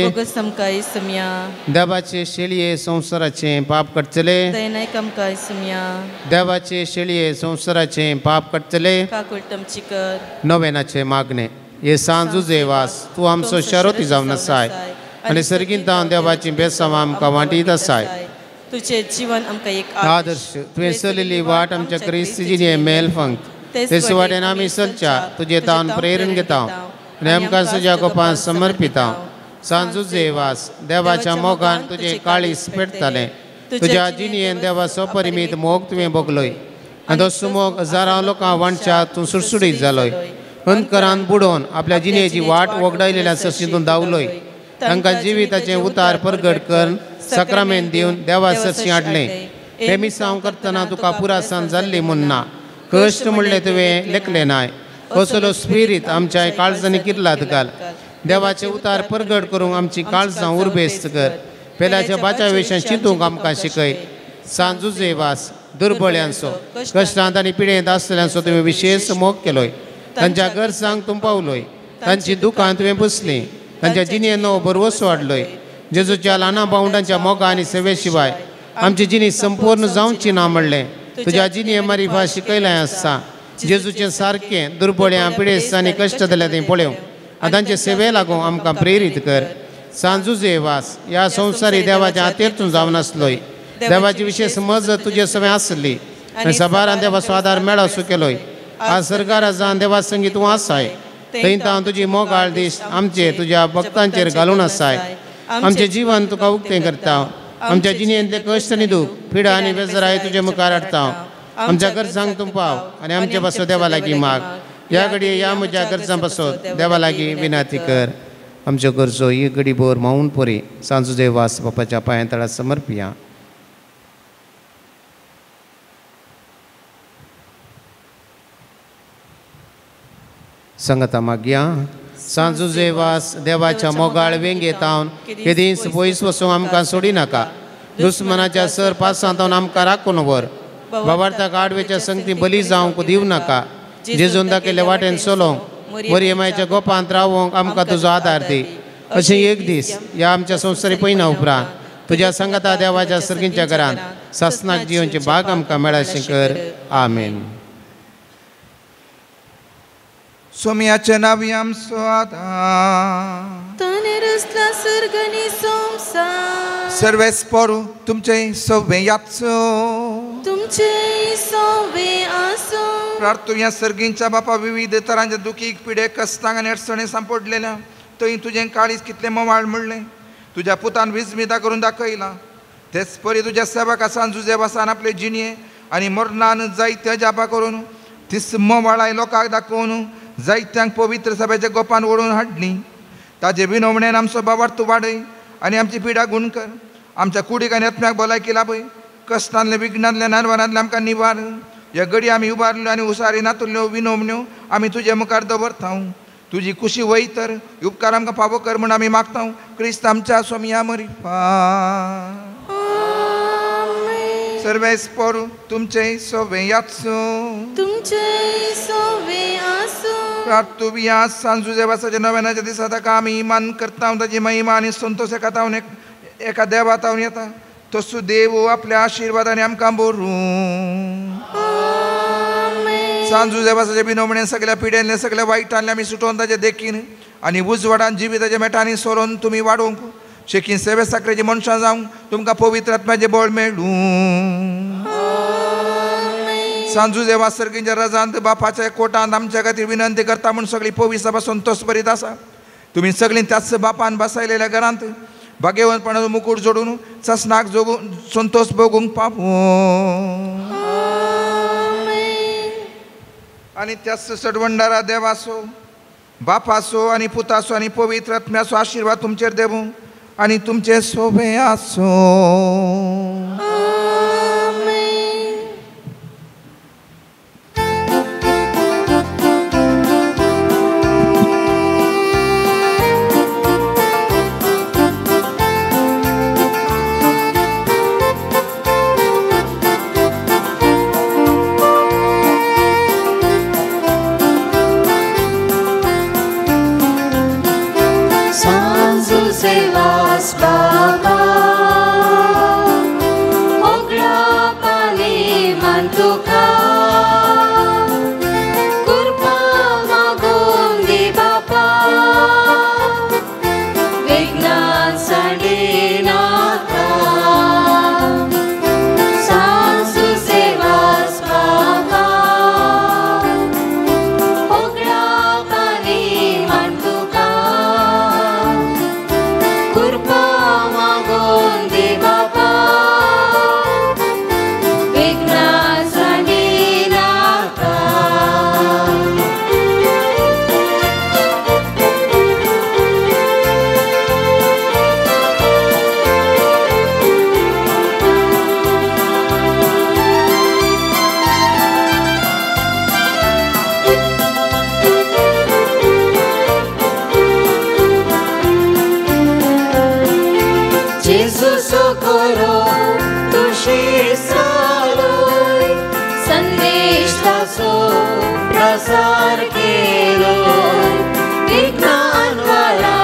देवाचे शेळये संवसाराचें पाप काडचले देवाचे शेळये संवसाराचें पाप काडचले नवेनाचे मागणे हे सांजुजे वास तूं आमचो शरोती जावन आसाय आनी सर्गींत देवाची बेसांव आमकां वांटीत आसाय तुझे जीवन आमकां एक आदर्श तुवें चलयल्ली वाट आमच्या क्रिस्ती जिणे मेल फंक्त तेच वाटेन आमी चलच्या तुजे तावन प्रेरण घेता आनी आमकां तुज्या गोपान समर्पिता सांजुजे वास देवाच्या मोगान तुजें काळीज पेटतालें तुज्या जिणेन देवाचो परिमीत मोग तुवें भोगलोय आनी तो सुमोग हजारां लोकां वांटच्या तूं सुडसुडीत जालोय अंधकारान बुडोवन आपल्या जिणेची वाट वगडायलेल्या सरशीतून धांवलोय तांकां जिविताचें उतार परगट करून साक्रामेंत दिवन देवा सरशी हाडलें हें मिसांव करतना तुका पुरासान जाल्ली म्हूण ना कश्ट म्हणलें तुवें लेखलें नाय असलो स्पिरीत आमच्या काळजांनी किरलात घाल. देवाचे उतार परगट करूंक आमची काळजां उर्बेस्त कर. पेल्याच्या बाच्या विशयान चिंतूंक आमकां शिकय. सांजुजे वास दुर्बळ्यांचो कश्टांत आनी पिडेंत आसतल्यांचो तुवें विशेश मोग केलोय. तांच्या गरजांक तूं पावलोय. तांची दुकां तुवें पुसलीं. तांच्या जिणेन नवो भरवसो हाडलोय. जेजूच्या ल्हाना भावंडांच्या मोगा आनी सेवे शिवाय आमची जिणी संपूर्ण जावची ना म्हणलें तुज्या जिणये मारिफा शिकयलें आसता. जेजूचें सारकें दुर्बळ्यां पिडेस्त आनी कश्ट जाल्या तें पळोवंक आनी तांचे सेवे लागून आमकां प्रेरीत कर. सांजुजे वास ह्या संवसारी देवाच्या हातेर तूं जावन आसलोय. देवाची विशेष मजत तुजे सवें आसली आनी साबारान देवाचो आदार मेळसो केलोय. आज सरकारा जावन देवा संगी तूं आसाय. थंय तावन तुजी मोगाळ दीस आमचे तुज्या भक्तांचेर घालून आसाय. आमचें जीवन तुका उक्तें करता. आमच्या जिणेंतले कश्ट आनी दूख पिडा आनी बेजराय तुजे मुखार हाडटा. आमच्या गरजांक तूं पाव आनी आमचे पासत देवा लागीं माग. ह्या घडये ह्या म्हज्या गरजां पासत देवा लागीं विनंती कर. आमच्यो गरजो ही घडी भर मावून परी सांजुजे वास बापाच्या पांयां तळा समर्पिया. संगता मागया. सांजुजे वास देवाच्या मोगाळ वेंगेतावन केदींच पयस वचूंक आमकां सोडिनाका. दुस्मनाच्या सर पासांतावन आमकां राखून व्हर. बाबार्थाक आडवेच्या संगती बली जावंक दिवं नाका. जेजून दाखयल्ल्या वाटेन चलोवंक मरियमायच्या गोपांत रावोंक आमकां तुजो आदार दी. अशें एक दीस ह्या आमच्या संवसारी पयना उपरांत तुज्या संगता देवाच्या सर्गींच्या घरांत सासनाक जिवनचे भाग आमकां मेळाशें कर. आमेन. सोम्याचे नावी आमचो आदार. ताणें रचला सर्ग आनी संवसार. सर्वेस पोरू तुमचें सवें याचो. तुमचें सवें आसूं. प्रार्थुया सर्गींच्या बापा विविध तरांच्या दुखीक पिडे कश्टांक आनी अडचणी सांपडलेल्या थंय तुजें काळीज कितलें मोवाळ म्हणलें तुज्या पुतान विस्मिता करून दाखयलां. तेच परी तुज्या सेवका सांजुजे वासान आपले जिणये आनी मरणान जायत्या जापा करून तीस मोवाळाय लोकांक दाखोवन जायत्यांक पवित्र सभेच्या गोपान ओडून हाडली. ताजे विनवणेन आमचो बाबार्थ वाडय आनी आमची पिडा गुण कर. आमच्या कुडीक आनी आत्म्याक भलायकी लाभय. कश्टांतले विघ्नांतले नानवारांतले आमकां निवार. ह्या घडी आमी उबारल्यो आनी उसारी नातुल्ल्यो विनवण्यो आमी तुजे मुखार दवरता. तुजी कुशी वय तर उपकार आमकां फावो कर म्हूण आमी मागता. क्रिस्त आमच्या सोमया मरिफा. सर्वेस पोरू तुमचें सवें याचो. तुमचें सवें आसूं. प्रार्थुया. सांजुजे वासाच्या नव्यानाच्या दिसा ताका आमी इमान करता. ताजी महिमा आनी संतोष एका तावन एका देवा तावन येता. तसो देव आपल्या आशिर्वादान आमकां बरूं. सांजुजे वासाच्या विनवणेन सगळ्या पिड्यांतल्या सगळ्या वायटांतल्या आमी सुटोवन ताचे देखीन आनी उजवाडान जिविताच्या मेटांनी सोरोवन तुमी वाडोवंक शेकीन सेवे साकरेची मनशां जावंक तुमकां पवित्र आत्म्याचें बळ मेळूं. सांजुजे वास सर्गींच्या रजांत बापाच्या कोटांत आमच्या खातीर विनंती करता म्हूण सगळी पवित्र सभा संतोष भरीत आसा. तुमी सगळीं त्याच बापान बसायलेल्या घरांत भाग्यवंतपणाचो मुकूट जोडून ससनाक जोगून संतोष भोगूंक पावूं. आनी त्याच सडवंडारा देवाचो बापाचो आनी पुताचो आनी पवित्र आत्म्याचो आशिर्वाद तुमचेर देवूं आनी तुमचें सोबें आसूं. मागून दे बापा. विघ्नां सांडे मोगाचो प्रसार केलो विघ्नान वारा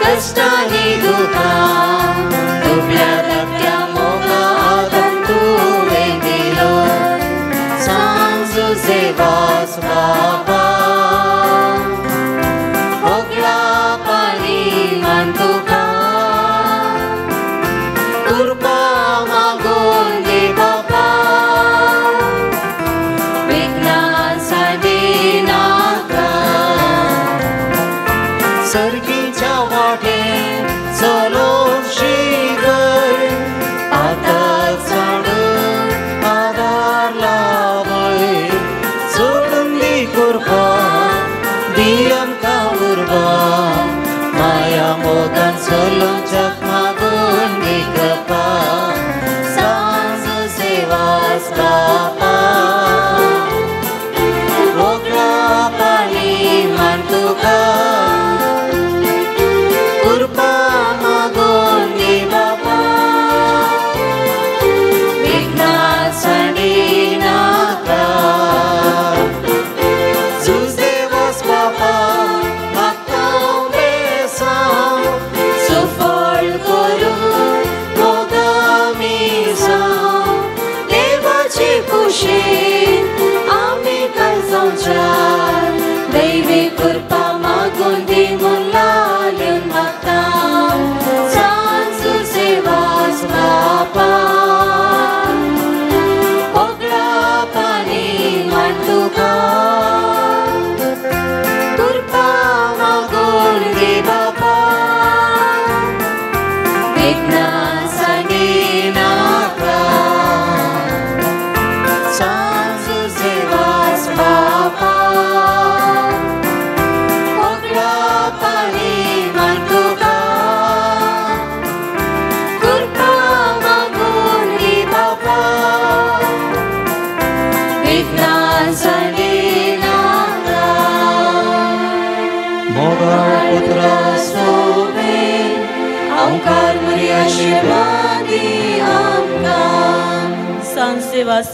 कष्टांनी दुखां दुबळ्या धाकट्या मोगा आदार तुवें दिलो सांज जुजेवास बापा होगळा पाणी मान तुका कृपा मागून दे बापा विघ्नां सांडिनाका सर्गीच्या वाटेन चलोवंक शिकय आतां सांडून आदार लावय सोडून दी कृपा दी आमकां उर्बा माया मोगान चलोवच्याक मागून दी कृपा सांज जुजेवास बापा मोगळा पाणी मान तुका कृपा मागून दी बापा विघ्नां सांडिनाका जुजेवास बापा मागता बेसांव सुफळ करून मोगा मिसांव देवाचे कुशीन आमी कालजावच्या दैवी कृपा मागून दी म्हूण लाल्यून मागता सांज जुजेवास बापा होगळा पाणी मान तुका कृपा मागून दी बापा विघ्नां सांडिनाका सांज जुजेवास बापा होगळा पाणी मान तुका कृपा मागून दी बापा विघ्नां सांडिनाका मोगाळ पुत्रा सोबे ओंकार मरिया आशीर्वादी आमकां सांज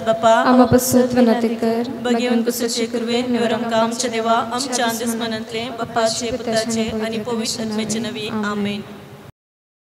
बापा आमा पसत वनाते कर भगेवन कुसूचे कृपेन निवर आमकां आमच्या देवा आमच्या दुस्मनांतले बापाचे पुताचे आनी पवित्र आत्म्याचे नवी आमेन.